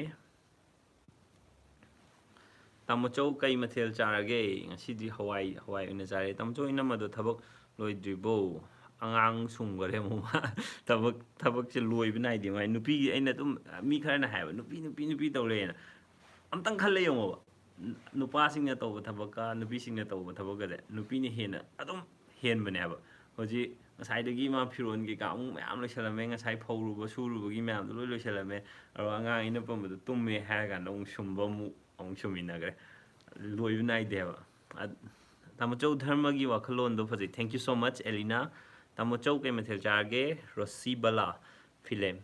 ꯇꯥꯃꯣꯆꯧ, ꯀꯩ ꯃꯊꯦꯜ ꯆꯥꯔꯒꯦ? ꯉꯁꯤꯗꯤ ꯍꯋꯥꯏ, ꯍꯋꯥꯏ ꯑꯣꯏꯅ ꯆꯥꯔꯦ꯫ ꯇꯥꯃꯣꯆꯧ, ꯏꯅꯝꯃꯗꯣ ꯊꯕꯛ ꯂꯣꯏꯗ꯭ꯔꯤꯕꯣ? ꯑꯉꯥꯡ ꯁꯨꯝꯈꯔꯦ ꯑꯃꯨꯛ꯫ ꯊꯕꯛ, ꯊꯕꯛꯁꯦ ꯂꯣꯏꯕ ꯅꯥꯏꯗꯦ ꯃꯥꯏ꯫ ꯅꯨꯄꯤꯒꯤ ꯑꯩꯅ ꯑꯗꯨꯝ, ꯃꯤ ꯈꯔꯅ ꯍꯥꯏꯕ, "ꯅꯨꯄꯤ, ꯅꯨꯄꯤ, ꯅꯨꯄꯤ ꯇꯧ ꯂꯩꯌꯦꯅ"꯫ ꯑꯝꯇꯪ ꯈꯜꯂ ꯌꯦꯡꯉꯣꯕ꯫ ꯅꯨꯄꯥꯁꯤꯡꯅ ꯇꯧꯕ ꯊꯕꯛꯀ ꯅꯨꯄꯤꯁꯤꯡꯅ ꯇꯧꯕ ꯊꯕꯛꯀꯁꯦ, ꯅꯨꯄꯤꯅ ꯍꯦꯟꯅ ꯑꯗꯨꯝ ꯍꯦꯟꯕꯅꯦꯕ꯫ ꯍꯧꯖꯤꯛ ꯉꯁꯥꯏꯗꯒꯤ ꯃꯥ ꯐꯤꯔꯣꯟ ꯀꯩꯀꯥ ꯑꯃꯨꯛ ꯃꯌꯥꯝ ꯂꯣꯏꯁꯜꯂꯝꯃꯦ, ꯉꯁꯥꯏ ꯐꯧꯔꯨꯕ ꯁꯨꯔꯨꯕꯒꯤ ꯃꯌꯥꯝꯗꯣ ꯂꯣꯏ ꯂꯣꯏꯁꯜꯂꯝꯃꯦ꯫ ꯑꯗꯨꯒ ꯑꯉꯥꯡ ꯑꯩꯅ ꯄꯝꯕꯗꯣ ꯇꯨꯝꯃꯦ ꯍꯥꯏꯔ ꯀꯥꯟꯗ ꯑꯃꯨꯛ ꯁꯨꯝꯕ ꯑꯃꯨꯛ, ꯑꯃꯨꯛ ꯁꯨꯝꯃꯤꯟꯅꯈ꯭ꯔꯦ꯫ ꯂꯣꯏꯕ ꯅꯥꯏꯗꯦꯕ꯫ ꯑ-, ꯇꯥꯃꯣꯆꯧ, ꯙꯔꯃꯒꯤ ꯋꯥꯈꯜꯂꯣꯟꯗꯣ ꯐꯖꯩ꯫ Thank you so much, ꯑꯦꯂꯤꯅꯥ꯫ ꯇꯥꯃꯣꯆꯧ, ꯀꯩ ꯃꯊꯦꯜ ꯆꯥꯔꯒꯦ? ꯔꯣꯁꯤꯕꯂꯥ ꯐꯤꯂꯦꯝ꯫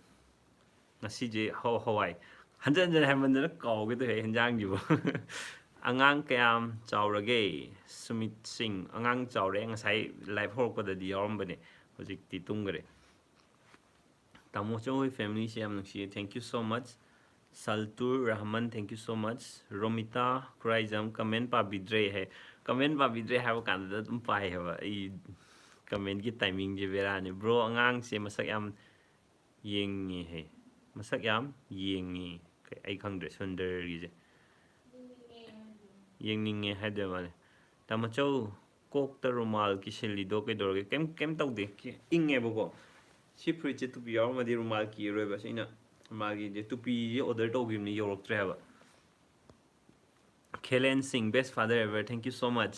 ꯉꯁꯤꯁꯦ ꯍꯧ-, ꯍꯋꯥꯏ꯫ ꯍꯟꯖꯟ ꯍꯟꯖꯟ ꯍꯥꯏꯃꯟꯗꯅ ꯀꯥꯎꯒꯦ ꯇꯧꯋꯦ ꯍꯦꯟꯖꯥꯡꯁꯤꯕꯨ꯫ ꯑꯉꯥꯡ ꯀꯌꯥꯝ ꯆꯥꯎꯔꯒꯦ? ꯁꯨꯃꯤꯠ ꯁꯤꯡ, ꯑꯉꯥꯡ ꯆꯥꯎꯔꯦ, ꯉꯁꯥꯏ live ꯍꯧꯔꯛꯄꯗꯗꯤ ꯌꯥꯎꯔꯝꯕꯅꯦ, ꯍꯧꯖꯤꯛꯇꯤ ꯇꯨꯝꯈ꯭ꯔꯦ꯫ ꯇꯥꯃꯣꯆꯧ ꯍꯣꯏ family ꯁꯦ ꯌꯥꯝ ꯅꯨꯡꯁꯤꯌꯦ꯫ Thank you so much꯫ ꯁꯜꯇꯨꯔ Rahman, thank you so much꯫ Romita Khuraijam, comment ꯄꯥꯕꯤꯗ꯭ꯔꯦ high. Comment ꯄꯥꯕꯤꯗ꯭ꯔꯦ ꯍꯥꯏꯕ ꯀꯥꯟꯗꯗ ꯑꯗꯨꯝ ꯄꯥꯏ ꯍꯥꯏꯕ꯫ ꯑꯩ comment ꯀꯤ timing ꯁꯦ ꯕꯦꯔꯥꯅꯤ꯫ Bro, ꯑꯉꯥꯡꯁꯦ ꯃꯁꯛ ꯌꯥꯝ ꯌꯦꯡꯉꯤ ꯍꯥꯏ꯫ ꯃꯁꯛ ꯌꯥꯝ ꯌꯦꯡꯉꯤ꯫ ꯀꯩ-, ꯑꯩ ꯈꯪꯗ꯭ꯔꯦ ꯁꯨꯟꯗꯔꯒꯤꯁꯦ꯫ ꯌꯦꯡꯅꯤꯡꯉꯦ ꯍꯥꯏꯗꯣꯏ ꯃꯥꯜꯂꯦ꯫ ꯇꯥꯃꯣꯆꯧ, ꯀꯣꯛꯇ ꯔꯨꯃꯥꯜ ꯀꯤꯁꯤꯜꯂꯤꯗꯣ ꯀꯩꯗꯧꯔꯒꯦ? ꯀꯩꯝ, ꯀꯩꯝ ꯇꯧꯗꯦ꯫ ꯀꯤ-, ꯏꯪꯉꯦꯕꯀꯣ꯫ ꯁꯤ ꯐꯨꯔꯤꯠꯁꯦ ꯇꯨꯄꯤ ꯌꯥꯎꯔꯝꯃꯗꯤ ꯔꯨꯃꯥꯜ ꯀꯤꯔꯣꯏꯕ꯫ ꯑꯁ, ꯑꯩꯅ ꯔꯨꯃꯥꯜꯒꯤꯁꯦ, ꯇꯨꯄꯤꯁꯦ order ꯇꯧꯈꯤꯕꯅꯤ, ꯌꯧꯔꯛꯇ꯭ꯔꯦ ꯍꯥꯏꯕ꯫ ꯈꯦꯂꯦꯟ ꯁꯤꯡ, best father ever, thank you so much꯫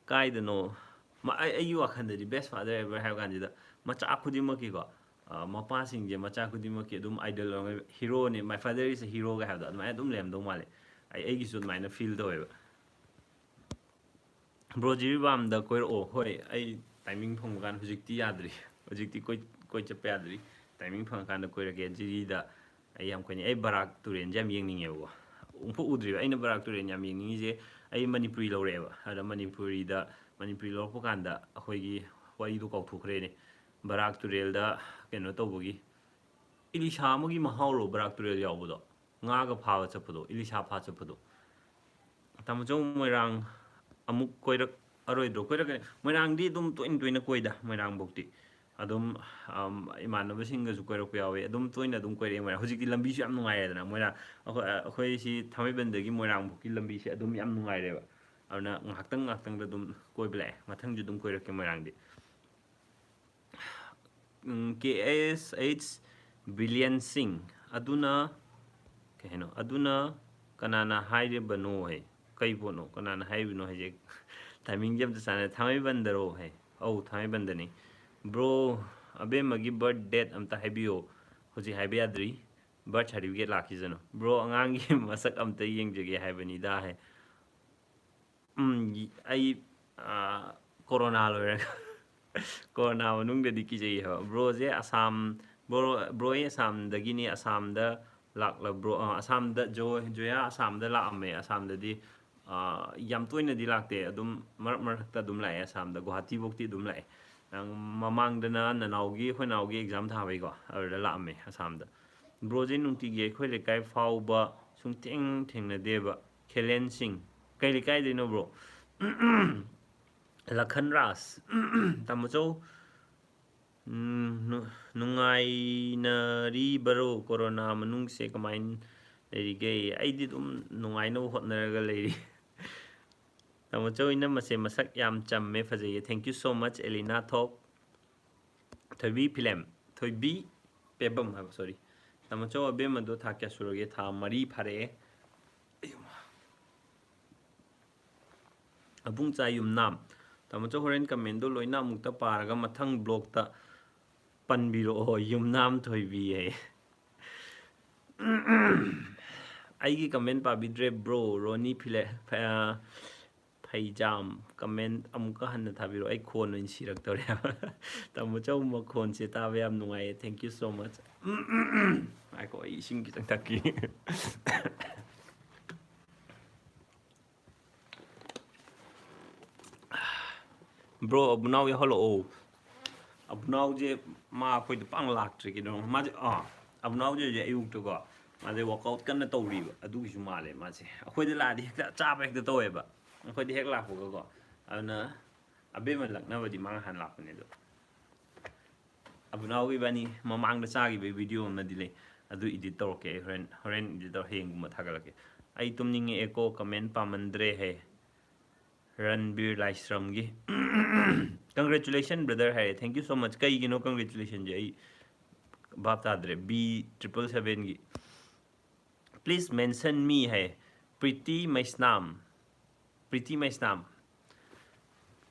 ꯀꯥꯏꯗꯅꯣ? ꯃ-, ꯑꯩ, ꯑꯩꯒꯤ ꯋꯥꯈꯜꯗꯗꯤ best father ever ꯍꯥꯏꯕ ꯀꯥꯟꯁꯤꯗ ꯃꯆꯥ ꯈꯨꯗꯤꯡꯃꯛꯀꯤꯀꯣ, ꯑ, ꯃꯄꯥꯁꯤꯡꯁꯦ ꯃꯆꯥ ꯈꯨꯗꯤꯡꯃꯛꯀꯤ ꯑꯗꯨꯝ idol ꯑꯣꯏꯔꯝꯒꯅꯤ꯫ Hero ꯅꯦ, "My father is a hero" ꯒ ꯍꯥꯏꯕꯗꯣ ꯑꯗꯨꯃꯥꯏꯅ ꯑꯗꯨꯝ ꯂꯩꯔꯝꯗꯧ ꯃꯥꯜꯂꯦ꯫ ꯑꯩ, ꯑꯩꯒꯤꯁꯨ ꯑꯗꯨꯃꯥꯏꯅ feel ꯇꯧꯋꯦꯕ꯫ Bro, ꯖꯤꯔꯤꯕꯥꯝꯗ ꯀꯣꯏꯔꯛꯑꯣ꯫ ꯍꯣꯏ, ꯑꯩ timing ꯐꯪꯕ ꯀꯥꯟꯗ, ꯍꯧꯖꯤꯛꯇꯤ ꯌꯥꯗ꯭ꯔꯤ꯫ ꯍꯧꯖꯤꯛꯇꯤ ꯀꯣꯏ, ꯀꯣꯏ ꯆꯠꯄ ꯌꯥꯗ꯭ꯔꯤ꯫ Timing ꯐꯪꯉꯀꯥꯟꯗ ꯀꯣꯏꯔꯛꯀꯦ꯫ ꯖꯤꯔꯤꯗ ꯑꯩ ꯌꯥꯝ ꯀꯣꯏꯅꯤꯡꯉꯤ꯫ ꯑꯩ ꯕꯔꯥꯛ ꯇꯨꯔꯦꯜꯁꯦ ꯌꯥꯝ ꯌꯦꯡꯅꯤꯡꯉꯦꯕꯀꯣ꯫ ꯑꯃꯨꯛꯐꯥꯎ ꯎꯗ꯭ꯔꯤꯕ꯫ ꯑꯩꯅ ꯕꯔꯥꯛ ꯇꯨꯔꯦꯜ ꯌꯥꯝ ꯌꯦꯡꯅꯤꯡꯉꯤꯁꯦ, ꯑꯩ ꯃꯅꯤꯄꯨꯔꯤ ꯂꯧꯔꯛꯑꯦꯕ꯫ ꯑꯗ ꯃꯅꯤꯄꯨꯔꯤꯗ, ꯃꯅꯤꯄꯨꯔꯤ ꯂꯧꯔꯛꯄ ꯀꯥꯟꯗ ꯑꯩꯈꯣꯏꯒꯤ ꯋꯥꯔꯤꯗꯣ ꯀꯥꯎꯊꯣꯛꯈ꯭ꯔꯦꯅꯦ꯫ ꯕꯔꯥꯛ ꯇꯨꯔꯦꯜꯗ ꯀꯩꯅꯣ ꯇꯧꯕꯒꯤ, ꯏꯂꯤꯁꯥ ꯑꯃꯒꯤ ꯃꯍꯥꯎꯔꯣ ꯕꯔꯥꯛ ꯇꯨꯔꯦꯜ ꯌꯥꯎꯕꯗꯣ? ꯉꯥꯒ ꯐꯥꯕ ꯆꯠꯄꯗꯣ, ꯏꯂꯤꯁꯥ ꯐꯥ ꯆꯠꯄꯗꯣ꯫ ꯇꯥꯃꯣꯆꯧ, ꯃꯣꯏꯔꯥꯡ ꯑꯃꯨꯛ ꯀꯣꯏꯔꯛꯑꯔꯣꯏꯗ꯭ꯔꯣ? ꯀꯣꯏꯔꯛꯀꯅꯤ꯫ ꯃꯣꯏꯔꯥꯡꯗꯤ ꯑꯗꯨꯝ ꯇꯣꯏꯅ ꯇꯣꯏꯅ ꯀꯣꯏꯗ, ꯃꯣꯏꯔꯥꯡꯐꯧꯗꯤ꯫ ꯑꯗꯨꯝ, ꯑꯝ, ꯏꯃꯥꯟꯅꯕꯁꯤꯡꯒꯁꯨ ꯀꯣꯏꯔꯛꯄ ꯌꯥꯎꯋꯦ꯫ ꯑꯗꯨꯝ ꯇꯣꯏꯅ ꯑꯗꯨꯝ ꯀꯣꯏꯔꯛꯑꯦ ꯃꯣꯏꯔꯥꯡ꯫ ꯍꯧꯖꯤꯛꯇꯤ ꯂꯝꯕꯤꯁꯨ ꯌꯥꯝ ꯅꯨꯡꯉꯥꯏꯔꯦꯗꯅ꯫ ꯃꯣꯏꯔꯥꯡ, ꯑꯩꯈꯣꯏ, ꯑꯩꯈꯣꯏ ꯁꯤ ꯊꯥꯡꯃꯩꯕꯟꯗꯒꯤ ꯃꯣꯏꯔꯥꯡꯐꯥꯎꯀꯤ ꯂꯝꯕꯤꯁꯦ ꯑꯗꯨꯝ ꯌꯥꯝ ꯅꯨꯡꯉꯥꯏꯔꯦꯕ꯫ ꯑꯗꯨꯅ ꯉꯥꯏꯍꯥꯛꯇꯪ ꯉꯥꯏꯍꯥꯛꯇꯪꯗ ꯑꯗꯨꯝ ꯀꯣꯏꯕ ꯂꯥꯛꯑꯦ꯫ ꯃꯊꯪꯁꯨ ꯑꯗꯨꯝ ꯀꯣꯏꯔꯛꯀꯦ ꯃꯣꯏꯔꯥꯡꯗꯤ꯫ ꯎꯝ, ꯀꯦ ꯑꯦꯁ ꯑꯩꯆ ꯕꯤꯂꯤꯌꯟ ꯁꯤꯡ꯫ ꯑꯗꯨꯅ, ꯀꯩ ꯍꯥꯏꯅꯣ? "ꯑꯗꯨꯅ ꯀꯅꯥꯅ ꯍꯥꯏꯔꯤꯕꯅꯣ?" ꯍꯥꯏ꯫ ꯀꯩ ꯄꯣꯠꯅꯣ? ꯀꯅꯥꯅ ꯍꯥꯏꯔꯤꯕꯅꯣ ꯍꯥꯏꯁꯦ? ꯇꯥꯏꯃꯤꯡꯁꯦ ꯑꯝꯇ ꯆꯥꯟꯅ-, "ꯊꯥꯡꯃꯩꯕꯟꯗꯔꯣ?" ꯍꯥꯏ꯫ "ꯑꯧ, ꯊꯥꯡꯃꯩꯕꯟꯗꯅꯤ꯫" "ꯕ꯭ꯔꯣ, ꯑꯕꯦꯝꯃꯒꯤ ꯕꯥꯔꯠ ꯗꯦꯠ ꯑꯝꯇ ꯍꯥꯏꯕꯤꯌꯣ꯫" "ꯍꯧꯖꯤꯛ ꯍꯥꯏꯕ ꯌꯥꯗ꯭ꯔꯤ꯫ Birth certificate ꯂꯥꯛꯈꯤꯁꯅꯨ꯫" "ꯕ꯭ꯔꯣ, ꯑꯉꯥꯡꯒꯤ ꯃꯁꯛ ꯑꯝꯇ ꯌꯦꯡꯖꯒꯦ ꯍꯥꯏꯕꯅꯤꯗ" ꯍꯥꯏ꯫ ꯎꯝ, ꯑꯩ, ꯑꯥ, ꯀꯣꯔꯣꯅꯥ ꯂꯣꯏꯔꯒ, ꯀꯣꯔꯣꯅꯥ ꯃꯅꯨꯡꯗꯗꯤ ꯀꯤꯖꯩ ꯍꯥꯏꯕ꯫ ꯕ꯭ꯔꯣꯁꯦ ꯑꯁꯥꯝ, ꯕ꯭ꯔꯣ, ꯕ꯭ꯔꯣ ꯑꯩ ꯑꯁꯥꯝꯗꯒꯤꯅꯤ꯫ ꯑꯁꯥꯝꯗ ꯂꯥꯛꯂꯕ꯭ꯔꯣ? ꯑꯥ, ꯑꯁꯥꯝꯗ ꯖꯣ-, ꯖꯣꯌꯥ ꯑꯁꯥꯝꯗ ꯂꯥꯛꯑꯝꯃꯦ꯫ ꯑꯁꯥꯝꯗꯗꯤ, ꯑꯥ, ꯌꯥꯝ ꯇꯣꯏꯅꯗꯤ ꯂꯥꯛꯇꯦ, ꯑꯗꯨꯝ ꯃꯔꯛ ꯃꯔꯛꯇ ꯑꯗꯨꯝ ꯂꯥꯛꯑꯦ ꯑꯁꯥꯝꯗ, ꯒꯨꯍꯥꯇꯤꯐꯧꯗꯤ ꯑꯗꯨꯝ ꯂꯥꯛꯑꯦ꯫ ꯅꯪ ꯃꯃꯥꯡꯗꯅ ꯅꯅꯥꯎꯒꯤ, ꯑꯩꯈꯣꯏ ꯅꯅꯥꯎꯒꯤ ꯑꯦꯛꯖꯥꯝ ꯊꯥꯕꯩꯀꯣ, ꯑꯗꯨꯗ ꯂꯥꯛꯑꯝꯃꯦ ꯑꯁꯥꯝꯗ꯫ ꯕ꯭ꯔꯣꯁꯦ ꯅꯨꯡꯇꯤꯒꯤ ꯑꯩꯈꯣꯏ ꯂꯩꯀꯥꯏ ꯐꯥꯎꯕ ꯁꯨꯡꯊꯦꯡ ꯊꯦꯡꯅꯗꯦꯕ꯫ ꯈꯦꯂꯦꯟ ꯁꯤꯡ꯫ ꯀꯩ ꯂꯩꯀꯥꯏꯗꯩꯅꯣ, ꯕ꯭ꯔꯣ? ꯂꯈꯟ ꯔꯥꯖ꯫ ꯇꯥꯃꯣꯆꯧ, ꯎꯝ, ꯅꯨ-, ꯅꯨꯡꯉꯥꯏꯅꯔꯤꯕꯔꯣ? ꯀꯣꯔꯣꯅꯥ ꯃꯅꯨꯡꯁꯦ ꯀꯃꯥꯏꯅ ꯂꯩꯔꯤꯒꯦ? ꯑꯩꯗꯤ ꯑꯗꯨꯝ ꯅꯨꯡꯉꯥꯏꯅꯕ ꯍꯣꯠꯅꯔꯒ ꯂꯩꯔꯤ꯫ ꯇꯥꯃꯣꯆꯧ, ꯏꯅꯝꯃꯁꯦ ꯃꯁꯛ ꯌꯥꯝ ꯆꯝꯃꯦ, ꯐꯖꯩꯌꯦ꯫ Thank you so much, ꯑꯦꯂꯤꯅꯥ ꯊꯣꯛ꯫ ꯊꯣꯏꯕꯤ ꯐꯤꯂꯦꯝ, ꯊꯣꯏꯕꯤ ꯄꯦꯕꯝ ꯍꯥꯏꯕ, sorry꯫ ꯇꯥꯃꯣꯆꯧ, ꯑꯕꯦꯝꯃꯗꯣ ꯊꯥ ꯀꯌꯥ ꯁꯨꯔꯒꯦ? ꯊꯥ ꯃꯔꯤ ꯐꯥꯔꯛꯑꯦ꯫ ꯑꯕꯨꯡꯆꯥ ꯌꯨꯝꯅꯥꯝ, ꯇꯥꯃꯣꯆꯧ, ꯍꯣꯔꯦꯟ ꯀꯃꯦꯟꯗꯣ ꯂꯣꯏꯅ ꯑꯃꯨꯛꯇ ꯄꯥꯔꯒ ꯃꯊꯪ ꯕ꯭ꯂꯣꯛꯇ ꯄꯟꯕꯤꯔꯛꯑꯣ, ꯌꯨꯝꯅꯥꯝ ꯊꯣꯏꯕꯤ ꯍꯥꯏꯌꯦ꯫ ꯑꯩꯒꯤ ꯀꯃꯦꯟ ꯄꯥꯕꯤꯗ꯭ꯔꯦ, ꯕ꯭ꯔꯣ꯫ ꯔꯣꯅꯤ ꯐꯤꯂꯦ-, ꯐ-, ꯐꯩꯖꯥꯝ, ꯀꯃꯦꯟ ꯑꯃꯨꯛꯀ ꯍꯟꯅ ꯊꯥꯕꯤꯔꯛꯑꯣ, ꯑꯩ ꯈꯣꯟ ꯑꯣꯏꯅ ꯁꯤꯔꯛꯇꯧꯔꯦ꯫ ꯇꯥꯃꯣꯆꯧ, ꯃꯈꯣꯟꯁꯦ ꯇꯥꯕ ꯌꯥꯝ ꯅꯨꯡꯉꯥꯏꯌꯦ, thank you so much꯫ ꯉꯥꯏꯈꯣ, ꯑꯩ ꯏꯁꯤꯡ ꯈꯤꯇꯪ ꯊꯛꯈꯤ꯫ ꯕ꯭ꯔꯣ, ꯑꯕꯨꯅꯥꯎ ꯌꯥꯎꯍꯜꯂꯛꯑꯣ꯫ ꯑꯕꯨꯅꯥꯎꯁꯦ ꯃꯥ ꯑꯩꯈꯣꯏꯗ ꯄꯥꯡ ꯂꯥꯛꯇ꯭ꯔꯦ, ꯀꯩꯅꯣ ꯃꯥꯁꯦ, ꯑꯥ, ꯑꯕꯨꯅꯥꯎꯁꯦ ꯍꯧꯖꯤꯛ ꯑꯌꯨꯛꯇꯀꯣ, ꯃꯥꯁꯦ ꯋꯥꯛꯑꯥꯎꯠ ꯀꯟꯅ ꯇꯧꯔꯤꯕ, ꯑꯗꯨꯒꯤꯁꯨ ꯃꯥꯜꯂꯦ ꯃꯥꯁꯦ꯫ ꯑꯩꯈꯣꯏꯗ ꯂꯥꯛꯑꯗꯤ ꯍꯦꯛꯇ ꯆꯥꯕ ꯍꯦꯛꯇ ꯇꯧꯋꯦꯕ꯫ ꯑꯩꯈꯣꯏꯗ ꯍꯦꯛ ꯂꯥꯛꯄꯒꯀꯣ, ꯑꯗꯨꯅ ꯑꯕꯦꯝꯃ ꯂꯛꯅꯕꯗꯤ ꯃꯥ ꯍꯥꯟꯅ ꯂꯥꯛꯄꯅꯦ꯫ ꯑꯗꯣ ꯑꯕꯨꯅꯥꯎꯒ ꯏꯕꯥꯅꯤ ꯃꯃꯥꯡꯗ ꯆꯥꯈꯤꯕꯒꯤ ꯚꯤꯗꯤꯑꯣ ꯑꯃꯗꯤ ꯂꯩ, ꯑꯗꯨ ꯏꯗꯤꯠ ꯇꯧꯔꯛꯀꯦ ꯑꯩ ꯍꯣꯔꯦꯟ, ꯍꯣꯔꯦꯟ ꯏꯗꯤꯠ ꯇꯧꯔ ꯍꯌꯦꯡꯒꯨꯝꯕ ꯊꯥꯒꯠꯂꯛꯀꯦ꯫ ꯑꯩ ꯇꯨꯝꯅꯤꯡꯉꯛꯑꯦꯀꯣ, ꯀꯃꯦꯟ ꯄꯥꯃꯟꯗ꯭ꯔꯦ ꯍꯦ꯫ ꯔꯟꯕꯤꯔ ꯂꯥꯏꯁ꯭ꯔꯝꯒꯤ꯫ Congratulation brother ꯍꯥꯏꯔꯦ, thank you so much꯫ ꯀꯩꯒꯤꯅꯣ congratulationꯁꯦ ꯑꯩ ꯚꯥꯞ ꯇꯥꯗ꯭ꯔꯦ꯫ B triple sevenꯒꯤ꯫ Please mention me ꯍꯥꯏ꯫ ꯄ꯭ꯔꯤꯇꯤ ꯃꯩꯁꯅꯥꯝ꯫ ꯄ꯭ꯔꯤꯇꯤ ꯃꯩꯁꯅꯥꯝ꯫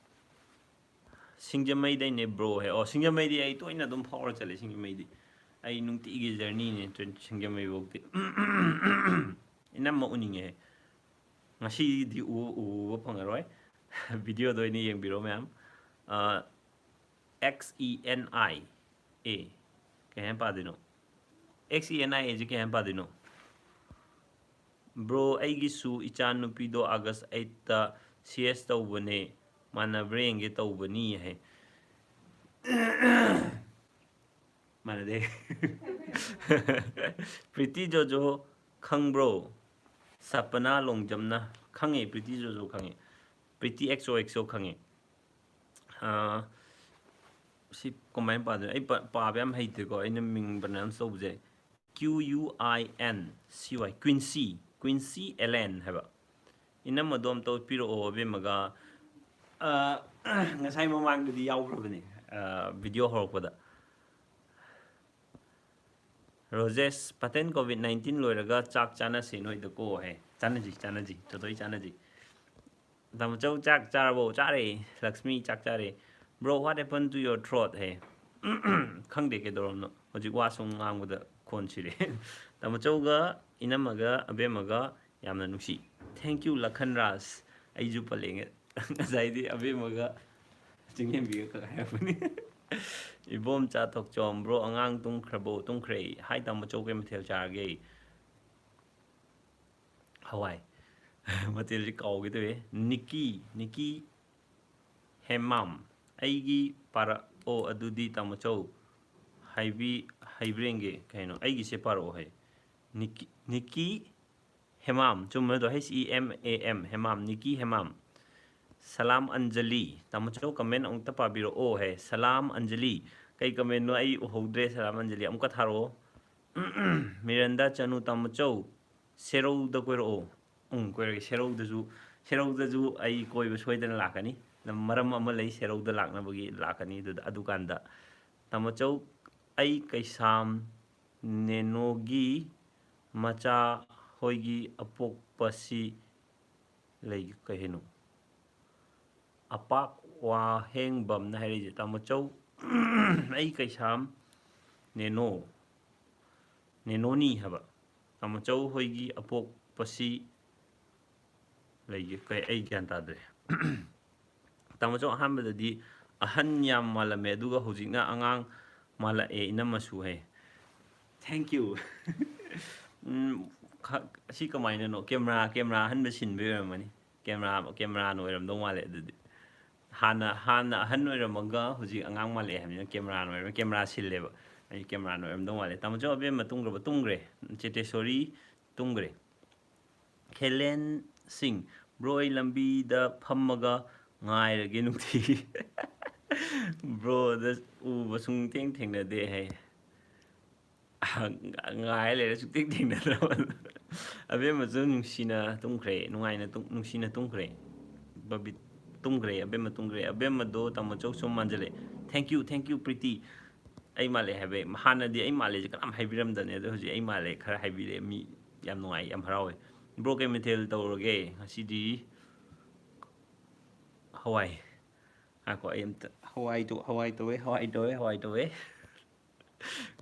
ꯁꯤꯡꯖꯃꯩꯗꯩꯅꯦ ꯕ꯭ꯔꯣ ꯍꯥꯏ꯫ ꯑꯣ, ꯁꯤꯡꯖꯃꯩꯗꯤ ꯑꯩ ꯇꯣꯏꯅ ꯑꯗꯨꯝ ꯐꯥꯎꯔ ꯆꯠꯂꯦ꯫ ꯁꯤꯡꯖꯃꯩꯗꯤ ꯑꯩ ꯅꯨꯡꯇꯤꯒꯤ ꯖꯔꯅꯤꯅꯦ ꯁꯤꯡꯖꯃꯩꯐꯧꯗꯤ꯫ ꯏꯅꯝꯃ ꯎꯅꯤꯡꯉꯦ꯫ ꯉꯁꯤꯗꯤ ꯎ-, ꯎꯕ ꯐꯪꯉꯔꯣꯏ꯫ ꯚꯤꯗꯤꯑꯣꯗ ꯑꯣꯏꯅ ꯌꯦꯡꯕꯤꯔꯣ ꯃꯌꯥꯝ꯫ ꯑ, X E N I A꯫ ꯀꯩ ꯍꯥꯏꯅ ꯄꯥꯗꯣꯏꯅꯣ? X E N I A ꯁꯤ ꯀꯩ ꯍꯥꯏꯅ ꯄꯥꯗꯣꯏꯅꯣ? ꯕ꯭ꯔꯣ, ꯑꯩꯒꯤꯁꯨ ꯏꯆꯥ ꯅꯨꯄꯤꯗꯣ ꯑꯥꯒꯁ ꯑꯩꯠꯇ ꯁꯤ ꯑꯦꯁ ꯇꯧꯕꯅꯦ, ꯃꯥꯟꯅꯕ꯭ꯔꯥ ꯌꯦꯡꯒꯦ ꯇꯧꯕꯅꯤ ꯍꯥꯏ꯫ ꯃꯥꯟꯅꯗꯦ꯫ ꯄ꯭ꯔꯤꯇꯤ ꯖꯣꯖꯣ ꯈꯪꯕ꯭ꯔꯣ? ꯁꯄꯅꯥ ꯂꯣꯡꯖꯝꯅ꯫ ꯈꯪꯉꯦ, ꯄ꯭ꯔꯤꯇꯤ ꯖꯣꯖꯣ ꯈꯪꯉꯦ꯫ Preeti X O X O ꯈꯪꯉꯦ꯫ ꯑꯥ, ꯁꯤ ꯀꯃꯥꯏꯅ ꯄꯥꯗꯣꯏꯅꯣ? ꯑꯩ ꯄꯥ-, ꯄꯥꯕ ꯌꯥꯝ ꯍꯩꯇꯦꯀꯣ, ꯑꯩꯅ ꯃꯤꯡ pronounce ꯇꯧꯕꯁꯦ꯫ Q U I N C Y, ꯀ꯭ꯋꯤꯟꯁꯤ, ꯀ꯭ꯋꯤꯟꯁꯤ ꯑꯦꯂꯦꯟ ꯍꯥꯏꯕ꯫ ꯏꯅꯝꯃꯗꯣ ꯑꯝꯇ ꯎꯠꯄꯤꯔꯛꯑꯣ, ꯑꯕꯦꯝꯃꯒ꯫ ꯑꯥ, ꯉꯁꯥꯏ ꯃꯃꯥꯡꯗꯗꯤ ꯌꯥꯎꯈ꯭ꯔꯕꯅꯦ, ꯑꯥ, ꯚꯤꯗꯤꯑꯣ ꯍꯧꯔꯛꯄꯗ꯫ ꯔꯣꯖꯦꯁ, ꯄꯇꯦꯟ, COVID nineteen ꯂꯣꯏꯔꯒ ꯆꯥꯛ ꯆꯥꯅꯁꯦ ꯅꯣꯏꯗꯀꯣ ꯍꯥꯏ꯫ ꯆꯥꯅꯁꯤ, ꯆꯥꯅꯁꯤ, ꯇꯣꯇꯣꯏ ꯆꯥꯅꯁꯤ꯫ ꯇꯥꯃꯣꯆꯧ ꯆꯥꯛ ꯆꯥꯔꯕꯣ? ꯆꯥꯔꯦ꯫ ꯂꯛꯁꯃꯤ ꯆꯥꯛ ꯆꯥꯔꯦ꯫ Bro, what happened to your throat ꯍꯦ? ꯈꯪꯗꯦ ꯀꯩꯗꯧꯔꯝꯅꯣ꯫ ꯍꯧꯖꯤꯛ ꯋꯥ ꯁꯨꯝ ꯉꯥꯡꯕꯗ ꯈꯣꯟ ꯁꯤꯔꯦ꯫ ꯇꯥꯃꯣꯆꯧꯒ ꯏꯅꯝꯃꯒ ꯑꯕꯦꯝꯃꯒ ꯌꯥꯝꯅ ꯅꯨꯡꯁꯤ꯫ Thank you, ꯂꯈꯟ ꯔꯥꯖ꯫ ꯑꯩꯁꯨ ꯄꯜꯂꯛꯑꯦ꯫ ꯉꯁꯥꯏꯗꯤ ꯑꯕꯦꯝꯃꯒ ꯆꯤꯡꯂꯦꯝꯕꯤꯒ ꯈꯛ ꯍꯥꯏꯔꯛꯄꯅꯤ꯫ ꯏꯕꯣꯝꯆꯥ ꯊꯣꯛꯆꯣꯝ, bro, ꯑꯉꯥꯡ ꯇꯨꯝꯈ꯭ꯔꯕꯣ? ꯇꯨꯝꯈ꯭ꯔꯦ꯫ ꯍꯥꯏ ꯇꯥꯃꯣꯆꯧ, ꯀꯩ ꯃꯊꯦꯜ ꯆꯥꯔꯒꯦ? ꯍꯋꯥꯏ꯫ ꯃꯊꯦꯜꯁꯤ ꯀꯥꯎꯒꯦ ꯇꯧꯋꯦ꯫ ꯅꯤꯀꯤ, ꯅꯤꯀꯤ ꯍꯦꯃꯥꯝ꯫ ꯑꯩꯒꯤ ꯄꯥꯔꯛꯑꯣ ꯑꯗꯨꯗꯤ ꯇꯥꯃꯣꯆꯧ꯫ ꯍꯥꯏꯕꯤ-, ꯍꯩꯕ꯭ꯔꯦꯡꯒꯦ ꯀꯩꯅꯣ? ꯑꯩꯒꯤꯁꯦ ꯄꯥꯔꯛꯑꯣ ꯍꯥꯏ꯫ ꯅꯤꯀꯤ, ꯅꯤꯀꯤ ꯍꯦꯃꯥꯝ꯫ ꯆꯨꯝꯕ ꯅꯠꯇ꯭ꯔꯣ? H E M A M, Hemam, ꯅꯤꯀꯤ Hemam. Salam Anjali. ꯇꯥꯃꯣꯆꯧ comment ꯑꯃꯨꯛꯇ ꯄꯥꯕꯤꯔꯛꯑꯣ ꯍꯥꯏ꯫ ꯁꯂꯥꯝ ꯑꯟꯖꯂꯤ꯫ ꯀꯩ commentꯅꯣ ꯑꯩ ꯎꯍꯧꯗ꯭ꯔꯦ, ꯁꯂꯥꯝ ꯑꯟꯖꯂꯤ꯫ ꯑꯃꯨꯛꯀ ꯊꯥꯔꯛꯑꯣ꯫ ꯃꯤꯔꯟꯗꯥ ꯆꯅꯨ, ꯇꯥꯃꯣꯆꯧ, ꯁꯦꯔꯧꯗ ꯀꯣꯏꯔꯛꯑꯣ꯫ ꯎꯝ, ꯀꯣꯏꯔꯛꯀꯦ꯫ ꯁꯦꯔꯧꯗꯁꯨ, ꯁꯦꯔꯧꯗꯁꯨ ꯑꯩ ꯀꯣꯏꯕ ꯁꯣꯏꯗꯅ ꯂꯥꯛꯀꯅꯤ꯫ ꯃꯔꯝ ꯑꯃ ꯂꯩ, ꯁꯦꯔꯧꯗ ꯂꯥꯛꯅꯕꯒꯤ ꯂꯥꯛꯀꯅꯤ꯫ ꯑꯗꯨꯗ, ꯑꯗꯨꯀꯥꯟꯗ, ꯇꯥꯃꯣꯆꯧ, ꯑꯩ ꯀꯩꯁꯥꯝ ꯅꯦꯅꯣꯒꯤ ꯃꯆꯥ ꯍꯣꯏꯒꯤ ꯑꯄꯣꯛꯄꯁꯤ ꯂꯩ, ꯀꯩ ꯍꯥꯏꯅꯣ? ꯑꯄꯥꯛ ꯋꯥꯍꯦꯡꯕꯝꯅ ꯍꯥꯏꯔꯛꯏꯁꯦ, ꯇꯥꯃꯣꯆꯧ, ꯑꯩ ꯀꯩꯁꯥꯝ ꯅꯦꯅꯣ, ꯅꯦꯅꯣꯅꯤ ꯍꯥꯏꯕ꯫ ꯇꯥꯃꯣꯆꯧ ꯍꯣꯏꯒꯤ ꯑꯄꯣꯛꯄꯁꯤ ꯂꯩꯒꯦ, ꯀꯩ, ꯑꯩ ꯒ꯭ꯌꯥꯟ ꯇꯥꯗ꯭ꯔꯦ꯫ ꯇꯥꯃꯣꯆꯧ, ꯑꯍꯥꯟꯕꯗꯗꯤ ꯑꯍꯟ ꯌꯥꯝ ꯃꯥꯜꯂꯝꯃꯦ, ꯑꯗꯨꯒ ꯍꯧꯖꯤꯛꯅ ꯑꯉꯥꯡ ꯃꯥꯜꯂꯛꯑꯦ, ꯏꯅꯝꯃꯁꯨ ꯍꯥꯏ꯫ Thank you꯫ ꯎꯝ, ꯈ-, ꯑꯁꯤ ꯀꯃꯥꯏꯅꯅꯣ? Camera, camera ꯑꯍꯟꯕ ꯁꯤꯟꯕꯩ ꯑꯣꯏꯔꯝꯃꯅꯤ꯫ Camera, cameraꯅ ꯑꯣꯏꯔꯝꯗꯧ ꯃꯥꯜꯂꯦ ꯑꯗꯨꯗꯤ꯫ ꯍꯥꯟꯅ, ꯍꯥꯟꯅ ꯑꯍꯟ ꯑꯣꯏꯔꯝꯃꯒ ꯍꯧꯖꯤꯛ ꯑꯉꯥꯡ ꯃꯥꯜꯂꯛꯑꯦ ꯍꯥꯏꯕꯅꯤꯅ cameraꯅ ꯑꯣꯏꯔꯝꯃꯦ, camera ꯁꯤꯜꯂꯦꯕ꯫ ꯑꯩ cameraꯅ ꯑꯣꯏꯔꯝꯗꯧ ꯃꯥꯜꯂꯦ꯫ ꯇꯥꯃꯣꯆꯧ, ꯑꯕꯦꯝꯃ ꯇꯨꯝꯈ꯭ꯔꯕ? ꯇꯨꯝꯈ꯭ꯔꯦ꯫ ꯆꯦꯇꯦꯁꯣꯔꯤ ꯇꯨꯝꯈ꯭ꯔꯦ꯫ ꯈꯦꯂꯦꯟ ꯁꯤꯡ, bro, ꯑꯩ ꯂꯝꯕꯤꯗ ꯐꯝꯃꯒ ꯉꯥꯏꯔꯒꯦ ꯅꯨꯡꯇꯤꯒꯤ꯫ Broꯗ ꯎꯕ ꯁꯨꯡꯊꯦꯡ ꯊꯦꯡꯅꯗꯦ ꯍꯥꯏ꯫ ꯉꯥꯏ ꯂꯩꯔꯦ, ꯁꯨꯡꯊꯦꯡ ꯊꯦꯡꯅꯗ꯭ꯔꯕ꯫ ꯑꯕꯦꯝꯃꯁꯨ ꯅꯨꯡꯁꯤꯅ ꯇꯨꯝꯈ꯭ꯔꯦ, ꯅꯨꯡꯉꯥꯏꯅ ꯇꯨꯝ-, ꯅꯨꯡꯁꯤꯅ ꯇꯨꯝꯈ꯭ꯔꯦ꯫ ꯕꯕꯤꯠ ꯇꯨꯝꯈ꯭ꯔꯦ, ꯑꯕꯦꯝꯃ ꯇꯨꯝꯈ꯭ꯔꯦ꯫ ꯑꯕꯦꯝꯃꯗꯣ ꯇꯥꯃꯣꯆꯧ ꯁꯨꯝ ꯃꯥꯟꯖꯜꯂꯦ꯫ Thank you, thank you, Preeti. ꯑꯩ ꯃꯥꯜꯂꯦ ꯍꯥꯏꯕ, ꯍꯥꯟꯅꯗꯤ ꯑꯩ ꯃꯥꯜꯂꯦꯁꯦ ꯀꯅꯥꯝ ꯍꯥꯏꯕꯤꯔꯝꯗꯕꯅꯦ, ꯑꯗꯣ ꯍꯧꯖꯤꯛ ꯑꯩ ꯃꯥꯜꯂꯦ ꯈꯔ ꯍꯥꯏꯕꯤꯔꯛꯑꯦ, ꯃꯤ ꯌꯥꯝ ꯅꯨꯡꯉꯥꯏ, ꯌꯥꯝ ꯍꯔꯥꯎꯋꯦ꯫ Bro, ꯀꯩ ꯃꯊꯦꯜ ꯇꯧꯔꯒꯦ ꯉꯁꯤꯗꯤ? ꯍꯋꯥꯏ꯫ ꯉꯥꯏꯈꯣ, ꯑꯩ ꯑꯝꯇ, ꯍꯋꯥꯏ ꯇꯧ-, ꯍꯋꯥꯏ ꯇꯧꯋꯦ, ꯍꯋꯥꯏ ꯇꯧꯋꯦ, ꯍꯋꯥꯏ ꯇꯧꯋꯦ꯫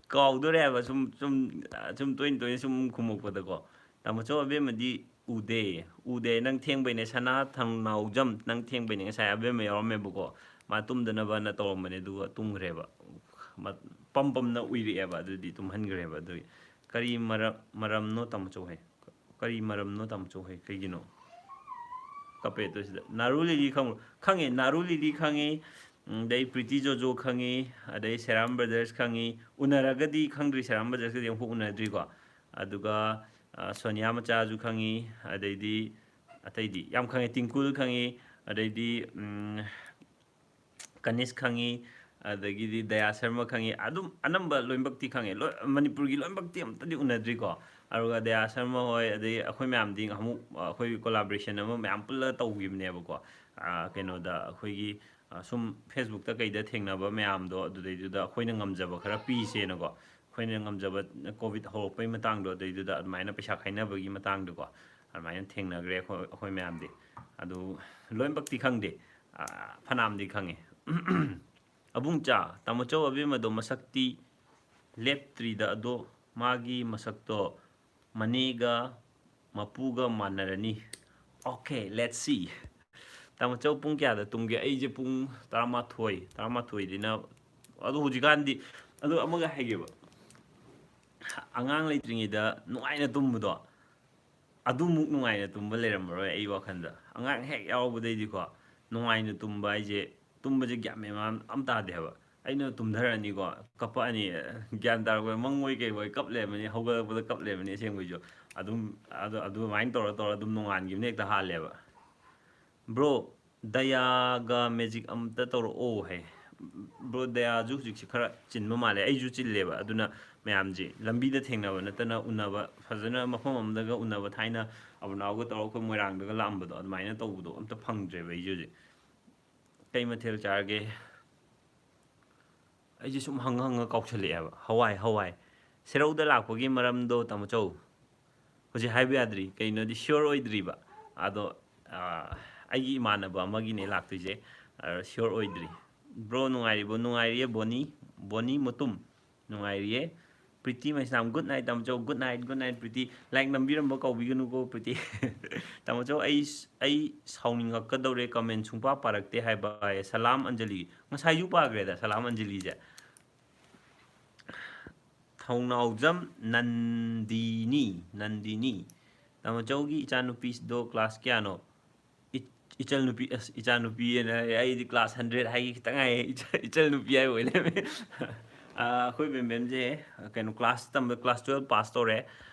ꯀꯥꯎꯗꯣꯔꯦ ꯍꯥꯏꯕ, ꯁꯨꯝ, ꯁꯨꯝ, ꯁꯨꯝ ꯇꯣꯏꯅ ꯇꯣꯏꯅ ꯁꯨꯝ ꯈꯨꯝꯃꯛꯄꯗꯀꯣ꯫ ꯇꯥꯃꯣꯆꯧ, ꯑꯕꯦꯝꯃꯗꯤ ꯎꯗꯦ, ꯎꯗꯦ, ꯅꯪ ꯊꯦꯡꯕꯩꯅꯦ, ꯁꯅꯥ ꯊꯧꯅꯥꯎꯖꯝ, ꯅꯪ ꯊꯦꯡꯕꯩꯅꯦ꯫ ꯉꯁꯥꯏ ꯑꯕꯦꯝꯃ ꯌꯥꯎꯔꯝꯃꯦꯕꯀꯣ, ꯃꯥ ꯇꯨꯝꯗꯅꯕꯅ ꯇꯧꯔꯝꯕꯅꯦ, ꯑꯗꯨꯒ ꯇꯨꯝꯈ꯭ꯔꯦꯕ꯫ ꯃ-, ꯄꯝ ꯄꯝꯅ ꯎꯏꯔꯛꯑꯦꯕ, ꯑꯗꯨꯗꯤ ꯇꯨꯝꯍꯟꯈ꯭ꯔꯦꯕ꯫ ꯑꯗꯨꯒꯤ ꯀꯔꯤ ꯃꯔꯝ-, ꯃꯔꯝꯅꯣ ꯇꯥꯃꯣꯆꯧ ꯍꯣꯏ? ꯀꯔꯤ ꯃꯔꯝꯅꯣ ꯇꯥꯃꯣꯆꯧ ꯍꯣꯏ? ꯀꯩꯒꯤꯅꯣ ꯀꯞꯄꯦ ꯇꯧꯔꯤꯁꯤꯗ? ꯅꯥꯔꯨ ꯂꯤꯂꯤ ꯈꯪꯕ꯭ꯔꯣ? ꯈꯪꯉꯦ, ꯅꯥꯔꯨ ꯂꯤꯂꯤ ꯈꯪꯉꯤ, ꯎꯝ, ꯑꯗꯩ ꯄ꯭ꯔꯤꯇꯤ ꯖꯣꯖꯣ ꯈꯪꯉꯤ, ꯑꯗꯩ ꯁꯦꯔꯥꯝ ꯕ꯭ꯔꯗꯔꯁ ꯈꯪꯉꯤ꯫ ꯎꯅꯔꯒꯗꯤ ꯈꯪꯗ꯭ꯔꯤ, ꯁꯦꯔꯥꯝ ꯕ꯭ꯔꯗꯔꯁꯀꯗꯤ ꯑꯃꯨꯛꯐꯥꯎ ꯎꯅꯗ꯭ꯔꯤꯀꯣ꯫ ꯑꯗꯨꯒ, ꯑ, ꯁꯣꯅꯤꯌꯥ ꯃꯆꯥꯁꯨ ꯈꯪꯉꯤ, ꯑꯗꯩꯗꯤ ꯑꯇꯩꯗꯤ ꯌꯥꯝ ꯈꯪꯉꯦ, ꯇꯤꯡꯀꯨꯜ ꯈꯪꯉꯤ, ꯑꯗꯩꯗꯤ, ꯎꯝ, ꯀꯅꯤꯁ ꯈꯪꯉꯤ, ꯑꯗꯒꯤꯗꯤ ꯗꯌꯥ ꯁꯔꯃ ꯈꯪꯉꯤ꯫ ꯑꯗꯨꯝ ꯑꯅꯝꯕ ꯂꯣꯏꯅꯃꯛꯇꯤ ꯈꯪꯉꯦ꯫ ꯂꯣꯏ-, ꯃꯅꯤꯄꯨꯔꯒꯤ ꯂꯣꯏꯅꯃꯛꯇꯤ ꯑꯝꯇꯗꯤ ꯎꯅꯗ꯭ꯔꯤꯀꯣ꯫ ꯑꯗꯨꯒ ꯗꯌꯥ ꯁꯔꯃ ꯍꯣꯏ, ꯑꯗꯩ ꯑꯩꯈꯣꯏ ꯃꯌꯥꯝꯗꯤ ꯑꯃꯨꯛ, ꯑ, ꯑꯩꯈꯣꯏ collaboration ꯑꯃ ꯃꯌꯥꯝ ꯄꯨꯜꯂꯒ ꯇꯧꯈꯤꯕꯅꯦꯕꯀꯣ꯫ ꯑ, ꯀꯩꯅꯣꯗ ꯑꯩꯈꯣꯏꯒꯤ, ꯑ, ꯁꯨꯝ Facebook-ꯇ ꯀꯩꯗ ꯊꯦꯡꯅꯕ ꯃꯌꯥꯝꯗꯣ ꯑꯗꯨꯗꯩꯗꯨꯗ ꯑꯩꯈꯣꯏꯅ ꯉꯝꯖꯕ ꯈꯔ ꯄꯤꯁꯦꯅꯀꯣ꯫ ꯑꯩꯈꯣꯏꯅ ꯉꯝꯖꯕ, COVID ꯍꯧꯔꯛꯄꯩ ꯃꯇꯥꯡꯗꯣ ꯑꯗꯩꯗꯨꯗ ꯑꯗꯨꯃꯥꯏꯅ ꯄꯩꯁꯥ ꯈꯥꯏꯅꯕꯒꯤ ꯃꯇꯥꯡꯗꯣꯀꯣ꯫ ꯑꯗꯨꯃꯥꯏꯅ ꯊꯦꯡꯅꯈ꯭ꯔꯦ ꯑꯩꯈꯣꯏ, ꯑꯩꯈꯣꯏ ꯃꯌꯥꯝꯗꯤ꯫ ꯑꯗꯨ ꯂꯣꯏꯅꯃꯛꯇꯤ ꯈꯪꯗꯦ꯫ ꯑ, ꯐꯅꯌꯥꯝꯗꯤ ꯈꯪꯉꯦ꯫ ꯑꯕꯨꯡꯆꯥ, ꯇꯥꯃꯣꯆꯧ ꯑꯕꯦꯝꯃꯗꯣ ꯃꯁꯛꯇꯤ ꯂꯦꯞꯇ꯭ꯔꯤꯗ, ꯑꯗꯣ ꯃꯥꯒꯤ ꯃꯁꯛꯇꯣ ꯃꯅꯦꯒ ꯃꯄꯨꯒ ꯃꯥꯟꯅꯔꯅꯤ꯫ Okay, let's see. ꯇꯥꯃꯣꯆꯧ ꯄꯨꯡ ꯀꯌꯥꯗ ꯇꯨꯝꯒꯦ? ꯑꯩꯁꯦ ꯄꯨꯡ ꯇꯔꯥꯃꯥꯊꯣꯏ, ꯇꯔꯥꯃꯥꯊꯣꯏꯗꯩꯅ, ꯑꯗꯣ ꯍꯧꯖꯤꯛꯀꯥꯟꯗꯤ, ꯑꯗꯣ ꯑꯃꯒ ꯍꯥꯏꯒꯦꯕ, ꯑꯉꯥꯡ ꯂꯩꯇ꯭ꯔꯤꯉꯩꯗ ꯅꯨꯡꯉꯥꯏꯅ ꯇꯨꯝꯕꯗꯣ, ꯑꯗꯨꯃꯨꯛ ꯅꯨꯡꯉꯥꯏꯅ ꯇꯨꯝꯕ ꯂꯩꯔꯝꯃꯔꯣꯏ ꯑꯩ ꯋꯥꯈꯜꯗ꯫ ꯑꯉꯥꯡ ꯍꯦꯛ ꯌꯥꯎꯕꯗꯩꯗꯤꯀꯣ, ꯅꯨꯡꯉꯥꯏꯅ ꯇꯨꯝꯕ ꯍꯥꯏꯁꯦ, ꯇꯨꯝꯕꯁꯦ ꯒ꯭ꯌꯥꯟ ꯃꯦꯟ ꯑꯝ ꯇꯥꯗꯦ ꯍꯥꯏꯕ꯫ ꯑꯩꯅ ꯇꯨꯝꯊꯔꯛꯑꯅꯤꯀꯣ, ꯀꯞꯄꯛꯑꯅꯤ, ꯒ꯭ꯌꯥꯟ ꯇꯥꯔꯛꯄꯗ ꯃꯪ ꯑꯣꯏ ꯀꯩ ꯑꯣꯏ ꯀꯞ ꯂꯩꯔꯝꯃꯅꯤ, ꯍꯧꯒꯠꯂꯛꯄꯗ ꯀꯞ ꯂꯩꯔꯝꯃꯅꯤ꯫ ꯑꯁꯦꯡꯕꯩꯁꯨ ꯑꯗꯨꯝ, ꯑꯗꯨ, ꯑꯗꯨꯃꯥꯏꯅ ꯇꯧꯔ ꯇꯧꯔ ꯑꯗꯨꯝ ꯅꯣꯡꯉꯥꯟꯈꯤꯕꯅ ꯍꯦꯛꯇ ꯍꯥꯜꯂꯦꯕ꯫ Bro, ꯗꯌꯥꯒ magic ꯑꯝꯇ ꯇꯧꯔꯛꯑꯣ ꯍꯥꯏ꯫ Bro, ꯗꯌꯥꯁꯨ ꯍꯧꯖꯤꯛꯁꯦ ꯈꯔ ꯆꯤꯟꯕ ꯃꯥꯜꯂꯦ, ꯑꯩꯁꯨ ꯆꯤꯜꯂꯦꯕ꯫ ꯑꯗꯨꯅ ꯃꯌꯥꯝꯁꯦ ꯂꯝꯕꯤꯗ ꯊꯦꯡꯅꯕ ꯅꯠꯇꯅ ꯎꯅꯕ, ꯐꯖꯅ ꯃꯐꯝ ꯑꯃꯗꯒ ꯎꯅꯕ, ꯊꯥꯏꯅ ꯑꯕꯨꯅꯥꯎꯒ ꯇꯧꯔꯒ ꯑꯩꯈꯣꯏ ꯃꯣꯏꯔꯥꯡꯗꯒ ꯂꯥꯛꯑꯝꯕꯗꯣ, ꯑꯗꯨꯃꯥꯏꯅ ꯇꯧꯕꯗꯣ ꯑꯝꯇ ꯐꯪꯗ꯭ꯔꯦꯕ ꯑꯩꯁꯨ ꯍꯧꯖꯤꯛ꯫ ꯀꯩ ꯃꯊꯦꯜ ꯆꯥꯔꯒꯦ? ꯑꯩꯁꯦ ꯁꯨꯝ ꯍꯪꯉ ꯍꯪꯉ ꯀꯥꯎꯁꯜꯂꯛꯑꯦꯕ꯫ ꯍꯋꯥꯏ, ꯍꯋꯥꯏ꯫ ꯁꯦꯔꯧꯗ ꯂꯥꯛꯄꯒꯤ ꯃꯔꯝꯗꯣ, ꯇꯥꯃꯣꯆꯧ? ꯍꯧꯖꯤꯛ ꯍꯥꯏꯕ ꯌꯥꯗ꯭ꯔꯤ, ꯀꯩꯅꯣꯗꯤ sure ꯑꯣꯏꯗ꯭ꯔꯤꯕ꯫ ꯑꯗꯣ, ꯑꯥ, ꯑꯩꯒꯤ ꯏꯃꯥꯟꯅꯕ ꯑꯃꯒꯤꯅꯦ ꯂꯥꯛꯇꯣꯏꯁꯦ, ꯑꯗꯣ sure ꯑꯣꯏꯗ꯭ꯔꯤ꯫ Bro, ꯅꯨꯡꯉꯥꯏꯔꯤꯕꯣ? ꯅꯨꯡꯉꯥꯏꯔꯤꯌꯦ, ꯕꯣꯅꯤ, ꯕꯣꯅꯤ ꯃꯨꯇꯨꯝ꯫ ꯅꯨꯡꯉꯥꯏꯔꯤꯌꯦ꯫ ꯄ꯭ꯔꯤꯇꯤ ꯃꯩꯁꯅꯥꯝ, good night, ꯇꯥꯃꯣꯆꯧ, good night, good night, Preeti. Like ꯅꯝꯕꯤꯔꯝꯕ ꯀꯥꯎꯕꯤꯒꯅꯨꯀꯣ, Preeti. ꯇꯥꯃꯣꯆꯧ, ꯑꯩ, ꯑꯩ ꯁꯥꯎꯅꯤꯡꯉꯛꯀꯗꯧꯔꯦ, comment ꯁꯨꯡꯄꯥ ꯄꯥꯔꯛꯇꯦ ꯍꯥꯏꯕ꯫ ꯁꯂꯥꯝ ꯑꯟꯖꯂꯤ꯫ ꯉꯁꯥꯏꯁꯨ ꯄꯥꯈ꯭ꯔꯦꯗ, ꯁꯂꯥꯝ ꯑꯟꯖꯂꯤꯁꯦ꯫ ꯊꯧꯅꯥꯎꯖꯝ ꯅꯟꯗꯤꯅꯤ, ꯅꯟꯗꯤꯅꯤ꯫ ꯇꯥꯃꯣꯆꯧꯒꯤ ꯏꯆꯥꯅꯨꯄꯤꯗꯣ class ꯀꯌꯥꯅꯣ? ꯏ-, ꯏꯆꯜ ꯅꯨꯄꯤ, ꯑꯁ, ꯏꯆꯥ ꯅꯨꯄꯤ ꯑꯅ ꯍꯥꯏꯔꯦ, ꯑꯩꯗꯤ class hundred ꯍꯥꯏꯒꯦ ꯈꯤꯇꯪ ꯉꯥꯏꯌꯦ, ꯏꯆ-, ꯏꯆꯜ ꯅꯨꯄꯤ ꯍꯥꯏꯕ ꯑꯣꯏ ꯂꯩꯔꯝꯃꯦ꯫ ꯑꯥ, ꯑꯩꯈꯣꯏ ꯕꯦꯝꯕꯦꯝꯁꯦ ꯀꯩꯅꯣ class ꯇꯝꯕ, class twelve pass ꯇꯧꯔꯦ,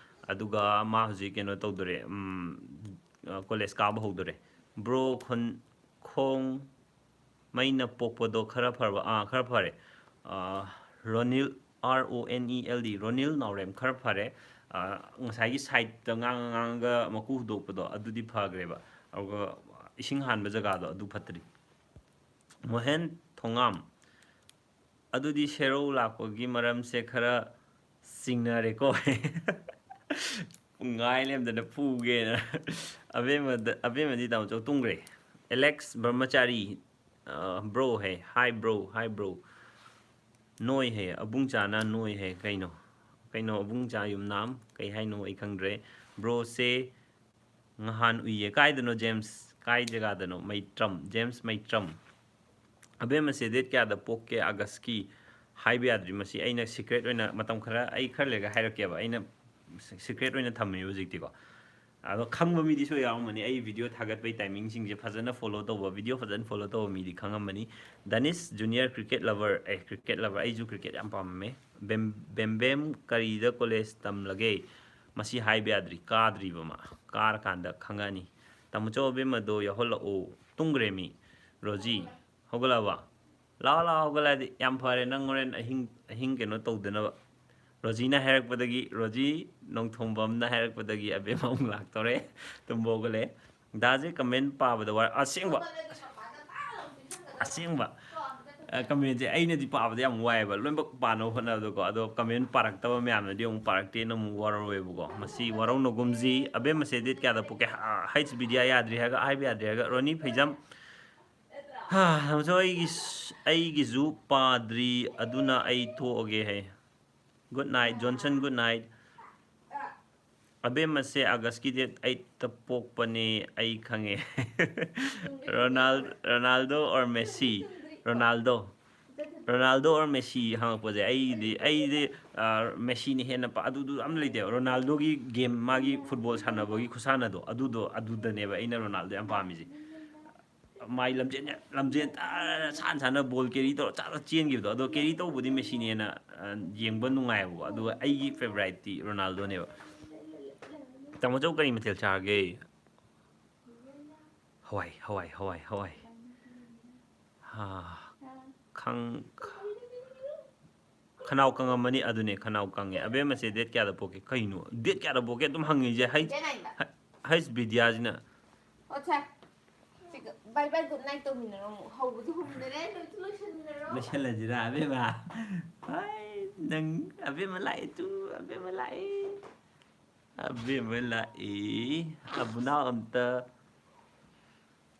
ꯑꯗꯨꯒ ꯃꯥ ꯍꯧꯖꯤꯛ ꯀꯩꯅꯣ ꯇꯧꯗꯣꯔꯦ, ꯎꯝ, ꯑꯥ, college ꯀꯥꯕ ꯍꯧꯗꯣꯔꯦ꯫ Bro, ꯈꯣꯟ-, ꯈꯣꯡ-, ꯃꯩꯅ ꯄꯣꯛꯄꯗꯣ ꯈꯔ ꯐꯔꯕ? ꯑꯥ, ꯈꯔ ꯐꯔꯦ꯫ ꯑꯥ, ꯔꯣꯅꯤꯜ, R O N E L D, ꯔꯣꯅꯤꯜ ꯅꯥꯎꯔꯦꯝ, ꯈꯔ ꯐꯔꯦ꯫ ꯑꯥ, ꯉꯁꯥꯏꯒꯤ ꯁꯥꯏꯠꯇ ꯉꯥꯡꯉ ꯉꯥꯡꯉꯒ ꯃꯀꯨ ꯍꯨꯗꯣꯛꯄꯗꯣ ꯑꯗꯨꯗꯤ ꯐꯈ꯭ꯔꯦꯕ꯫ ꯑꯗꯨꯒ ꯏꯁꯤꯡ ꯍꯥꯟꯕ ꯖꯒꯥꯗꯣ ꯑꯗꯨ ꯐꯠꯇ꯭ꯔꯤ꯫ ꯃꯣꯍꯦꯟ ꯊꯣꯉꯥꯝ, ꯑꯗꯨꯗꯤ ꯁꯦꯔꯧ ꯂꯥꯛꯄꯒꯤ ꯃꯔꯝꯁꯦ ꯈꯔ ꯆꯤꯡꯅꯔꯦꯀꯣ꯫ ꯄꯨꯡ ꯉꯥꯏ ꯂꯩꯔꯝꯗꯅ ꯐꯨꯒꯦꯅ꯫ ꯑꯕꯦꯝꯃꯗ, ꯑꯕꯦꯝꯃꯗꯤ ꯇꯥꯃꯣ ꯆꯧ ꯇꯨꯝꯈ꯭ꯔꯦ꯫ ꯑꯦꯂꯦꯛꯁ ꯕ꯭ꯔꯍ꯭ꯃꯆꯥꯔꯤ, ꯑ, ꯕ꯭ꯔꯣ ꯍꯦ, ꯍꯥꯏ ꯕ꯭ꯔꯣ, ꯍꯥꯏ ꯕ꯭ꯔꯣ꯫ ꯅꯣꯏ ꯍꯦ, ꯑꯕꯨꯡꯆꯥꯅ ꯅꯣꯏ ꯍꯦ, ꯀꯩꯅꯣ? ꯀꯩꯅꯣ ꯑꯕꯨꯡꯆꯥ ꯌꯨꯝꯅꯥꯝ? ꯀꯩ ꯍꯥꯏꯅꯣ ꯑꯩ ꯈꯪꯗ꯭ꯔꯦ꯫ ꯕ꯭ꯔꯣꯁꯦ ꯉꯍꯥꯟ ꯎꯏꯌꯦ꯫ ꯀꯥꯏꯗꯅꯣ ꯖꯦꯝꯁ? ꯀꯥꯏ ꯖꯒꯥꯗꯅꯣ? ꯃꯩꯇ꯭ꯔꯝ, ꯖꯦꯝꯁ ꯃꯩꯇ꯭ꯔꯝ꯫ ꯑꯕꯦꯝꯃꯁꯦ ꯗꯦꯠ ꯀꯌꯥꯗ ꯄꯣꯛꯀꯦ ꯑꯥꯒꯁꯀꯤ? ꯍꯥꯏꯕ ꯌꯥꯗ꯭ꯔꯤ꯫ ꯃꯁꯤ ꯑꯩꯅ ꯁꯤꯀ꯭ꯔꯦꯠ ꯑꯣꯏꯅ, ꯃꯇꯝ ꯈꯔ, ꯑꯩ ꯈꯔ ꯂꯩꯔꯒ ꯍꯥꯏꯔꯛꯀꯦꯕ꯫ ꯑꯩꯅ ꯁꯤ-, ꯁꯤꯀ꯭ꯔꯦꯠ ꯑꯣꯏꯅ ꯊꯝꯃꯤ ꯍꯧꯖꯤꯛꯇꯤꯀꯣ꯫ ꯑꯗꯣ ꯈꯪꯕ ꯃꯤꯗꯤ ꯁꯣꯏ ꯌꯥꯎꯔꯝꯃꯅꯤ꯫ ꯑꯩ ꯚꯤꯗꯤꯑꯣ ꯊꯥꯒꯠꯄꯒꯤ ꯇꯥꯏꯃꯤꯡꯁꯤꯡꯁꯦ ꯐꯖꯅ ꯐꯣꯂꯣ ꯇꯧꯕ, ꯚꯤꯗꯤꯑꯣ ꯐꯖꯅ ꯐꯣꯂꯣ ꯇꯧꯕ ꯃꯤꯗꯤ ꯈꯪꯉꯝꯃꯅꯤ꯫ ꯗꯥꯅꯤꯁ ꯖꯨꯅꯤꯌꯔ ꯀ꯭ꯔꯤꯀꯦꯠ ꯂꯚꯔ, ꯑꯦ, ꯀ꯭ꯔꯤꯀꯦꯠ ꯂꯚꯔ, ꯑꯩꯁꯨ ꯀ꯭ꯔꯤꯀꯦꯠ ꯌꯥꯝ ꯄꯥꯝꯃꯝꯃꯦ꯫ ꯕꯦꯝ-, ꯕꯦꯝꯕꯦꯝ ꯀꯔꯤꯗ ꯀꯣꯂꯦꯖ ꯇꯝꯂꯒꯦ? ꯃꯁꯤ ꯍꯥꯏꯕ ꯌꯥꯗ꯭ꯔꯤ, ꯀꯥꯗ꯭ꯔꯤꯕ ꯃꯥ꯫ ꯀꯥꯔꯀꯥꯟꯗ ꯈꯪꯉꯛꯑꯅꯤ꯫ ꯇꯥꯃꯣꯆꯧ ꯑꯕꯦꯝꯃꯗꯣ ꯌꯥꯎꯍꯜꯂꯛꯑꯣ꯫ ꯇꯨꯝꯈ꯭ꯔꯦ ꯃꯤ꯫ ꯔꯣꯖꯤ, ꯍꯧꯒꯠꯂꯛꯑꯕ? ꯂꯥꯛꯑꯣ, ꯂꯥꯛꯑꯣ, ꯍꯧꯒꯠꯂꯛꯑꯗꯤ ꯌꯥꯝ ꯐꯔꯦ꯫ ꯅꯪ ꯍꯣꯔꯦꯟ ꯑꯍꯤꯡ, ꯑꯍꯤꯡ ꯀꯩꯅꯣ ꯇꯧꯗꯅꯕ꯫ ꯔꯣꯖꯤꯅ ꯍꯥꯏꯔꯛꯄꯗꯒꯤ, ꯔꯣꯖꯤ ꯅꯣꯡꯊꯣꯝꯕꯝꯅ ꯍꯥꯏꯔꯛꯄꯗꯒꯤ ꯑꯕꯦꯝꯃ ꯑꯃꯨꯛ ꯂꯥꯛꯇꯧꯔꯦ꯫ ꯇꯨꯝꯕ ꯍꯧꯒꯠꯂꯛꯑꯦ꯫ ꯗꯥꯁꯦ ꯀꯃꯦꯟ ꯄꯥꯕꯗ ꯋꯥꯔꯦ꯫ ꯑꯁꯦꯡꯕ, ꯑꯁꯦꯡꯕ꯫ ꯑ, ꯀꯃꯦꯟꯁꯦ ꯑꯩꯅꯗꯤ ꯄꯥꯕꯗ ꯌꯥꯝ ꯋꯥꯏꯑꯦꯕ, ꯂꯣꯏꯅꯃꯛ ꯄꯥꯅꯕ ꯍꯣꯠꯅꯕꯗꯀꯣ꯫ ꯑꯗꯣ ꯀꯃꯦꯟ ꯄꯥꯔꯛꯇꯕ ꯃꯌꯥꯝꯅꯗꯤ ꯑꯃꯨꯛ ꯄꯥꯔꯛꯇꯦꯅ ꯑꯃꯨꯛ ꯋꯥꯔꯧꯋꯦꯕꯀꯣ꯫ ꯃꯁꯤ ꯋꯥꯔꯧꯅꯒꯨꯝꯁꯤ꯫ ꯑꯕꯦꯝꯃꯁꯦ ꯗꯦꯠ ꯀꯌꯥꯗ ꯄꯣꯛꯀꯦ? ꯑ, ꯍꯩꯁ ꯕꯤꯗ꯭ꯌꯥ ꯌꯥꯗ꯭ꯔꯤ ꯍꯥꯏꯔꯒ, ꯍꯥꯏꯕ ꯌꯥꯗ꯭ꯔꯤ ꯍꯥꯏꯔꯒ꯫ ꯔꯣꯅꯤ ꯐꯩꯖꯝ, ꯍꯥ, ꯇꯥꯃꯣꯆꯧ, ꯑꯩꯒꯤ, ꯑꯩꯒꯤꯁꯨ ꯄꯥꯗ꯭ꯔꯤ, ꯑꯗꯨꯅ ꯑꯩ ꯊꯣꯛꯑꯒꯦ ꯍꯥꯏ꯫ Good night, Johnson, good night꯫ ꯑꯕꯦꯝꯃꯁꯦ ꯑꯥꯒꯁꯀꯤ ꯗꯦꯠ ꯑꯩꯠꯇ ꯄꯣꯛꯄꯅꯦ, ꯑꯩ ꯈꯪꯉꯦ꯫ ꯔꯣꯅꯥꯜ-, Ronaldo or Messi? Ronaldo. Ronaldo or Messi ꯍꯪꯉꯛꯄꯁꯦ, ꯑꯩꯗꯤ, ꯑꯩꯗꯤ, ꯑ, ꯃꯦꯁꯤꯅ ꯍꯦꯟꯅ ꯄꯥ-, ꯑꯗꯨꯗꯨ ꯌꯥꯝ ꯂꯩꯇꯦꯕ꯫ ꯔꯣꯅꯥꯜꯗꯣꯒꯤ ꯒꯦꯝ, ꯃꯥꯒꯤ ꯐꯨꯠꯕꯣꯜ ꯁꯥꯟꯅꯕꯒꯤ ꯈꯨꯁꯥꯟꯅꯗꯣ, ꯑꯗꯨꯗꯣ, ꯑꯗꯨꯗꯅꯦꯕ ꯑꯩꯅ ꯔꯣꯅꯥꯜꯗꯣ ꯌꯥꯝ ꯄꯥꯝꯃꯤꯁꯦ꯫ ꯃꯥꯏ ꯂꯝꯖꯦꯟ, ꯂꯝꯖꯦꯟ ꯇꯥꯔ ꯁꯥꯟ ꯁꯥꯟꯅ ꯕꯣꯜ ꯀꯦꯔꯤ ꯇꯧꯔ ꯆꯥꯔ ꯆꯦꯟꯈꯤꯕꯗꯣ, ꯑꯗꯣ ꯀꯦꯔꯤ ꯇꯧꯕꯗꯤ ꯃꯦꯁꯤꯅ ꯍꯦꯟꯅ, ꯑ, ꯌꯦꯡꯕ ꯅꯨꯡꯉꯥꯏꯌꯦꯕꯀꯣ꯫ ꯑꯗꯨꯒ ꯑꯩꯒꯤ ꯐꯦꯚꯣꯔꯥꯏꯠꯇꯤ ꯔꯣꯅꯥꯜꯗꯣꯅꯦꯕ꯫ ꯇꯥꯃꯣꯆꯧ, ꯀꯔꯤ ꯃꯊꯦꯜ ꯆꯥꯔꯒꯦ? ꯍꯋꯥꯏ, ꯍꯋꯥꯏ, ꯍꯋꯥꯏ, ꯍꯋꯥꯏ꯫ ꯑꯥ, ꯈꯪ-, ꯈꯅꯥꯎ ꯀꯪꯉꯝꯃꯅꯤ꯫ ꯑꯗꯨꯅꯦ, ꯈꯅꯥꯎ ꯀꯪꯉꯦ꯫ ꯑꯕꯦꯝꯃꯁꯦ date ꯀꯌꯥꯗ ꯄꯣꯛꯀꯦ? ꯀꯩꯅꯣ, date ꯀꯌꯥꯗ ꯄꯣꯛꯀꯦ ꯑꯗꯨꯝ ꯍꯪꯉꯤꯁꯦ? ꯍꯩꯁ, date nine ꯗ꯫ ꯍꯩꯁ ꯕꯤꯗ꯭ꯌꯥꯁꯤꯅ꯫ ꯑꯣ, ꯁꯦ꯫ ꯁꯤꯒ bye bye good night ꯇꯧꯃꯤꯟꯅꯔꯣ ꯑꯃꯨꯛ꯫ ꯍꯧꯕꯁꯨ ꯍꯧꯃꯤꯟꯅꯔꯦ, ꯂꯣꯏꯁꯨ ꯂꯣꯏꯁꯤꯟꯃꯤꯟꯅꯔꯣ꯫ ꯂꯣꯏꯁꯤꯜꯂꯁꯤꯔꯥ, ꯑꯕꯦꯝꯃ? ꯍꯥꯏ, ꯅꯪ, ꯑꯕꯦꯝꯃ ꯂꯥꯛꯑꯦ ꯇꯨ, ꯑꯕꯦꯝꯃ ꯂꯥꯛꯑꯦ꯫ ꯑꯕꯦꯝꯃ ꯂꯥꯛꯑꯦ꯫ ꯑꯕꯨꯅꯥꯎ ꯑꯝꯇ,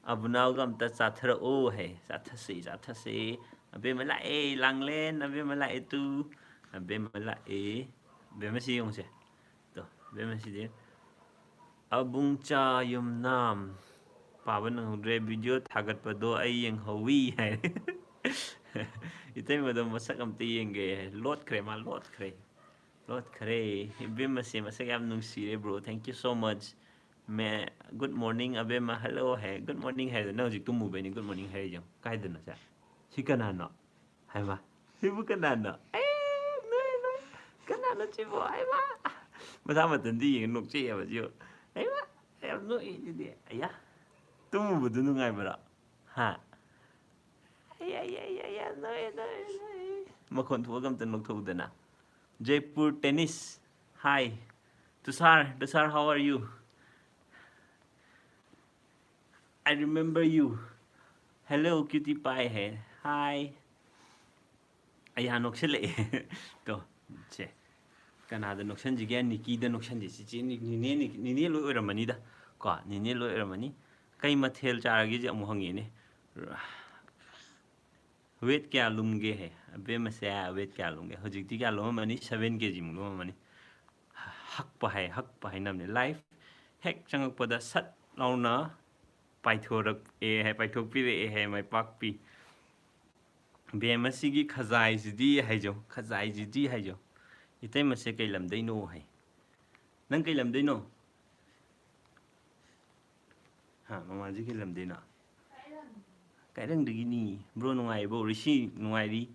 ꯑꯕꯨꯅꯥꯎꯒ ꯑꯝꯇ ꯆꯥꯊꯔꯛꯑꯣ ꯍꯥꯏ꯫ ꯆꯥꯊꯁꯤ, ꯆꯥꯊꯁꯤ꯫ ꯑꯕꯦꯝꯃ ꯂꯥꯛꯑꯦ, ꯂꯥꯡꯂꯦꯟ, ꯑꯕꯦꯝꯃ ꯂꯥꯛꯑꯦ ꯇꯨ꯫ ꯑꯕꯦꯝꯃ ꯂꯥꯛꯑꯦ꯫ ꯑꯕꯦꯝꯃ ꯁꯤ ꯌꯦꯡꯉꯨꯁꯦ꯫ ꯇꯣ, ꯑꯕꯦꯝꯃ ꯁꯤꯗꯤ꯫ ꯑꯕꯨꯡꯆꯥ ꯌꯨꯝꯅꯥꯝ꯫ ꯄꯥꯕ ꯅꯪꯍꯧꯗ꯭ꯔꯦ, video ꯊꯥꯒꯠꯄꯗꯣ ꯑꯩ ꯌꯦꯡꯍꯧꯋꯤ ꯍꯥꯏ꯫ ꯏꯇꯩꯃꯗꯣ ꯃꯁꯛ ꯑꯝꯇ ꯌꯦꯡꯒꯦ ꯍꯥꯏ꯫ ꯂꯣꯠꯈ꯭ꯔꯦ, ꯃꯥ ꯂꯣꯠꯈ꯭ꯔꯦ꯫ ꯂꯣꯠꯈ꯭ꯔꯦ꯫ ꯏꯕꯦꯝꯃꯁꯦ ꯃꯁꯛ ꯌꯥꯝ ꯅꯨꯡꯁꯤꯔꯦ, bro꯫ Thank you so much꯫ May-, good morning, ꯑꯕꯦꯝꯃ꯫ Hello high. Good morning ꯍꯥꯏꯗꯣ ꯅꯪ ꯍꯧꯖꯤꯛ ꯇꯨꯝꯃꯨꯕꯩꯅꯤ good morning ꯍꯥꯏꯔꯤꯁꯦ꯫ ꯀꯥꯏꯗꯅꯣ ꯁꯦ? ꯁꯤ ꯀꯅꯥꯅꯣ? ꯍꯥꯏꯃ, ꯁꯤꯕꯨ ꯀꯅꯥꯅꯣ? ꯑꯦ, ꯅꯣꯏ, ꯅꯣꯏ꯫ ꯀꯅꯥꯅꯣ ꯁꯤꯕꯨ? ꯍꯥꯏꯃ꯫ ꯃꯁꯥ ꯃꯊꯟꯇ ꯌꯦꯡꯉ ꯅꯣꯛꯆꯩꯑꯕ ꯁꯤꯕꯨ꯫ ꯍꯥꯏꯃ, ꯌꯥꯝ ꯅꯣꯛꯏ ꯁꯤꯗꯤ꯫ ꯑꯌꯥ꯫ ꯇꯨꯝꯃꯨꯕꯗꯨ ꯅꯨꯡꯉꯥꯏꯕ꯭ꯔꯣ? ꯍꯥ? ꯑꯌꯥ, ꯑꯌꯥ, ꯑꯌꯥ, ꯑꯌꯥ, ꯅꯣꯛꯑꯦ, ꯅꯣꯛꯑꯦ, ꯅꯣꯛꯑꯦ꯫ ꯃꯈꯣꯟ ꯊꯣꯛꯑꯒ ꯑꯝꯇ ꯅꯣꯛꯊꯣꯛꯎꯗꯅ꯫ Jaipur tennis. Hi꯫ Tushar, Tushar, how are you? I remember you꯫ Hello, cutie pie ꯍꯦ꯫ Hi꯫ ꯑꯩ ꯍꯥꯟꯅ ꯅꯣꯛꯁꯤꯜꯂꯛꯑꯦ꯫ ꯇꯣ, ꯁꯦ꯫ ꯀꯅꯥꯗ ꯅꯣꯛꯁꯟꯁꯤꯒꯦ? ꯅꯤꯀꯤꯗ ꯅꯣꯛꯁꯟꯁꯤ꯫ ꯆꯤꯆꯦ ꯅꯤ-, ꯅꯤꯅꯦ, ꯅꯤ-, ꯅꯤꯅꯦ ꯂꯣꯏ ꯑꯣꯏꯔꯝꯃꯅꯤꯗ꯫ ꯀꯣ, ꯅꯤꯅꯦ ꯂꯣꯏ ꯑꯣꯏꯔꯝꯃꯅꯤ꯫ "ꯀꯩ ꯃꯊꯦꯜ ꯆꯥꯔꯒꯦꯁꯦ?" ꯑꯃꯨꯛ ꯍꯪꯉꯤꯅꯦ꯫ Weight ꯀꯌꯥ ꯂꯨꯝꯒꯦ ꯍꯦ? ꯑꯕꯦꯝꯃꯁꯦ weight ꯀꯌꯥ ꯂꯨꯝꯒꯦ? ꯍꯧꯖꯤꯛꯇꯤ ꯀꯌꯥ ꯂꯨꯝꯃꯝꯃꯅꯤ? Seven K G ꯃꯨꯛ ꯂꯨꯝꯃꯝꯃꯅꯤ꯫ ꯍꯛꯄ ꯍꯥꯏ, ꯍꯛꯄ ꯍꯥꯏꯅꯕꯅꯦ꯫ Live ꯍꯦꯛ ꯆꯪꯉꯛꯄꯗ ꯁꯠ ꯂꯥꯎꯅ ꯄꯥꯏꯊꯣꯔꯛꯑꯦ ꯍꯥꯏ, ꯄꯥꯏꯊꯣꯛꯄꯤꯔꯛꯑꯦ ꯍꯥꯏ, ꯃꯥꯏ ꯄꯥꯛꯄꯤ꯫ ꯕꯦꯝꯃꯁꯤꯒꯤ ꯈꯖꯥꯏꯁꯤꯗꯤ ꯍꯥꯏꯖꯧ, ꯈꯖꯥꯏꯁꯤꯗꯤ ꯍꯥꯏꯖꯧ꯫ ꯏꯇꯩꯃꯁꯦ ꯀꯩ ꯂꯝꯗꯩꯅꯣ ꯍꯥꯏ꯫ ꯅꯪ ꯀꯩ ꯂꯝꯗꯩꯅꯣ? ꯍꯥ, ꯃꯃꯥꯁꯤ ꯀꯩ ꯂꯝꯗꯩꯅꯣ? ꯀꯥꯏꯔꯪꯗꯒꯤꯅꯤ꯫ Bro ꯅꯨꯡꯉꯥꯏꯔꯤꯕꯣ? ꯔꯤꯁꯤ ꯅꯨꯡꯉꯥꯏꯔꯤ꯫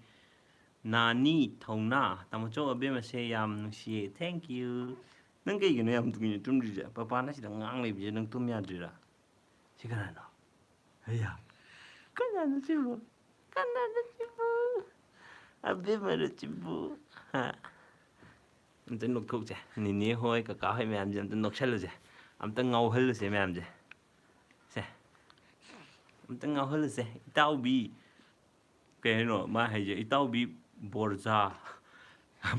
ꯅꯥꯅꯤ ꯊꯧꯅꯥ꯫ ꯇꯥꯃꯣꯆꯧ ꯑꯕꯦꯝꯃꯁꯦ ꯌꯥꯝ ꯅꯨꯡꯁꯤꯌꯦ꯫ Thank you꯫ ꯅꯪ ꯀꯩꯒꯤꯅꯣ ꯌꯥꯝ ꯀꯨꯏꯅ ꯇꯨꯝꯗ꯭ꯔꯤꯁꯦ? ꯄꯄꯥꯅ ꯁꯤꯗ ꯉꯥꯡ ꯂꯩꯕꯁꯦ ꯅꯪ ꯇꯨꯝ ꯌꯥꯗ꯭ꯔꯤꯔꯥ? ꯁꯤ ꯀꯅꯥꯅꯣ? ꯑꯌꯥ꯫ ꯀꯅꯥꯅꯣ ꯁꯤꯕꯣ? ꯀꯅꯥꯅꯣ ꯁꯤꯕꯨ? ꯑꯕꯦꯝꯃꯔꯣ ꯁꯤꯕꯨ? ꯍꯥ? ꯑꯝꯇ ꯅꯣꯛꯊꯣꯛꯁꯦ꯫ ꯅꯤꯅꯦ ꯍꯣꯏ, ꯀꯀꯥ ꯍꯣꯏ ꯃꯌꯥꯝꯁꯦ ꯑꯝꯇ ꯅꯣꯛꯁꯜꯂꯨꯁꯦ꯫ ꯑꯝꯇ ꯉꯥꯎꯍꯜꯂꯨꯁꯦ ꯃꯌꯥꯝꯁꯦ꯫ ꯁꯦ꯫ ꯑꯝꯇ ꯉꯥꯎꯍꯜꯂꯨꯁꯦ꯫ ꯏꯇꯥꯎꯕꯤ꯫ ꯀꯩ ꯍꯥꯏꯅꯣ ꯃꯥ ꯍꯥꯏꯁꯦ? ꯏꯇꯥꯎꯕꯤ ꯕꯣꯔꯖꯥ꯫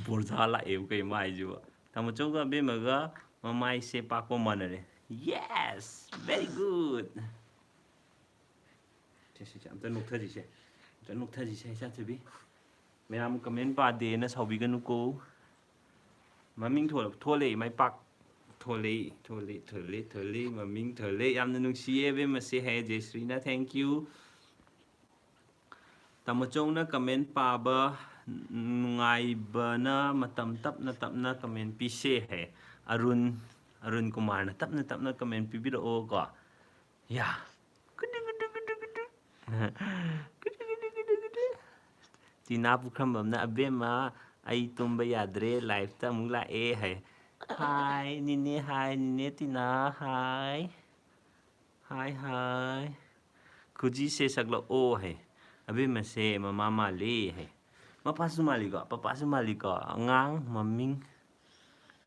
ꯕꯣꯔꯖꯥ ꯂꯥꯛꯑꯦꯕ ꯀꯩ ꯃꯥ ꯍꯥꯏꯁꯤꯕꯣ? ꯇꯥꯃꯣꯆꯧꯒ ꯑꯕꯦꯝꯃꯒ ꯃꯃꯥꯏꯁꯦ ꯄꯥꯛꯄ ꯃꯥꯟꯅꯔꯦ꯫ Yes! Very good! ꯁꯦ, ꯁꯦ, ꯁꯦ, ꯑꯝꯇ ꯅꯣꯛꯊꯁꯤꯁꯦ꯫ ꯑꯝꯇ ꯅꯣꯛꯊꯁꯤꯁꯦ, ꯏꯆꯥꯊꯣꯏꯕꯤ꯫ ꯃꯌꯥꯝ comment ꯄꯥꯗꯦꯅ ꯁꯥꯎꯕꯤꯒꯅꯨꯀꯣ꯫ ꯃꯃꯤꯡ ꯊꯣꯜ-, ꯊꯣꯜꯂꯦ, ꯃꯥꯏ ꯄꯥꯛ-, ꯊꯣꯜꯂꯦ, ꯊꯣꯜꯂꯦ, ꯊꯣꯜꯂꯦ, ꯊꯣꯜꯂꯦ, ꯃꯃꯤꯡ ꯊꯣꯜꯂꯦ꯫ ꯌꯥꯝꯅ ꯅꯨꯡꯁꯤꯌꯦ ꯑꯕꯦꯝꯃꯁꯦ ꯍꯥꯏꯌꯦ ꯖꯦꯁ꯭ꯔꯤꯅ, thank you꯫ ꯇꯥꯃꯣꯆꯧꯅ comment ꯄꯥꯕ ꯅꯨꯡꯉꯥꯏꯕꯅ ꯃꯇꯝ ꯇꯞꯅ ꯇꯞꯅ comment ꯄꯤꯁꯦ ꯍꯥꯏ꯫ ꯑꯔꯨꯟ, ꯑꯔꯨꯟ ꯀꯨꯃꯥꯔꯅ ꯇꯞꯅ ꯇꯞꯅ comment ꯄꯤꯕꯤꯔꯛꯑꯣ ꯀꯣ꯫ ꯌꯥ꯫ ꯒꯨꯗꯨ, ꯒꯨꯗꯨ, ꯒꯨꯗꯨ, ꯒꯨꯗꯨ꯫ ꯒꯨꯗꯨ, ꯒꯨꯗꯨ, ꯒꯨꯗꯨ, ꯒꯨꯗꯨ꯫ ꯇꯤꯅꯥ ꯄꯨꯈ꯭ꯔꯝꯕꯝꯅ, "ꯑꯕꯦꯝꯃ, ꯑꯩ ꯇꯨꯝꯕ ꯌꯥꯗ꯭ꯔꯦ, live ꯇ ꯑꯃꯨꯛ ꯂꯥꯛꯑꯦ" ꯍꯥꯏ꯫ ꯍꯥꯏ, ꯅꯤꯅꯦ, ꯍꯥꯏ, ꯅꯤꯅꯦ ꯇꯤꯅꯥ, ꯍꯥꯏ꯫ ꯍꯥꯏ, ꯍꯥꯏ꯫ ꯈꯨꯖꯤꯁꯦ ꯁꯛꯂꯛꯑꯣ ꯍꯥꯏ꯫ ꯑꯕꯦꯝꯃꯁꯦ ꯃꯃꯥ ꯃꯥꯜꯂꯤ ꯍꯥꯏ꯫ ꯃꯄꯥꯁꯨ ꯃꯥꯜꯂꯤꯀꯣ, ꯄꯄꯥꯁꯨ ꯃꯥꯜꯂꯤꯀꯣ꯫ ꯑꯉꯥꯡ ꯃꯃꯤꯡ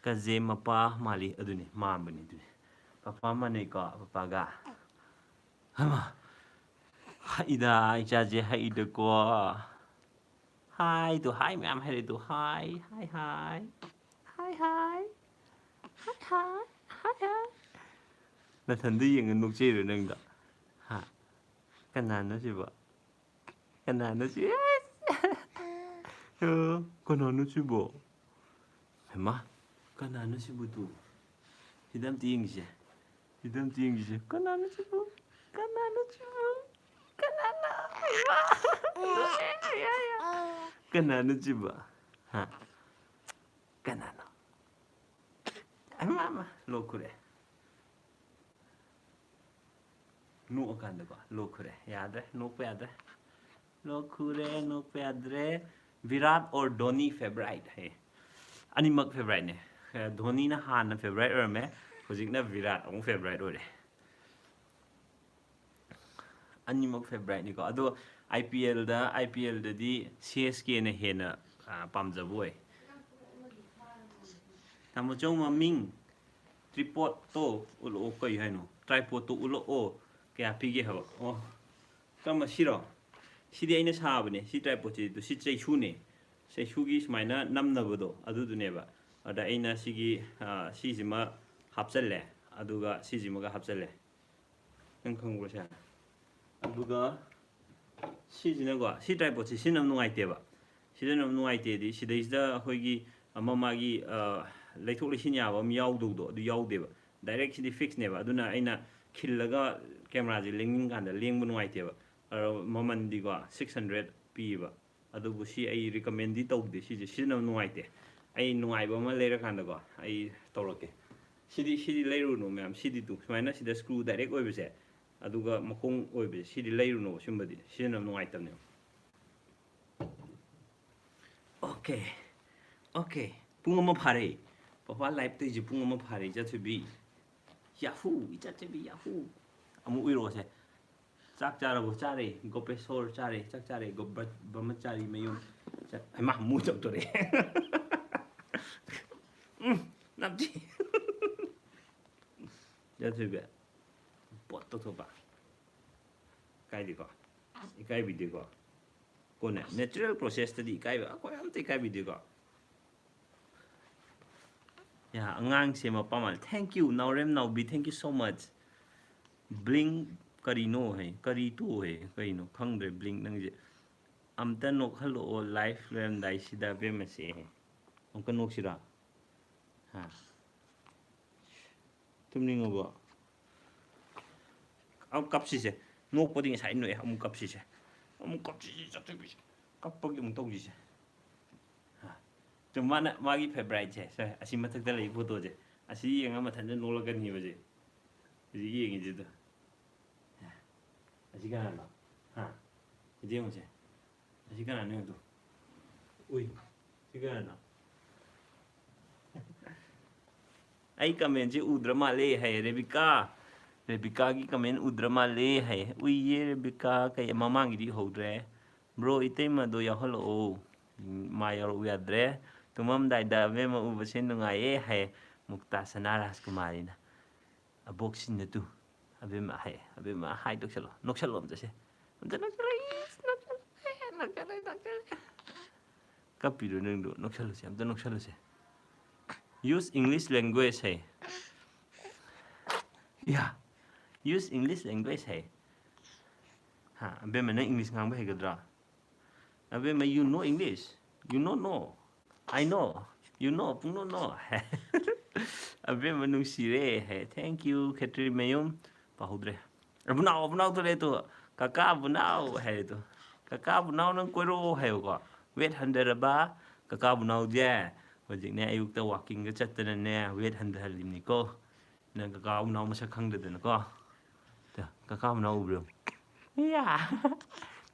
ꯀꯖꯦ ꯃꯄꯥ ꯃꯥꯜꯂꯤ꯫ ꯑꯗꯨꯅꯤ, ꯃꯥꯟꯕꯅꯤ ꯑꯗꯨꯅꯤ꯫ ꯄꯄꯥ ꯃꯥꯟꯅꯩꯀꯣ, ꯄꯄꯥꯒ꯫ ꯍꯩꯃꯥ! ꯍꯩꯗ, ꯏꯆꯥꯁꯦ ꯍꯩꯗꯀꯣ꯫ ꯍꯥꯏꯗꯣ, ꯍꯥꯏ ꯃꯌꯥꯝ ꯍꯥꯏꯔꯛꯏꯗꯣ꯫ ꯍꯥꯏ, ꯍꯥꯏ, ꯍꯥꯏ꯫ ꯍꯥꯏ, ꯍꯥꯏ꯫ ꯍꯥꯏ, ꯍꯥꯏ꯫ ꯍꯥꯏ, ꯍꯥꯏ꯫ ꯅꯊꯟꯗ ꯌꯦꯡꯉ ꯅꯣꯛꯆꯩꯔꯣ ꯅꯪꯗꯣ? ꯍꯥ? ꯀꯅꯥꯅꯣ ꯁꯤꯕꯣ? ꯀꯅꯥꯅꯣ ꯁꯤ? ꯑ, ꯀꯅꯥꯅꯣ ꯁꯤꯕꯣ? ꯍꯩꯃꯥ, ꯀꯅꯥꯅꯣ ꯁꯤꯕꯨ ꯇꯨ? ꯁꯤꯗ ꯑꯝꯇ ꯌꯦꯡꯁꯦ꯫ ꯁꯤꯗ ꯑꯝꯇ ꯌꯦꯡꯁꯦ꯫ ꯀꯅꯥꯅꯣ ꯁꯤꯕꯨ? ꯀꯅꯥꯅꯣ ꯁꯤꯕꯨ? ꯀꯅꯥꯅꯣ? ꯍꯩꯃꯥ! ꯀꯅꯥꯅꯣ ꯁꯤꯕꯨ? ꯍꯥ? ꯀꯅꯥꯅꯣ? ꯍꯩꯃꯥ, ꯃꯥ, ꯂꯣꯛ ꯈꯨꯔꯦ꯫ ꯅꯣꯛꯑꯀꯥꯟꯗꯀꯣ, ꯂꯣꯛ ꯈꯨꯔꯦ꯫ ꯌꯥꯗ꯭ꯔꯦ, ꯅꯣꯛꯄ ꯌꯥꯗ꯭ꯔꯦ꯫ ꯂꯣꯛ ꯈꯨꯔꯦ, ꯅꯣꯛꯄ ꯌꯥꯗ꯭ꯔꯦ꯫ ꯚꯤꯔꯥꯠ or ꯙꯣꯅꯤ favourite ꯍꯥꯏꯌꯦ꯫ ꯑꯅꯤꯃꯛ favourite ꯅꯦ꯫ ꯑꯦ, ꯙꯣꯅꯤꯅ ꯍꯥꯟꯅ favourite ꯑꯣꯏꯔꯝꯃꯦ, ꯍꯧꯖꯤꯛꯅ ꯚꯤꯔꯥꯠ ꯑꯃꯨꯛ favourite ꯑꯣꯏꯔꯦ꯫ ꯑꯅꯤꯃꯛ favourite ꯅꯤꯀꯣ꯫ ꯑꯗꯣ I P ꯑꯦꯜꯗ I P ꯑꯦꯜꯗꯗꯤ C S ꯀꯦꯅ ꯍꯦꯟꯅ ꯑ, ꯄꯥꯝꯖꯕ ꯑꯣꯏ꯫ ꯇꯥꯃꯣꯆꯧ, ꯃꯃꯤꯡ ꯇ꯭ꯔꯤꯄꯣꯠꯇꯣ ꯎꯠꯂꯛꯑꯣ꯫ ꯀꯩ ꯍꯥꯏꯅꯣ? ꯇ꯭ꯔꯥꯏꯄꯣꯠꯇꯣ ꯎꯠꯂꯛꯑꯣ꯫ ꯀꯌꯥ ꯄꯤꯒꯦ ꯍꯥꯏꯕ? ꯑꯣ, ꯀꯔꯝꯕ, ꯁꯤꯔꯣ? ꯁꯤꯗꯤ ꯑꯩꯅ ꯁꯥꯕꯅꯦ꯫ ꯁꯤ ꯇ꯭ꯔꯥꯏꯄꯣꯠꯁꯤꯗꯤ ꯁꯤ ꯆꯩꯁꯨꯅꯦ꯫ ꯆꯩꯁꯨꯒꯤ ꯁꯨꯃꯥꯏꯅ ꯅꯝꯅꯕꯗꯣ ꯑꯗꯨꯗꯨꯅꯦꯕ꯫ ꯑꯗ ꯑꯩꯅ ꯁꯤꯒꯤ ꯑ, ꯁꯤꯁꯤꯃ ꯍꯥꯞꯆꯜꯂꯦ, ꯑꯗꯨꯒ ꯁꯤꯁꯤꯃꯒ ꯍꯥꯞꯆꯜꯂꯦ꯫ ꯅꯪ ꯈꯪꯕ꯭ꯔꯣ ꯁꯦ? ꯑꯗꯨꯒ ꯁꯤꯁꯤꯅꯀꯣ, ꯁꯤ ꯇ꯭ꯔꯥꯏꯄꯣꯠꯁꯦ ꯁꯤꯖꯤꯟꯅꯕ ꯅꯨꯡꯉꯥꯏꯇꯦꯕ꯫ ꯁꯤꯖꯤꯟꯅꯕ ꯅꯨꯡꯉꯥꯏꯇꯦꯗꯤ ꯁꯤꯗꯩꯁꯤꯗ ꯑꯩꯈꯣꯏꯒꯤ ꯑꯃ ꯃꯥꯒꯤ ꯑ, ꯂꯩꯊꯣꯛ ꯂꯩꯁꯤꯟ ꯌꯥꯕ ꯑꯃ ꯌꯥꯎꯗꯧꯗꯣ ꯑꯗꯨ ꯌꯥꯎꯗꯦꯕ꯫ ꯗꯥꯏꯔꯦꯛ ꯁꯤꯗꯤ ꯐꯤꯛꯁꯅꯦꯕ꯫ ꯑꯗꯨꯅ ꯑꯩꯅ ꯈꯤꯜꯂꯒ ꯀꯦꯃꯦꯔꯥꯁꯦ ꯂꯦꯡꯅꯤꯡ ꯀꯥꯟꯗ ꯂꯦꯡꯕ ꯅꯨꯡꯉꯥꯏꯇꯦꯕ꯫ ꯑꯗꯣ ꯃꯃꯟꯗꯤꯀꯣ ꯁꯤꯛꯁ ꯍꯟꯗ꯭ꯔꯦꯠ ꯄꯤꯌꯦꯕ꯫ ꯑꯗꯨꯕꯨ ꯁꯤ ꯑꯩ ꯔꯤꯀꯃꯦꯟꯗꯤ ꯇꯧꯗꯦ꯫ ꯁꯤꯁꯦ ꯁꯤꯖꯤꯟꯅꯕ ꯅꯨꯡꯉꯥꯏꯇꯦ꯫ ꯑꯩ ꯅꯨꯡꯉꯥꯏꯕ ꯑꯃ ꯂꯩꯔꯀꯥꯟꯗꯀꯣ ꯑꯩ ꯇꯧꯔꯛꯀꯦ꯫ ꯁꯤꯗꯤ, ꯁꯤꯗꯤ ꯂꯩꯔꯨꯅꯨ ꯃꯌꯥꯝ꯫ ꯁꯤꯗꯤ ꯇꯨ ꯁꯨꯃꯥꯏꯅ ꯁꯤꯗ ꯁ꯭ꯀ꯭ꯔꯨ ꯗꯥꯏꯔꯦꯛ ꯑꯣꯏꯕꯁꯦ, ꯑꯗꯨꯒ ꯃꯈꯣꯡ ꯑꯣꯏꯕꯁꯦ, ꯁꯤꯗꯤ ꯂꯩꯔꯨꯅꯨ꯫ ꯁꯤꯒꯨꯝꯕꯗꯤ ꯁꯤꯖꯤꯟꯅꯕ ꯅꯨꯡꯉꯥꯏꯇꯕꯅꯦꯕ꯫ ꯑꯣꯀꯦ, ꯑꯣꯀꯦ, ꯄꯨꯡ ꯑꯃ ꯐꯥꯔꯦ꯫ ꯄꯄꯥ ꯂꯥꯏꯞ ꯇꯧꯔꯤꯁꯦ ꯄꯨꯡ ꯑꯃ ꯐꯥꯔꯦ꯫ ꯏꯆꯥꯊꯣꯏꯕꯤ, ꯌꯥꯍꯨ, ꯏꯆꯥꯊꯣꯏꯕꯤ, ꯌꯥꯍꯨ꯫ ꯑꯃꯨꯛ ꯎꯏꯔꯛꯑꯣꯁꯦ꯫ ꯆꯥꯛ ꯆꯥꯔꯕꯣ? ꯆꯥꯔꯦ꯫ ꯒꯣꯄꯦꯁꯣꯔ ꯆꯥꯔꯦ꯫ ꯆꯥꯛ ꯆꯥꯔꯦ꯫ ꯒꯣ-, ꯕ꯭ꯔ-, ꯕ꯭ꯔꯍ꯭ꯃꯆꯥꯔꯤ ꯃꯌꯨꯝ ꯆꯠ-, ꯍꯩꯃꯥ, ꯃꯨ ꯇꯧꯗꯣꯔꯦ꯫ ꯎꯝ, ꯅꯞꯊꯤ꯫ ꯏꯆꯥꯊꯣꯏꯕꯤ, ꯄꯣꯠ ꯇꯧꯊꯣꯛꯄ꯫ ꯀꯥꯏꯗꯦꯀꯣ? ꯏꯀꯥꯏꯕꯤꯗꯦꯀꯣ? ꯀꯣꯟꯅ natural process ꯇꯗꯤ ꯏꯀꯥꯏꯕ, ꯑꯩꯈꯣꯏ ꯑꯝꯇ ꯏꯀꯥꯏꯕꯤꯗꯦꯀꯣ? ꯌꯥ, ꯑꯉꯥꯡꯁꯦ ꯃꯄꯥ ꯃꯥꯜꯂꯦ꯫ Thank you, Naorem ꯅꯥꯎꯕꯤ, thank you so much꯫ Blink ꯀꯔꯤꯅꯣ ꯍꯥꯏ, ꯀꯔꯤ ꯇꯣ ꯍꯥꯏ, ꯀꯩꯅꯣ ꯈꯪꯗ꯭ꯔꯦ꯫ Blink ꯅꯪꯁꯦ ꯑꯝꯇ ꯅꯣꯛꯍꯜꯂꯛꯑꯣ live ꯂꯣꯏꯔꯝꯗꯥꯏꯁꯤꯗ, ꯑꯕꯦꯝꯃꯁꯦ꯫ ꯑꯃꯨꯛꯀ ꯅꯣꯛꯁꯤꯔꯥ? ꯍꯥ? ꯇꯨꯝꯅꯤꯡꯉꯕꯣ? ꯑꯃꯨꯛ ꯀꯞꯁꯤꯁꯦ꯫ ꯅꯣꯛꯄꯗꯤ ꯉꯁꯥꯏ ꯅꯣꯛꯑꯦ, ꯑꯃꯨꯛ ꯀꯞꯁꯤꯁꯦ꯫ ꯑꯃꯨꯛ ꯀꯞꯁꯤꯁꯦ, ꯆꯠꯊꯣꯛꯄꯤꯁꯦ꯫ ꯀꯞꯄꯒꯤ ꯑꯃꯨꯛ ꯇꯧꯁꯤꯁꯦ꯫ ꯍꯥ꯫ ꯆꯨꯝ, ꯃꯥꯅ, ꯃꯥꯒꯤ favourite ꯁꯦ, ꯁꯦ, ꯑꯁꯤ ꯃꯊꯛꯇ ꯂꯩ ꯐꯣꯇꯣꯁꯦ꯫ ꯑꯁꯤ ꯌꯦꯡꯉ ꯃꯊꯟꯇ ꯅꯣꯛꯂꯛꯀꯅꯤꯕ ꯁꯦ꯫ ꯍꯧꯖꯤꯛ ꯌꯦꯡꯉꯤꯁꯤꯗꯣ꯫ ꯑꯁꯤ ꯀꯅꯥꯅꯣ? ꯍꯥ? ꯁꯤꯗ ꯌꯦꯡꯉꯨꯁꯦ꯫ ꯑꯁꯤ ꯀꯅꯥꯅꯣ ꯌꯦꯡꯉꯨꯇꯣ? ꯎꯏ, ꯁꯤ ꯀꯅꯥꯅꯣ? ꯑꯩ comment ꯁꯦ ꯎꯗ꯭ꯔ ꯃꯥꯜꯂꯦ ꯍꯥꯏꯌꯦ ꯔꯦꯕꯤꯀꯥ꯫ ꯔꯦꯕꯤꯀꯥꯒꯤ ꯀꯃꯦꯟ ꯎꯗ꯭ꯔ ꯃꯥꯜꯂꯦ ꯍꯥꯏ꯫ ꯎꯏꯌꯦ ꯔꯦꯕꯤꯀꯥ, ꯀꯩ ꯃꯃꯥꯡꯒꯤꯗꯤ ꯎꯍꯧꯗ꯭ꯔꯦ꯫ ꯕ꯭ꯔꯣ, ꯏꯇꯩꯃꯗꯣ ꯌꯥꯎꯍꯜꯂꯛꯑꯣ꯫ ꯎꯝ, ꯃꯥ ꯌꯥꯎꯔꯛꯎ ꯌꯥꯗ꯭ꯔꯦ꯫ ꯇꯨꯝꯃꯝꯗꯥꯏꯗ ꯑꯕꯦꯝꯃ ꯎꯕꯁꯦ ꯅꯨꯡꯉꯥꯏꯌꯦ ꯍꯥꯏ꯫ ꯃꯨꯛꯇꯥ ꯁꯅꯥ ꯔꯥꯖꯀꯨꯃꯥꯔꯤꯅ꯫ ꯑꯕꯣꯛꯁꯤꯡꯅ ꯇꯨ꯫ ꯑꯕꯦꯝꯃ ꯍꯥꯏ꯫ ꯑꯕꯦꯝꯃ ꯍꯥꯏ ꯇꯧꯁꯜꯂꯣ꯫ ꯅꯣꯛꯁꯜꯂꯣ ꯑꯝꯇꯁꯦ꯫ ꯑꯝꯇ ꯅꯣꯛꯁꯜꯂꯣ꯫ ꯏꯁ, ꯅꯣꯛꯁꯜꯂꯣ꯫ ꯅꯣꯛꯁꯜꯂꯣ, ꯅꯣꯛꯁꯜꯂꯣ꯫ ꯀꯞꯄꯤꯔꯣ ꯅꯪꯗꯣ? ꯅꯣꯛꯁꯜꯂꯨꯁꯦ꯫ ꯑꯝꯇ ꯅꯣꯛꯁꯜꯂꯨꯁꯦ꯫ Use English language ꯍꯥꯏ꯫ ꯌꯥ꯫ Use English language ꯍꯥꯏ꯫ ꯍꯥ, ꯑꯕꯦꯝꯃ, ꯅꯪ English ꯉꯥꯡꯕ ꯍꯩꯒꯗ꯭ꯔꯥ? ꯑꯕꯦꯝꯃ, you know English? You know, no? I know. You know, ꯄꯨꯡꯅꯣ no. ꯑꯕꯦꯝꯃ, ꯅꯨꯡꯁꯤꯔꯦ high. Thank you, ꯈꯦꯇ꯭ꯔꯤꯃꯌꯨꯝ꯫ ꯄꯥꯍꯧꯗ꯭ꯔꯦ꯫ ꯑꯕꯨꯅꯥꯎ, ꯑꯕꯨꯅꯥꯎ ꯇꯣ ꯂꯩ ꯇꯣ꯫ ꯀꯀꯥ ꯑꯕꯨꯅꯥꯎ ꯍꯥꯏ ꯇꯣ꯫ ꯀꯀꯥ ꯑꯕꯨꯅꯥꯎ, ꯅꯪ ꯀꯣꯏꯔꯛꯑꯣ ꯍꯥꯏꯕꯀꯣ꯫ Weight ꯍꯟꯊꯔꯕ ꯀꯀꯥ ꯑꯕꯨꯅꯥꯎꯁꯦ ꯍꯧꯖꯤꯛꯅꯦ, ꯑꯌꯨꯛꯇ walkingꯒ ꯆꯠꯇꯅꯅꯦ, weight ꯍꯟꯊꯍꯜꯂꯤꯕꯅꯤꯀꯣ꯫ ꯅꯪ ꯀꯀꯥ ꯑꯕꯨꯅꯥꯎ ꯃꯁꯛ ꯈꯪꯗꯗꯅꯀꯣ꯫ ꯇ, ꯀꯀꯥ ꯑꯕꯨꯅꯥꯎ ꯎꯕ꯭ꯔꯣ? ꯌꯥ꯫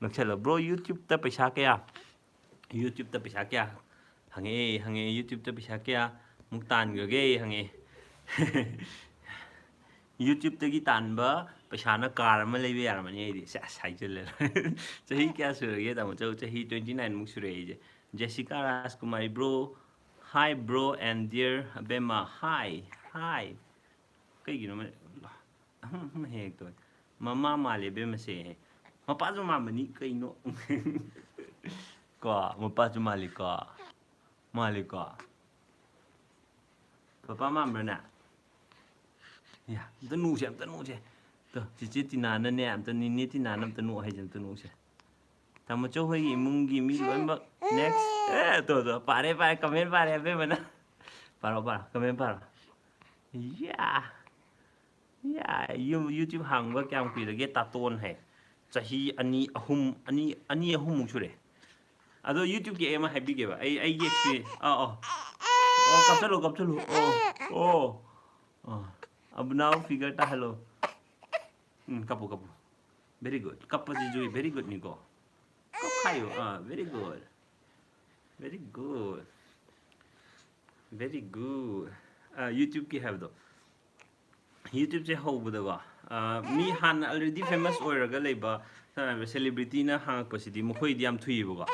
ꯅꯛꯁꯜꯂꯣ꯫ Bro, YouTubeꯇ ꯄꯩꯁꯥ ꯀꯌꯥ? YouTubeꯇ ꯄꯩꯁꯥ ꯀꯌꯥ? ꯍꯪꯉꯛꯑꯦ, ꯍꯪꯉꯛꯑꯦ, YouTubeꯇ ꯄꯩꯁꯥ ꯀꯌꯥꯃꯨꯛ ꯇꯥꯟꯈ꯭ꯔꯒꯦ ꯍꯪꯉꯛꯑꯦ꯫ YouTubeꯇꯒꯤ ꯇꯥꯟꯕ ꯄꯩꯁꯥꯅ car ꯑꯃ ꯂꯩꯕ ꯌꯥꯔꯝꯃꯅꯤ ꯑꯩꯗꯤ꯫ ꯁꯦꯁ, ꯍꯥꯏꯖꯤꯜꯂꯦ꯫ ꯆꯍꯤ ꯀꯌꯥ ꯁꯨꯔꯒꯦ, ꯇꯥꯃꯣ? ꯆꯍꯤ twenty nineꯃꯨꯛ ꯁꯨꯔꯦ ꯑꯩꯁꯦ꯫ Jessica Rajkumari, bro, hi bro and dear ꯑꯕꯦꯝꯃ, hi, hi꯫ ꯀꯩꯒꯤꯅꯣ ꯃ-, ꯑꯍꯨꯝ, ꯑꯍꯨꯝ ꯍꯦꯛ ꯍꯦꯛ ꯇꯧꯋꯦ꯫ ꯃꯃꯥ ꯃꯥꯜꯂꯦ ꯏꯕꯦꯝꯃꯁꯦ꯫ ꯃꯄꯥꯁꯨ ꯃꯥꯟꯕꯅꯤ ꯀꯩꯅꯣ꯫ ꯀꯣ, ꯃꯄꯥꯁꯨ ꯃꯥꯜꯂꯤꯀꯣ꯫ ꯃꯥꯜꯂꯤꯀꯣ꯫ ꯄꯄꯥ ꯃꯥꯟꯕ꯭ꯔꯥꯅꯦ? ꯌꯥ, ꯑꯝꯇ ꯅꯣꯛꯁꯦ, ꯑꯝꯇ ꯅꯣꯛꯁꯦ꯫ ꯇꯣ, ꯆꯤꯆꯦ ꯇꯤꯅꯥꯅꯅꯦ, ꯑꯝꯇ ꯅꯤꯅꯦ ꯇꯤꯅꯥꯅ ꯑꯝꯇ ꯅꯣꯛ ꯍꯥꯏꯁꯦ, ꯑꯝꯇ ꯅꯣꯛꯁꯦ꯫ ꯇꯥꯃꯣꯆꯧ ꯍꯣꯏꯒꯤ ꯏꯃꯨꯡꯒꯤ ꯃꯤ ꯂꯣꯏꯅꯃꯛ next꯫ ꯑꯦ, ꯇꯣ, ꯇꯣ, ꯄꯥꯔꯦ, ꯄꯥꯔꯦ, comment ꯄꯥꯔꯦ, ꯑꯕꯦꯝꯃꯅ꯫ ꯄꯥꯔꯣ, ꯄꯥꯔꯣ, comment ꯄꯥꯔꯣ꯫ ꯌꯥ꯫ ꯌꯥ, ꯌꯨ-, YouTube ꯍꯥꯡꯕ ꯀꯌꯥꯝ ꯀꯨꯏꯔꯒꯦ, ꯇꯥꯇꯣꯟ ꯍꯥꯏ? ꯆꯍꯤ ꯑꯅꯤ, ꯑꯍꯨꯝ, ꯑꯅꯤ, ꯑꯅꯤ, ꯑꯍꯨꯝꯃꯨꯛ ꯁꯨꯔꯦ꯫ ꯑꯗꯣ YouTubeꯀꯤ ꯑꯩ ꯑꯃ ꯍꯥꯏꯕꯤꯒꯦꯕ꯫ ꯑꯩ, ꯑꯩꯒꯤ experience, ꯑꯥ, ꯑꯥ꯫ ꯑꯣ, ꯀꯞꯁꯜꯂꯣ, ꯀꯞꯁꯜꯂꯣ꯫ ꯑꯣ, ꯑꯣ꯫ ꯑꯥ꯫ ꯑꯕꯨꯅꯥꯎ figure ꯇꯥꯍꯜꯂꯣ꯫ ꯎꯝ, ꯀꯞꯄꯨ, ꯀꯞꯄꯨ꯫ Very good. ꯀꯞꯄꯁꯤꯁꯨ very goodꯅꯤꯀꯣ꯫ ꯀꯞꯈꯥꯏꯌꯨ꯫ ꯑꯥ, very good. Very good. Very good. ꯑꯥ, YouTubeꯀꯤ ꯍꯥꯏꯕꯗꯣ꯫ YouTubeꯁꯦ ꯍꯧꯕꯗꯀꯣ, ꯑ, ꯃꯤ ꯍꯥꯟꯅ already famous ꯑꯣꯏꯔꯒ ꯂꯩꯕ, ꯁꯝꯅ ꯍꯥꯏꯔꯕꯗ celebrityꯅ ꯍꯥꯡꯉꯛꯄꯁꯤꯗꯤ ꯃꯈꯣꯏꯗꯤ ꯌꯥꯝ ꯊꯨꯏꯌꯦꯕꯀꯣ꯫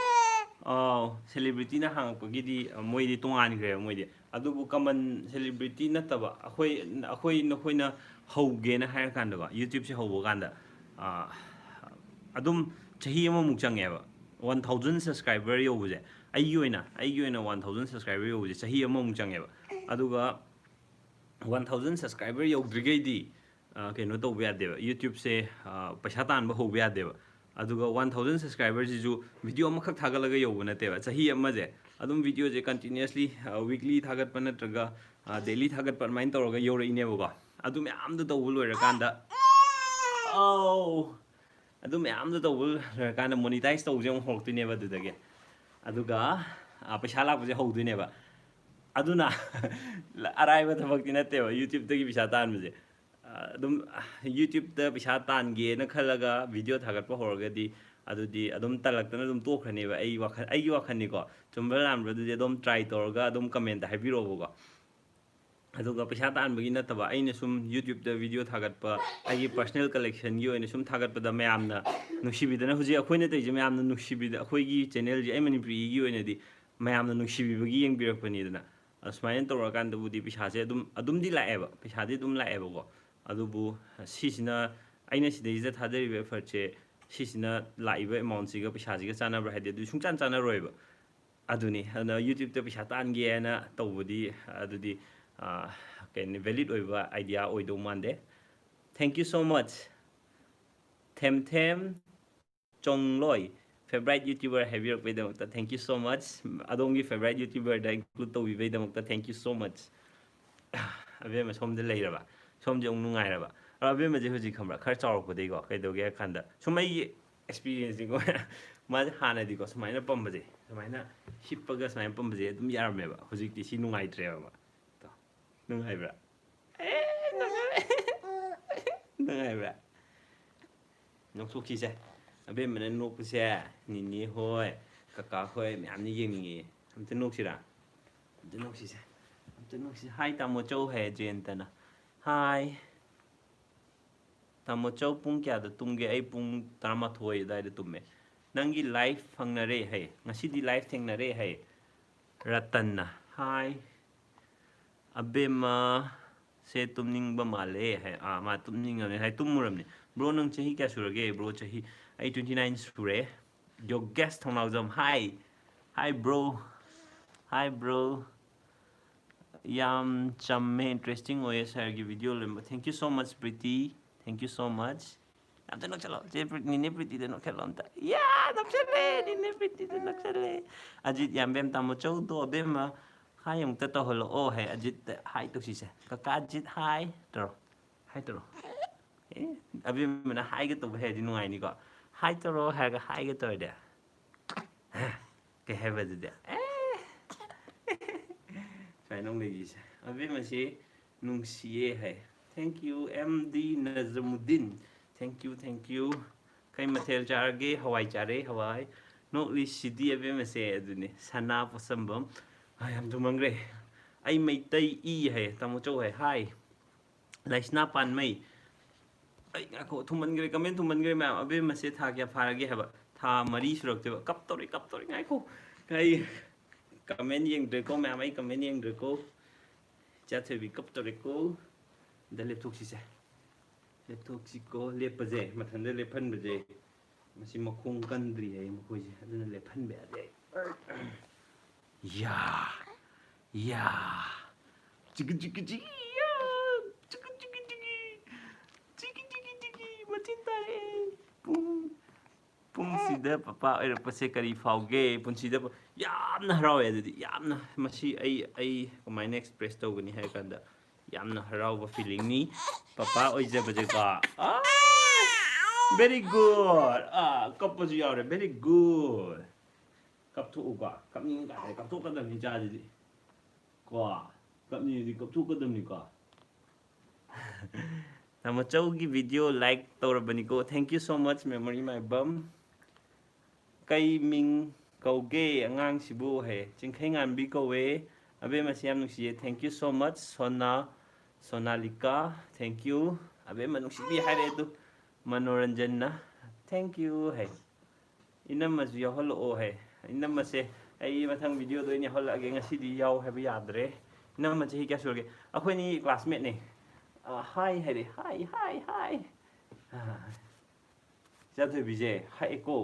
ꯑꯥꯎ, celebrityꯅ ꯍꯥꯡꯉꯛꯄꯒꯤꯗꯤ, ꯑ, ꯃꯣꯏꯗꯤ ꯇꯣꯉꯥꯟꯈ꯭ꯔꯦꯕ ꯃꯣꯏꯗꯤ꯫ ꯑꯗꯨꯕꯨ common celebrity ꯅꯠꯇꯕ ꯑꯩꯈꯣꯏ, ꯑꯩꯈꯣꯏ ꯅꯈꯣꯏꯅ ꯍꯧꯒꯦꯅ ꯍꯥꯏꯔ ꯀꯥꯟꯗꯀꯣ, YouTubeꯁꯦ ꯍꯧꯕ ꯀꯥꯟꯗ, ꯑ, ꯑꯗꯨꯝ ꯆꯍꯤ ꯑꯃꯃꯨꯛ ꯆꯪꯉꯦꯕ꯫ One thousand subscriber ꯌꯧꯕꯁꯦ, ꯑꯩꯒꯤ ꯑꯣꯏꯅ, ꯑꯩꯒꯤ ꯑꯣꯏꯅ one thousand subscriber ꯌꯧꯕꯁꯦ ꯆꯍꯤ ꯑꯃꯃꯨꯛ ꯆꯪꯉꯦꯕ꯫ ꯑꯗꯨꯒ one thousand subscriber ꯌꯧꯗ꯭ꯔꯤꯈꯩꯗꯤ, ꯑ, ꯀꯩꯅꯣ ꯇꯧꯕ ꯌꯥꯗꯦꯕ, YouTubeꯁꯦ, ꯑ, ꯄꯩꯁꯥ ꯇꯥꯟꯕ ꯍꯧꯕ ꯌꯥꯗꯦꯕ꯫ ꯑꯗꯨꯒ one thousand subscriberꯁꯤꯁꯨ video ꯑꯃꯈꯛ ꯊꯥꯒꯠꯂꯒ ꯌꯧꯕ ꯅꯠꯇꯦꯕ, ꯆꯍꯤ ꯑꯃꯁꯦ ꯑꯗꯨꯝ videoꯁꯦ continuously, ꯑ, weekly ꯊꯥꯒꯠꯄ ꯅꯠꯇ꯭ꯔꯒ, ꯑ, daily ꯊꯥꯒꯠꯄ ꯑꯗꯨꯃꯥꯏꯅ ꯇꯧꯔꯒ ꯌꯧꯔꯛꯏꯅꯦꯕꯀꯣ꯫ ꯑꯗꯨ ꯃꯌꯥꯝꯗꯣ ꯇꯧꯕ ꯂꯣꯏꯔꯀꯥꯟꯗ, ꯑꯧ, ꯑꯗꯨ ꯃꯌꯥꯝꯗꯣ ꯇꯧꯕ ꯂꯣꯏꯔꯀꯥꯟꯗ monetize ꯇꯧꯕꯁꯦ ꯑꯃꯨꯛ ꯍꯧꯔꯛꯇꯣꯏꯅꯦꯕ ꯑꯗꯨꯗꯒꯤ꯫ ꯑꯗꯨꯒ, ꯑ, ꯄꯩꯁꯥ ꯂꯥꯛꯄꯁꯦ ꯍꯧꯗꯣꯏꯅꯦꯕ꯫ ꯑꯗꯨꯅ ꯑꯔꯥꯏꯕ ꯊꯕꯛꯇꯤ ꯅꯠꯇꯦꯕ YouTubeꯇꯒꯤ ꯄꯩꯁꯥ ꯇꯥꯟꯕꯁꯦ꯫ ꯑ, ꯑꯗꯨꯝ YouTubeꯇ ꯄꯩꯁꯥ ꯇꯥꯟꯒꯦꯅ ꯈꯜꯂꯒ video ꯊꯥꯒꯠꯄ ꯍꯧꯔꯒꯗꯤ, ꯑꯗꯨꯗꯤ ꯑꯗꯨꯝ ꯇꯜꯂꯛꯇꯅ ꯑꯗꯨꯝ ꯇꯣꯛꯈ꯭ꯔꯅꯦꯕ꯫ ꯑꯩ ꯋꯥꯈꯜ, ꯑꯩꯒꯤ ꯋꯥꯈꯜꯅꯤꯀꯣ, ꯆꯨꯝꯕ꯭ꯔꯥ ꯂꯥꯟꯕ꯭ꯔꯥ ꯑꯗꯨꯗꯤ ꯑꯗꯨꯝ try ꯇꯧꯔꯒ ꯑꯗꯨꯝ commentꯇ ꯍꯥꯏꯕꯤꯔꯛꯑꯣꯕꯀꯣ꯫ ꯑꯗꯨꯒ ꯄꯩꯁꯥ ꯇꯥꯟꯕꯒꯤ ꯅꯠꯇꯕ, ꯑꯩꯅ ꯁꯨꯝ YouTubeꯇ video ꯊꯥꯒꯠꯄ, ꯑꯩꯒꯤ personal collectionꯒꯤ ꯑꯣꯏꯅ ꯁꯨꯝ ꯊꯥꯒꯠꯄꯗ ꯃꯌꯥꯝꯅ ꯅꯨꯡꯁꯤꯕꯤꯗꯅ, ꯍꯧꯖꯤꯛ ꯑꯩꯈꯣꯏꯅ ꯇꯧꯔꯤꯁꯦ ꯃꯌꯥꯝꯅ ꯅꯨꯡꯁꯤꯕꯤꯗ, ꯑꯩꯈꯣꯏꯒꯤ channelꯁꯦ, ꯑꯩ ꯃꯅꯤꯄꯨꯔꯤꯒꯤ ꯑꯣꯏꯅꯗꯤ ꯃꯌꯥꯝꯅ ꯅꯨꯡꯁꯤꯕꯤꯕꯒꯤ ꯌꯦꯡꯕꯤꯔꯛꯄꯅꯤꯗꯅ꯫ ꯑꯁꯨꯃꯥꯏꯅ ꯇꯧꯔꯀꯥꯟꯗꯕꯨꯗꯤ ꯄꯩꯁꯥꯁꯦ ꯑꯗꯨꯝ, ꯑꯗꯨꯝꯗꯤ ꯂꯥꯛꯑꯦꯕ, ꯄꯩꯁꯥꯗꯤ ꯑꯗꯨꯝ ꯂꯥꯛꯑꯦꯕꯀꯣ꯫ ꯑꯗꯨꯕꯨ ꯁꯤꯁꯤꯅ, ꯑꯩꯅ ꯁꯤꯗꯩꯁꯤꯗ ꯊꯥꯗꯔꯤꯕ effortꯁꯦ, ꯁꯤꯁꯤꯅ ꯂꯥꯛꯏꯕ amountꯁꯤꯒ ꯄꯩꯁꯥꯁꯤꯒ ꯆꯥꯟꯅꯕ꯭ꯔꯥ ꯍꯥꯏꯗꯤ, ꯑꯗꯨ ꯁꯨꯡꯆꯥꯟ ꯆꯥꯟꯅꯔꯣꯏꯕ꯫ ꯑꯗꯨꯅꯤ, ꯑꯗꯨꯅ YouTubeꯇ ꯄꯩꯁꯥ ꯇꯥꯟꯒꯦ ꯍꯥꯏꯅ ꯇꯧꯕꯗꯤ, ꯑꯗꯨꯗꯤ, ꯑ, ꯀꯩꯅꯣ, valid ꯑꯣꯏꯕ idea ꯑꯣꯏꯗꯧ ꯃꯥꯟꯗꯦ꯫ Thank you so much꯫ ꯊꯦꯝ ꯊꯦꯝ ꯆꯣꯡꯂꯣꯏ, favourite YouTuber ꯍꯥꯏꯕꯤꯔꯛꯄꯩꯗꯃꯛꯇ thank you so much꯫ ꯑꯗꯣꯝꯒꯤ favourite YouTuberꯗ include ꯇꯧꯕꯤꯕꯩꯗꯃꯛꯇ thank you so much꯫ ꯑꯕꯦꯝꯃ ꯁꯣꯝꯗ ꯂꯩꯔꯕ? ꯁꯣꯝꯁꯦ ꯑꯃꯨꯛ ꯅꯨꯡꯉꯥꯏꯔꯕ? ꯑꯗꯣ ꯑꯕꯦꯝꯃꯁꯦ ꯍꯧꯖꯤꯛ ꯈꯪꯕ꯭ꯔꯥ? ꯈꯔ ꯆꯥꯎꯔꯛꯄꯗꯒꯤꯀꯣ, ꯀꯩꯗꯧꯒꯦ ꯍꯥꯏ ꯀꯥꯟꯗ, ꯁꯨꯝ ꯑꯩꯒꯤ experienceꯅꯤꯀꯣ, ꯃꯥꯁꯦ ꯍꯥꯟꯅꯗꯤꯀꯣ ꯁꯨꯃꯥꯏꯅ ꯄꯝꯕꯁꯦ, ꯁꯨꯃꯥꯏꯅ ꯍꯤꯞꯄꯒ ꯁꯨꯃꯥꯏꯅ ꯄꯝꯕꯁꯦ ꯑꯗꯨꯝ ꯌꯥꯔꯝꯃꯦꯕ꯫ ꯍꯧꯖꯤꯛꯇꯤ ꯁꯤ ꯅꯨꯡꯉꯥꯏꯇ꯭ꯔꯦꯕ ꯃꯥ꯫ ꯇꯣ, ꯅꯨꯡꯉꯥꯏꯕ꯭ꯔꯥ? ꯑꯦ, ꯅꯨꯡꯉꯥꯏꯕ꯭ꯔꯥ? ꯅꯨꯡꯉꯥꯏꯕ꯭ꯔꯥ? ꯅꯣꯛꯊꯣꯛꯈꯤꯁꯦ꯫ ꯑꯕꯦꯝꯃꯅ ꯅꯣꯛꯄꯁꯦ ꯅꯤꯅꯦ ꯍꯣꯏ, ꯀꯀꯥ ꯍꯣꯏ ꯃꯌꯥꯝꯅ ꯌꯦꯡꯅꯤꯡꯉꯦ꯫ ꯑꯝꯇ ꯅꯣꯛꯁꯤꯔꯥ? ꯑꯝꯇ ꯅꯣꯛꯁꯤꯁꯦ꯫ ꯑꯝꯇ ꯅꯣꯛꯁꯤꯁꯦ꯫ Hi ꯇꯥꯃꯣ ꯆꯧ ꯍꯥꯏꯌꯦ ꯖꯌꯟꯇꯅ꯫ Hi꯫ ꯇꯥꯃꯣ ꯆꯧ ꯄꯨꯡ ꯀꯌꯥꯗ ꯇꯨꯝꯒꯦ? ꯑꯩ ꯄꯨꯡ ꯇꯔꯥꯃꯥꯊꯣꯏ ꯑꯗꯨꯋꯥꯏꯗ ꯇꯨꯝꯃꯦ꯫ ꯅꯪꯒꯤ ꯂꯥꯏꯐ ꯐꯪꯅꯔꯦ ꯍꯥꯏ, ꯉꯁꯤꯗꯤ ꯂꯥꯏꯐ ꯊꯦꯡꯅꯔꯦ ꯍꯥꯏ꯫ ꯔꯇꯟꯅ ꯍꯥꯏ꯫ ꯑꯕꯦꯝꯃ ꯁꯦ ꯇꯨꯝꯅꯤꯡꯕ ꯃꯥꯜꯂꯦ ꯍꯥꯏ꯫ ꯑꯥ, ꯃꯥ ꯇꯨꯝꯅꯤꯡꯉꯕꯅꯤ ꯍꯥꯏ, ꯇꯨꯝꯃꯨꯔꯕꯅꯤ꯫ ꯕ꯭ꯔꯣ, ꯅꯪ ꯆꯍꯤ ꯀꯌꯥ ꯁꯨꯔꯒꯦ? ꯕ꯭ꯔꯣ, ꯆꯍꯤ, ꯑꯩ twenty nine ꯁꯨꯔꯦ꯫ ꯌꯣꯒꯦꯁ ꯊꯧꯅꯥꯎꯖꯝ ꯍꯥꯏ꯫ ꯍꯥꯏ ꯕ꯭ꯔꯣ꯫ ꯍꯥꯏ ꯕ꯭ꯔꯣ꯫ ꯌꯥꯝ ꯆꯝꯃꯦ, ꯏꯟꯇꯔꯦꯁꯇꯤꯡ ꯑꯣꯏꯌꯦ ꯁꯥꯔꯒꯤ ꯚꯤꯗꯤꯑꯣ ꯂꯣꯏꯅꯃꯛ꯫ Thank you so much, Preeti. Thank you so much꯫ ꯑꯝꯇ ꯅꯣꯛꯁꯜꯂꯣ꯫ ꯆꯦ ꯄ꯭ꯔꯤꯇꯤ, ꯅꯤꯅꯦ ꯄ꯭ꯔꯤꯇꯤꯗ ꯅꯣꯛꯁꯜꯂꯣ ꯑꯝꯇ꯫ ꯌꯥ, ꯅꯣꯛꯁꯜꯂꯦ, ꯅꯤꯅꯦ ꯄ꯭ꯔꯤꯇꯤꯗ ꯅꯣꯛꯁꯜꯂꯦ꯫ ꯑꯖꯤꯠ ꯌꯥꯝꯕꯦꯝ, ꯇꯥꯃꯣ ꯆꯧꯗꯣ ꯑꯕꯦꯝꯃ ꯍꯥꯏ ꯑꯃꯨꯛꯇ ꯇꯧꯍꯜꯂꯛꯑꯣ ꯍꯥꯏ꯫ ꯑꯖꯤꯠꯇ ꯍꯥꯏ ꯇꯧꯁꯤꯁꯦ꯫ ꯀꯀꯥ ꯑꯖꯤꯠ ꯍꯥꯏ ꯇꯧꯔꯣ꯫ ꯍꯥꯏ ꯇꯧꯔꯣ꯫ ꯑꯦ, ꯑꯕꯦꯝꯃꯅ ꯍꯥꯏꯒꯦ ꯇꯧꯕ ꯍꯥꯏꯔꯗꯤ ꯅꯨꯡꯉꯥꯏꯅꯤꯀꯣ꯫ ꯍꯥꯏ ꯇꯧꯔꯣ ꯍꯥꯏꯔꯒ ꯍꯥꯏꯒꯦ ꯇꯧꯔꯗꯤ꯫ ꯀꯩ ꯍꯥꯏꯕ ꯑꯗꯨꯗꯤ? ꯑꯦ! ꯁꯨꯃꯥꯏꯅ ꯑꯃꯨꯛ ꯂꯩꯈꯤꯁꯦ꯫ ꯑꯕꯦꯝꯃꯁꯤ ꯅꯨꯡꯁꯤꯌꯦ ꯍꯥꯏ꯫ Thank you, M D ꯅꯖꯃꯨꯗꯤꯟ꯫ Thank you, thank you꯫ ꯀꯩ ꯃꯊꯦꯜ ꯆꯥꯔꯒꯦ? ꯍꯋꯥꯏ ꯆꯥꯔꯦ, ꯍꯋꯥꯏ꯫ ꯅꯣꯛꯂꯤꯁꯤꯗꯤ ꯑꯕꯦꯝꯃꯁꯦ ꯑꯗꯨꯅꯤ꯫ ꯁꯅꯥ ꯄꯣꯠꯁꯝꯕꯝ꯫ ꯑ, ꯌꯥꯝ ꯊꯨꯝꯃꯟꯈ꯭ꯔꯦ꯫ ꯑꯩ ꯃꯩꯇꯩ ꯏ ꯍꯥꯏ꯫ ꯇꯥꯃꯣ ꯆꯧ ꯍꯥꯏ꯫ ꯍꯥꯏ꯫ ꯂꯩꯁꯅꯥ ꯄꯥꯟꯃꯩ꯫ ꯑꯩ ꯉꯥꯏꯈꯣ, ꯊꯨꯝꯃꯟꯈ꯭ꯔꯦ, ꯀꯃꯦꯟ ꯊꯨꯝꯃꯟꯈ꯭ꯔꯦ ꯃꯌꯥꯝ꯫ ꯑꯕꯦꯝꯃꯁꯦ ꯊꯥ ꯀꯌꯥ ꯐꯥꯔꯒꯦ ꯍꯥꯏꯕ? ꯊꯥ ꯃꯔꯤ ꯁꯨꯔꯛꯇꯣꯏꯕ꯫ ꯀꯞꯇꯧꯔꯤ, ꯀꯞꯇꯧꯔꯤ, ꯉꯥꯏꯈꯣ꯫ ꯑꯩ ꯀꯃꯦꯟ ꯌꯦꯡꯗ꯭ꯔꯦꯀꯣ ꯃꯌꯥꯝ, ꯑꯩ ꯀꯃꯦꯟ ꯌꯦꯡꯗ꯭ꯔꯦꯀꯣ꯫ ꯏꯆꯥ ꯊꯣꯏꯕꯤ ꯀꯞꯇꯧꯔꯦꯀꯣ꯫ ꯑꯗ ꯂꯦꯞꯊꯣꯛꯁꯤꯁꯦ꯫ ꯂꯦꯞꯊꯣꯛꯁꯤꯀꯣ, ꯂꯦꯞꯄꯁꯦ, ꯃꯊꯟꯇ ꯂꯦꯞꯍꯟꯕꯁꯦ꯫ ꯃꯁꯤ ꯃꯈꯣꯡ ꯀꯟꯗ꯭ꯔꯤ ꯍꯥꯏꯌꯦ ꯃꯈꯣꯏꯁꯦ, ꯑꯗꯨꯅ ꯂꯦꯞꯍꯟꯕ ꯌꯥꯗꯦ꯫ ꯌꯥ! ꯌꯥ! ꯆꯤꯛꯀꯤ ꯆꯤꯛꯀꯤ ꯆꯤꯛꯀꯤ, ꯌꯥ! ꯆꯤꯛꯀꯤ ꯆꯤꯛꯀꯤ ꯆꯤꯛꯀꯤ, ꯆꯤꯛꯀꯤ ꯆꯤꯛꯀꯤ ꯆꯤꯛꯀꯤ, ꯃꯆꯤꯟ ꯇꯥꯔꯛꯑꯦ꯫ ꯄꯨꯡ, ꯄꯨꯡꯁꯤꯗ ꯄꯄꯥ ꯑꯣꯏꯔꯛꯄꯁꯦ ꯀꯔꯤ ꯐꯥꯎꯒꯦ? ꯄꯨꯟꯁꯤꯗ ꯄ-, ꯌꯥꯝꯅ ꯍꯔꯥꯎꯋꯦ꯫ ꯑꯗꯨꯗꯤ ꯌꯥꯝꯅ, ꯃꯁꯤ ꯑꯩ, ꯑꯩ ꯀꯃꯥꯏꯅ ꯑꯦꯛꯁꯄ꯭ꯔꯦꯁ ꯇꯧꯒꯅꯤ ꯍꯥꯏ ꯀꯥꯟꯗ, ꯌꯥꯝꯅ ꯍꯔꯥꯎꯕ ꯐꯤꯂꯤꯡꯅꯤ ꯄꯄꯥ ꯑꯣꯏꯖꯕꯁꯦꯀꯣ꯫ ꯑꯥ! Very good꯫ ꯑꯥ, ꯀꯞꯄꯁꯨ ꯌꯥꯎꯔꯦ꯫ Very good꯫ ꯀꯞꯊꯣꯛꯎꯀꯣ꯫ ꯀꯞꯅꯤꯡꯉꯀꯥꯟꯗ ꯀꯞꯊꯣꯛꯀꯗꯕꯅꯤ ꯏꯆꯥꯁꯤꯗꯤ꯫ ꯀꯣ? ꯀꯞꯅꯤꯡꯉꯗꯤ ꯀꯞꯊꯣꯛꯀꯗꯕꯅꯤꯀꯣ꯫ ꯇꯥꯃꯣꯆꯧꯒꯤ ꯚꯤꯗꯤꯑꯣ ꯂꯥꯏꯛ ꯇꯧꯔꯕꯅꯤꯀꯣ꯫ Thank you so much, memory Maibam. ꯀꯩ ꯃꯤꯡ ꯀꯧꯒꯦ ꯑꯉꯥꯡꯁꯤꯕꯨ? ꯍꯥꯏꯌꯦ꯫ ꯆꯤꯡꯈꯩꯉꯥꯟꯕꯤ ꯀꯧꯋꯦ꯫ ꯑꯕꯦꯝꯃꯁꯤ ꯌꯥꯝ ꯅꯨꯡꯁꯤꯌꯦ꯫ Thank you so much, Sona, Sonalika. Thank you꯫ ꯑꯕꯦꯝꯃ ꯅꯨꯡꯁꯤꯕꯤ ꯍꯥꯏꯔꯦ ꯑꯗꯨ꯫ ꯃꯅꯣꯔꯟꯖꯟꯅ "Thank you" ꯍꯥꯏ꯫ "ꯏꯅꯝꯃꯁꯨ ꯌꯥꯎꯍꯜꯂꯛꯑꯣ" ꯍꯥꯏ꯫ ꯏꯅꯝꯃꯁꯦ ꯑꯩ ꯃꯊꯪ ꯚꯤꯗꯤꯑꯣꯗ ꯑꯣꯏꯅ ꯌꯥꯎꯍꯜꯂꯛꯑꯒꯦ, ꯉꯁꯤꯗꯤ ꯌꯥꯎ ꯍꯥꯏꯕ ꯌꯥꯗ꯭ꯔꯦ꯫ ꯏꯅꯝꯃ ꯆꯍꯤ ꯀꯌꯥ ꯁꯨꯔꯒꯦ? ꯑꯩꯈꯣꯏꯅꯤ ꯀ꯭ꯂꯥꯁꯃꯦꯠꯅꯦ꯫ ꯑ, ꯍꯥꯏ ꯍꯥꯏꯔꯦ, ꯍꯥꯏ, ꯍꯥꯏ, ꯍꯥꯏ꯫ ꯑ, ꯏꯆꯥꯊꯣꯏꯕꯤꯁꯦ ꯍꯥꯏꯑꯦꯀꯣ꯫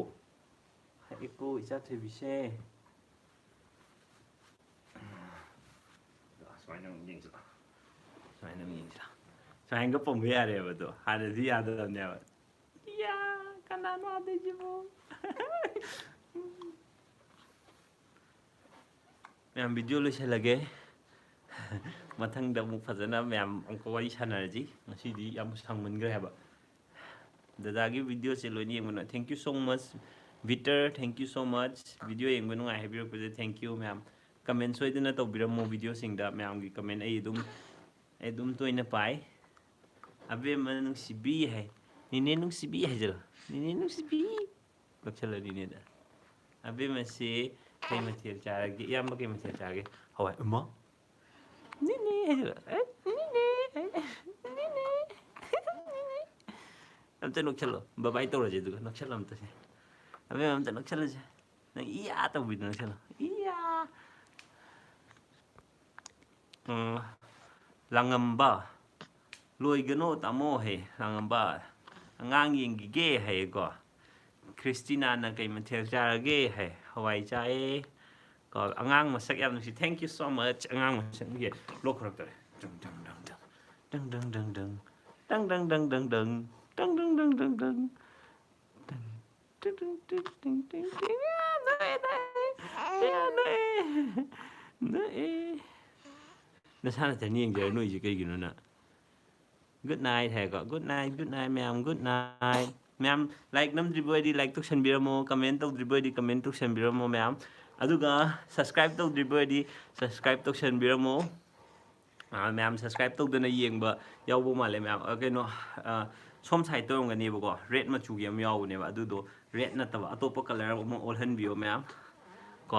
ꯍꯥꯏꯑꯦꯀꯣ ꯏꯆꯥꯊꯣꯏꯕꯤꯁꯦ꯫ ꯁꯨꯃꯥꯏꯅ ꯑꯃꯨꯛ ꯌꯦꯡꯁꯤꯔꯣ? ꯁꯨꯃꯥꯏꯅ ꯑꯃꯨꯛ ꯌꯦꯡꯁꯤꯔꯣ? ꯁꯨꯃꯥꯏꯅꯒ ꯄꯣꯝꯕ ꯌꯥꯔꯦꯕ ꯑꯗꯣ꯫ ꯍꯥꯟꯅꯗꯤ ꯌꯥꯗꯕꯅꯦꯕ꯫ ꯏꯌꯥ, ꯀꯅꯥꯅꯣ ꯍꯥꯠꯇꯣꯏꯁꯤꯕꯣ? ꯃꯌꯥꯝ, ꯚꯤꯗꯤꯑꯣ ꯂꯣꯏꯁꯤꯜꯂꯒꯦ꯫ ꯃꯊꯪꯗ ꯑꯃꯨꯛ ꯐꯖꯅ ꯃꯌꯥꯝ ꯑꯃꯨꯛꯀ ꯋꯥꯔꯤ ꯁꯥꯟꯅꯔꯁꯤ꯫ ꯉꯁꯤꯗꯤ ꯌꯥꯝ ꯁꯥꯡꯃꯟꯈ꯭ꯔꯦ ꯍꯥꯏꯕ꯫ ꯗꯗꯥꯒꯤ ꯚꯤꯗꯤꯑꯣꯁꯦ ꯂꯣꯏꯅ ꯌꯦꯡꯕꯅ thank you so much꯫ ꯚꯤꯇꯔ, thank you so much꯫ Video ꯌꯦꯡꯕ ꯅꯨꯡꯉꯥꯏ ꯍꯥꯏꯕꯤꯔꯛꯄꯁꯦ thank you ꯃꯌꯥꯝ꯫ ꯀꯃꯦꯟ ꯁꯣꯏꯗꯅ ꯇꯧꯕꯤꯔꯝꯃꯣ ꯚꯤꯗꯤꯑꯣꯁꯤꯡꯗ꯫ ꯃꯌꯥꯝꯒꯤ ꯀꯃꯦꯟ ꯑꯩ ꯑꯗꯨꯝ, ꯑꯩ ꯑꯗꯨꯝ ꯇꯣꯏꯅ ꯄꯥꯏ꯫ "ꯑꯕꯦꯝꯃ ꯅꯨꯡꯁꯤꯕꯤ" ꯍꯥꯏ꯫ "ꯅꯦꯅꯦ ꯅꯨꯡꯁꯤꯕꯤ" ꯍꯥꯏꯖꯜꯂꯣ꯫ "ꯅꯦꯅꯦ ꯅꯨꯡꯁꯤꯕꯤ"꯫ ꯅꯣꯛꯁꯜꯂꯣ ꯅꯦꯅꯦꯗ꯫ ꯑꯕꯦꯝꯃꯁꯤ ꯀꯩ ꯃꯊꯦꯜ ꯆꯥꯔꯒꯦ? ꯏꯌꯥꯝꯕ ꯀꯩ ꯃꯊꯦꯜ ꯆꯥꯔꯒꯦ? ꯍꯋꯥꯏ꯫ ꯏꯃꯥ! "ꯅꯦꯅꯦ" ꯍꯥꯏꯖꯜꯂꯣ꯫ "ꯑꯦ, ꯅꯦꯅꯦ, ꯑꯦ, ꯅꯦꯅꯦ, ꯅꯦꯅꯦ"꯫ ꯑꯝꯇ ꯅꯣꯛꯁꯜꯂꯣ꯫ ꯕꯕꯥꯏ ꯇꯧꯔꯁꯦ ꯑꯗꯨꯒ꯫ ꯅꯣꯛꯁꯜꯂꯣ ꯑꯝꯇ ꯁꯦ꯫ ꯑꯕꯦꯝꯃ ꯑꯝꯇ ꯅꯣꯛꯁꯜꯂꯁꯦ꯫ ꯅꯪ ꯏꯌꯥ ꯇꯧꯕꯤꯗꯣ ꯅꯣꯛꯁꯜꯂꯣ꯫ ꯏꯌꯥ꯫ ꯎꯝ, ꯂꯥꯡꯉꯝꯕ꯫ "ꯂꯣꯏꯒꯅꯣ ꯇꯥꯃꯣ" ꯍꯥꯏ, ꯂꯥꯡꯉꯝꯕ꯫ "ꯑꯉꯥꯡ ꯌꯦꯡꯈꯤꯒꯦ" ꯍꯥꯏꯌꯦꯀꯣ꯫ ꯈ꯭ꯔꯤꯁꯇꯤꯅꯥꯅ "ꯀꯩ ꯃꯊꯦꯜ ꯆꯥꯔꯒꯦ?" ꯍꯥꯏ, "ꯍꯋꯥꯏ ꯆꯥꯏꯌꯦ"꯫ ꯀꯣ, ꯑꯉꯥꯡ ꯃꯁꯛ ꯌꯥꯝ ꯅꯨꯡꯁꯤ꯫ Thank you so much꯫ ꯑꯉꯥꯡ ꯃꯁꯛ ꯅꯨꯡꯁꯤ꯫ ꯂꯣꯛ ꯈꯨꯔꯛꯇꯧꯔꯦ꯫ ꯇꯪ, ꯇꯪ, ꯇꯪ, ꯇꯪ꯫ ꯇꯪ, ꯇꯪ, ꯇꯪ, ꯇꯪ, ꯇꯪ꯫ ꯇꯪ, ꯇꯪ, ꯇꯪ, ꯇꯪ, ꯇꯪ꯫ ꯇꯪ, ꯇꯪ, ꯇꯪ, ꯇꯪ, ꯇꯪ, ꯇꯪ꯫ ꯑ, ꯅꯣꯛꯑꯦ, ꯅꯣꯛꯑꯦ꯫ ꯑ, ꯅꯣꯛꯑꯦ꯫ ꯅꯣꯛꯑꯦ꯫ ꯅꯁꯥ ꯅꯊꯟ ꯌꯦꯡꯖꯔ ꯅꯣꯛꯏꯁꯦ ꯀꯩꯒꯤꯅꯣ ꯅꯪ? Good night ꯍꯥꯏꯀꯣ꯫ Good night, good night ꯃꯌꯥꯝ, good night꯫ ꯃꯌꯥꯝ, like ꯅꯝꯗ꯭ꯔꯤꯕ ꯑꯣꯏꯔꯗꯤ like ꯇꯧꯁꯟꯕꯤꯔꯝꯃꯣ, comment ꯇꯧꯗ꯭ꯔꯤꯕ ꯑꯣꯏꯔꯗꯤ comment ꯇꯧꯁꯟꯕꯤꯔꯝꯃꯣ ꯃꯌꯥꯝ꯫ ꯑꯗꯨꯒ subscribe ꯇꯧꯗ꯭ꯔꯤꯕ ꯑꯣꯏꯔꯗꯤ subscribe ꯇꯧꯁꯟꯕꯤꯔꯝꯃꯣ꯫ ꯑꯥ, ꯃꯌꯥꯝ subscribe ꯇꯧꯗꯅ ꯌꯦꯡꯕ ꯌꯥꯎꯕ ꯃꯥꯜꯂꯦ ꯃꯌꯥꯝ꯫ ꯑ, ꯀꯩꯅꯣ, ꯑ, ꯁꯣꯝ side ꯇꯧꯔꯝꯒꯅꯦꯕꯀꯣ, red ꯃꯆꯨꯒꯤ ꯑꯃ ꯌꯥꯎꯕꯅꯦꯕ, ꯑꯗꯨꯗꯣ red ꯅꯠꯇꯕ ꯑꯇꯣꯞꯄ colour ꯑꯃ ꯑꯣꯜꯍꯟꯕꯤꯌꯣ ꯃꯌꯥꯝ꯫ ꯀꯣ,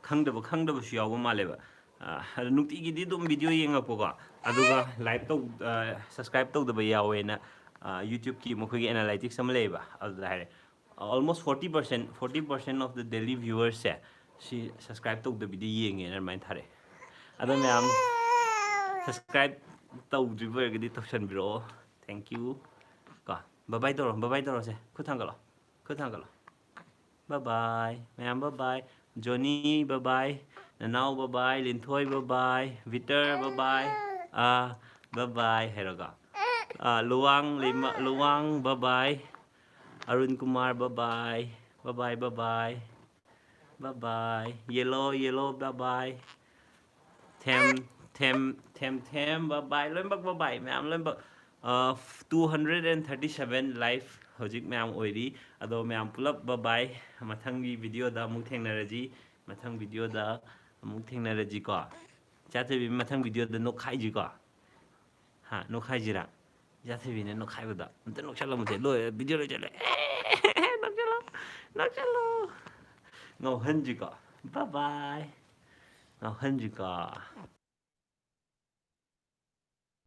ꯈꯪꯗꯕ, ꯈꯪꯗꯕꯁꯨ ꯌꯥꯎꯕ ꯃꯥꯜꯂꯦꯕ꯫ ꯑꯗꯣ ꯅꯨꯡꯇꯤꯒꯤꯗꯤ ꯑꯗꯨꯝ ꯚꯤꯗꯤꯑꯣ ꯌꯦꯡꯉꯛꯄꯀꯣ, ꯑꯗꯨꯒ ꯂꯥꯏꯛ ꯇꯧ ꯁꯕꯁꯀ꯭ꯔꯥꯏꯞ ꯇꯧꯗꯕ ꯌꯥꯎꯋꯦꯅ ꯌꯨꯇ꯭ꯌꯨꯕꯀꯤ ꯃꯈꯣꯏꯒꯤ ꯑꯦꯅꯥꯂꯥꯏꯇꯤꯛꯁ ꯑꯃ ꯂꯩꯌꯦꯕ, ꯑꯗꯨꯗ ꯍꯥꯏꯔꯦ, almost forty percent, forty percent of the daily viewersꯁꯦ ꯁꯤ ꯁꯕꯁꯀ꯭ꯔꯥꯏꯞ ꯇꯧꯗꯕꯤꯗ ꯌꯦꯡꯉꯦꯅ ꯑꯗꯨꯃꯥꯏꯅ ꯊꯥꯔꯛꯑꯦ꯫ ꯑꯗꯣ ꯃꯌꯥꯝ ꯁꯕꯁꯀ꯭ꯔꯥꯏꯞ ꯇꯧꯗ꯭ꯔꯤꯕ ꯑꯣꯏꯔꯒꯗꯤ ꯇꯧꯁꯟꯕꯤꯔꯛꯑꯣ꯫ Thank you꯫ ꯀꯣ, ꯕꯕꯥꯏ ꯇꯧꯔꯣ, ꯕꯕꯥꯏ ꯇꯧꯔꯣꯁꯦ꯫ ꯈꯨꯠ ꯊꯥꯡꯒꯠꯂꯣ, ꯈꯨꯠ ꯊꯥꯡꯒꯠꯂꯣ꯫ ꯕꯕꯥꯏ ꯃꯌꯥꯝ, ꯕꯕꯥꯏ꯫ ꯖꯣꯅꯤ ꯕꯕꯥꯏ, ꯅꯅꯥꯎ ꯕꯕꯥꯏ, ꯂꯤꯟꯊꯣꯏ ꯕꯕꯥꯏ, ꯕꯤꯇꯔ ꯕꯕꯥꯏ, ꯑꯥ, ꯕꯕꯥꯏ ꯍꯥꯏꯔꯒ, ꯑꯥ, ꯂꯨꯋꯥꯡ ꯂꯩꯃ-, ꯂꯨꯋꯥꯡ ꯕꯕꯥꯏ, ꯑꯔꯨꯟ ꯀꯨꯃꯥꯔ ꯕꯕꯥꯏ, ꯕꯕꯥꯏ, ꯕꯕꯥꯏ, ꯕꯕꯥꯏ, ꯌꯦꯂꯣ, ꯌꯦꯂꯣ ꯕꯕꯥꯏ, ꯊꯦꯝ, ꯊꯦꯝ, ꯊꯦꯝ, ꯊꯦꯝ ꯕꯕꯥꯏ, ꯂꯣꯏꯅꯃꯛ ꯕꯕꯥꯏ, ꯃꯌꯥꯝ ꯂꯣꯏꯅꯃꯛ꯫ Two hundred and thirty seven live ꯍꯧꯖꯤꯛ ꯃꯌꯥꯝ ꯑꯣꯏꯔꯤ꯫ ꯑꯗꯣ ꯃꯌꯥꯝ ꯄꯨꯂꯞ ꯕꯕꯥꯏ, ꯃꯊꯪꯒꯤ ꯚꯤꯗꯤꯑꯣꯗ ꯑꯃꯨꯛ ꯊꯦꯡꯅꯔꯁꯤ, ꯃꯊꯪ ꯚꯤꯗꯤꯑꯣꯗ ꯑꯃꯨꯛ ꯊꯦꯡꯅꯔꯁꯤꯀꯣ꯫ ꯏꯆꯥꯊꯣꯏꯕꯤ, ꯃꯊꯪ ꯚꯤꯗꯤꯑꯣꯗ ꯅꯣꯛꯈꯥꯏꯁꯤꯀꯣ꯫ ꯍꯥ, ꯅꯣꯛꯈꯥꯏꯁꯤꯔꯥ? ꯏꯆꯥꯊꯣꯏꯕꯤꯅ ꯅꯣꯛꯈꯥꯏꯕꯗ ꯑꯝꯇ ꯅꯣꯛꯁꯜꯂꯝꯃꯨꯁꯦ꯫ ꯂꯣꯏꯔꯦ, ꯚꯤꯗꯤꯑꯣ ꯂꯣꯏꯁꯜꯂꯦ꯫ ꯑꯦ, ꯅꯣꯛꯁꯜꯂꯣ, ꯅꯣꯛꯁꯜꯂꯣ꯫ ꯉꯥꯎꯍꯟꯁꯤꯀꯣ꯫ ꯕꯕꯥꯏ꯫ ꯉꯥꯎꯍꯟꯁꯤꯀꯣ꯫